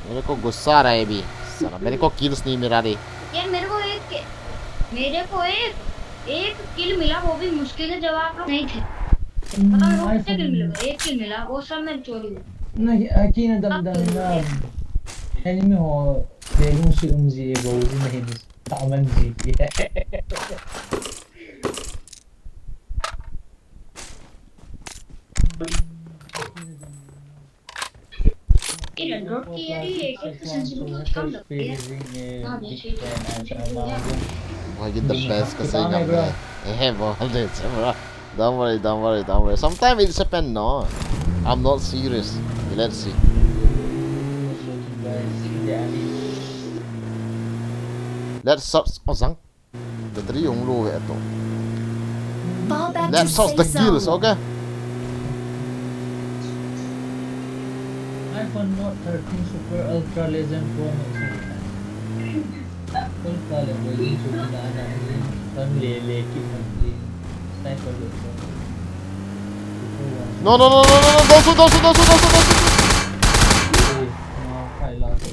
मेरे को गुस्सा आ रहा है अभी। साला, मेरे को kills नहीं मिला रही। यार, मेरे को एक, मेरे को एक, एक kill मिला, वो भी मुश्किल से, जब आप लोग नहीं थे। पता मेरे को कितने kill मिले? एक kill मिला, वो सब मैं चोरी हूँ। Enemy ho le lungsi um ji e, bou ji nahi, ta man ji e. Why get the best kasi nga bro? Eh, bro, bro. Don't worry, don't worry, don't worry. Sometimes it's happen, no? I'm not serious. Let's see. Let's sub. Oh, zang. Battery hung low ve to. Let's sub the kills, okay? iPhone Note thirteen Super Ultra Legend Pro Max. Full color version chu kila na ji, kan le le ki man ji. Sniper le ko. No, no, no, no, no, no, don't shoot, don't shoot, don't shoot, don't shoot, don't shoot. Eh, no, kai la ko.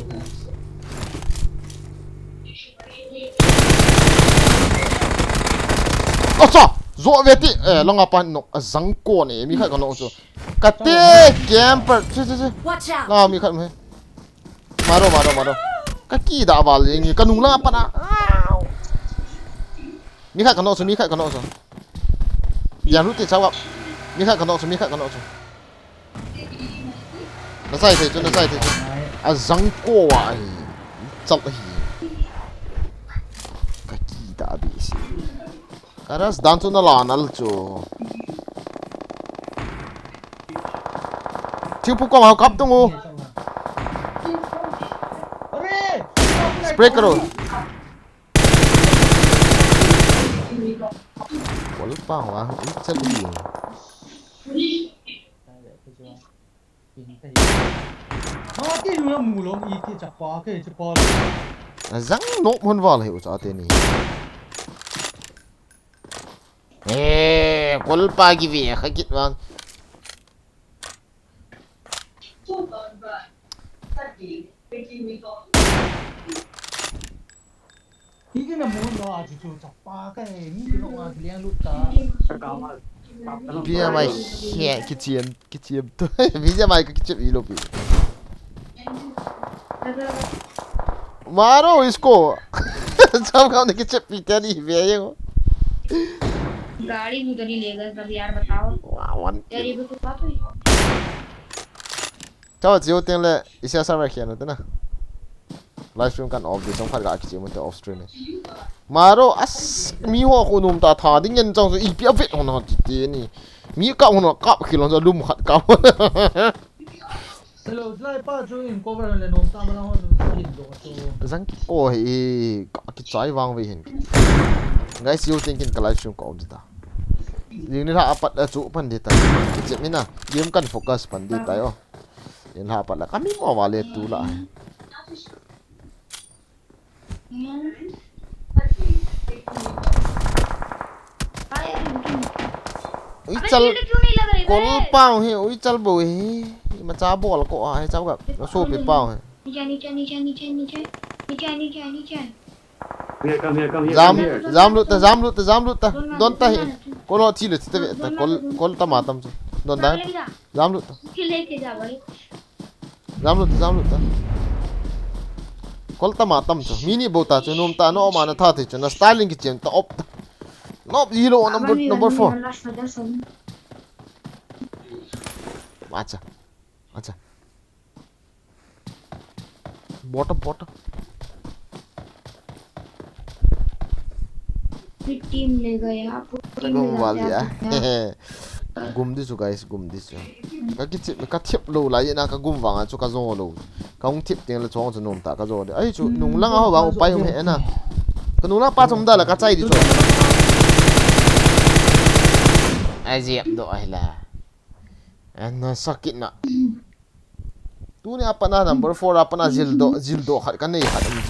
Acha! Zo ve ti, eh, long apa nok, a zang ko ne, mi khat ka nok chu. Kate camper, che, che, che. Watch out! Na, mi khat me. Maro, maro, maro. Ka kida val jeng, ka nung lang a pat a. Mi khat ka nok chu, mi khat ka nok chu. Yang lu ti chawap. Mi khat ka nok chu, mi khat ka nok chu. Na sai thei chu, na sai thei chu. A zang ko a hi. Chal hi. Ka kida bi si. Ka ras dan chu na la nal chu. Thingphung kom hao kap tung u. Spray karo. Kol pa hoa, i chat hi. A zang nok mun val hi u cha te ni. Eh, kol pa ki ve kha kit vang. Ina mu lo a chu chu chapa ka he, mi ki lo a ki leng lut ta. B G M I he kichiem, kichiem to. B G M I ka kichiem i lo pi. मारो इसको। Cham kam ne kichiem pi tani ve yo. गाड़ी भी उधर ही लेगा सब यार, बताओ। Wow, one यार, ये भी कुछ बात हुई? Chao, chiu teng le, isia server khian u te na. Live stream kan off di, song khat ga kichi mu te off stream e. Maro, as, mi ho khu num ta tha ding ngen chang su, ipi a vet hon ha ti te ni. Mi kap hon kap khil hon sa lum khat kap. Hello, lai pa chu in cover le nom ta ma la hon hin do chu. Jang ki ko hi, ka kichai vang ve hin. Guys, chiu teng kin ka live stream ka off di ta. Jing ni la apat a chu pan di ta. Kichi mi na, game kan focus pan di ta yo. Yin ha pat la kami mo vale tu la. Ui chal. अबे, ये क्यों नहीं लग रही कॉल बे? पाऊं है, ui chal bo है। ये मचा बॉल को आ है, चाव का। ना सो पे पाऊं है। नीचे, नीचे, नीचे, नीचे, नीचे। नीचे, नीचे, नीचे। Come here, come here, come here, Jam, come here. Jam lut ta, jam lut ta, jam lut ta. Don ta hi. Kol ho thi le thi ta ve ta. Kol, kol tam a tam chu. Don da. Jam lut ta. Jam lut ta, jam lut ta. Kol tam a tam chu. Mi ni bo ta chu nom ta no ma na tha thei chu. Na styling ki chen ta op ta. Nop yi lo number, number four. Acha. Acha. Bottom, bottom. Team le gaya, team le gaya. Gum di chu guys, gum di chu. Ka kichip, ka thip lo lai na ka gum vang a chu ka jo lo. Ka hung thip teng le chong chu nom ta ka jo di. Ai chu nung lang a ho vang upai um he na. Ka nung lang pa chom da la ka chai di chu. Ai jep do ai la. An na sakit na. Tuni a pat na number four a pat na jildoh, jildoh khat ka nei khat um.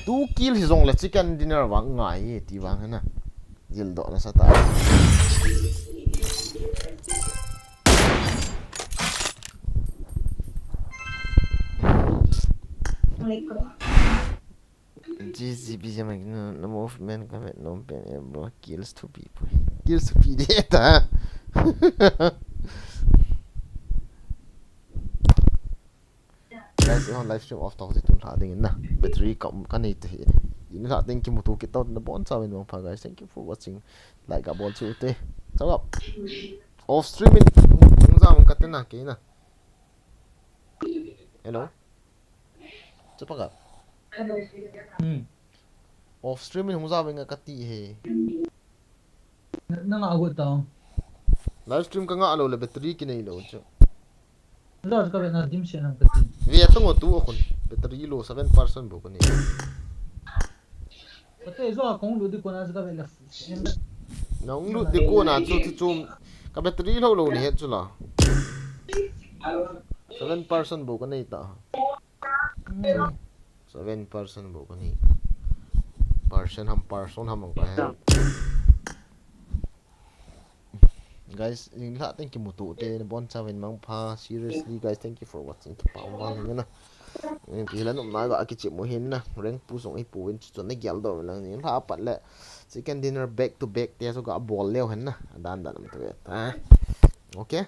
Two kill hi jong le chicken dinner vang ngai e ti vang hena. Jildoh na sa ta. G G B G M, no, no movement ka vet nom pen e bro, kills to people. Kills to P D ta. Guys, i hon live stream off tau te tun lha ding in na. Battery ka, ka nei te hi. In lha ding kimuto kit tau na bon chau in mangpha guys. Thank you for watching. Like ka bol chu te. Chau up. Off stream in hung jam ka te na ke na. Hello. Chapaka. Hmm. Off stream in hung jam in ka ti he. Na, na nga agot tau. Live stream ka nga lo le battery ki nei lo chu. Lo ka ve na dim se na ka ti. Ve tong tu o kun. Battery lo seven percent bo ka nei. Pate zo a kong lu di ko na ka ve la. Na hung lut di ko na chu chu chum. Ka battery lo lo ni het chu la. Seven percent bo ka nei ta. Hmm. Seven percent bo ka nei. Percent ham, percent ham ang ka he. Guys, in lha thank you muto te na bon chau in mangpha. Seriously guys, thank you for watching. Kipa um vang na. Pi la nom na ga kichi mo hin na. Rank pu song i pu in chu na gial do lang in lha pat le. Chicken dinner back to back te so ga bol leo hen na. Dan dan am te ta. Okay.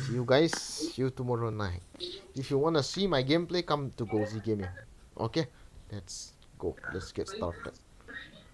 See you guys. See you tomorrow night. If you wanna see my gameplay, come to Gozi Gaming. Okay. Let's go. Let's get started.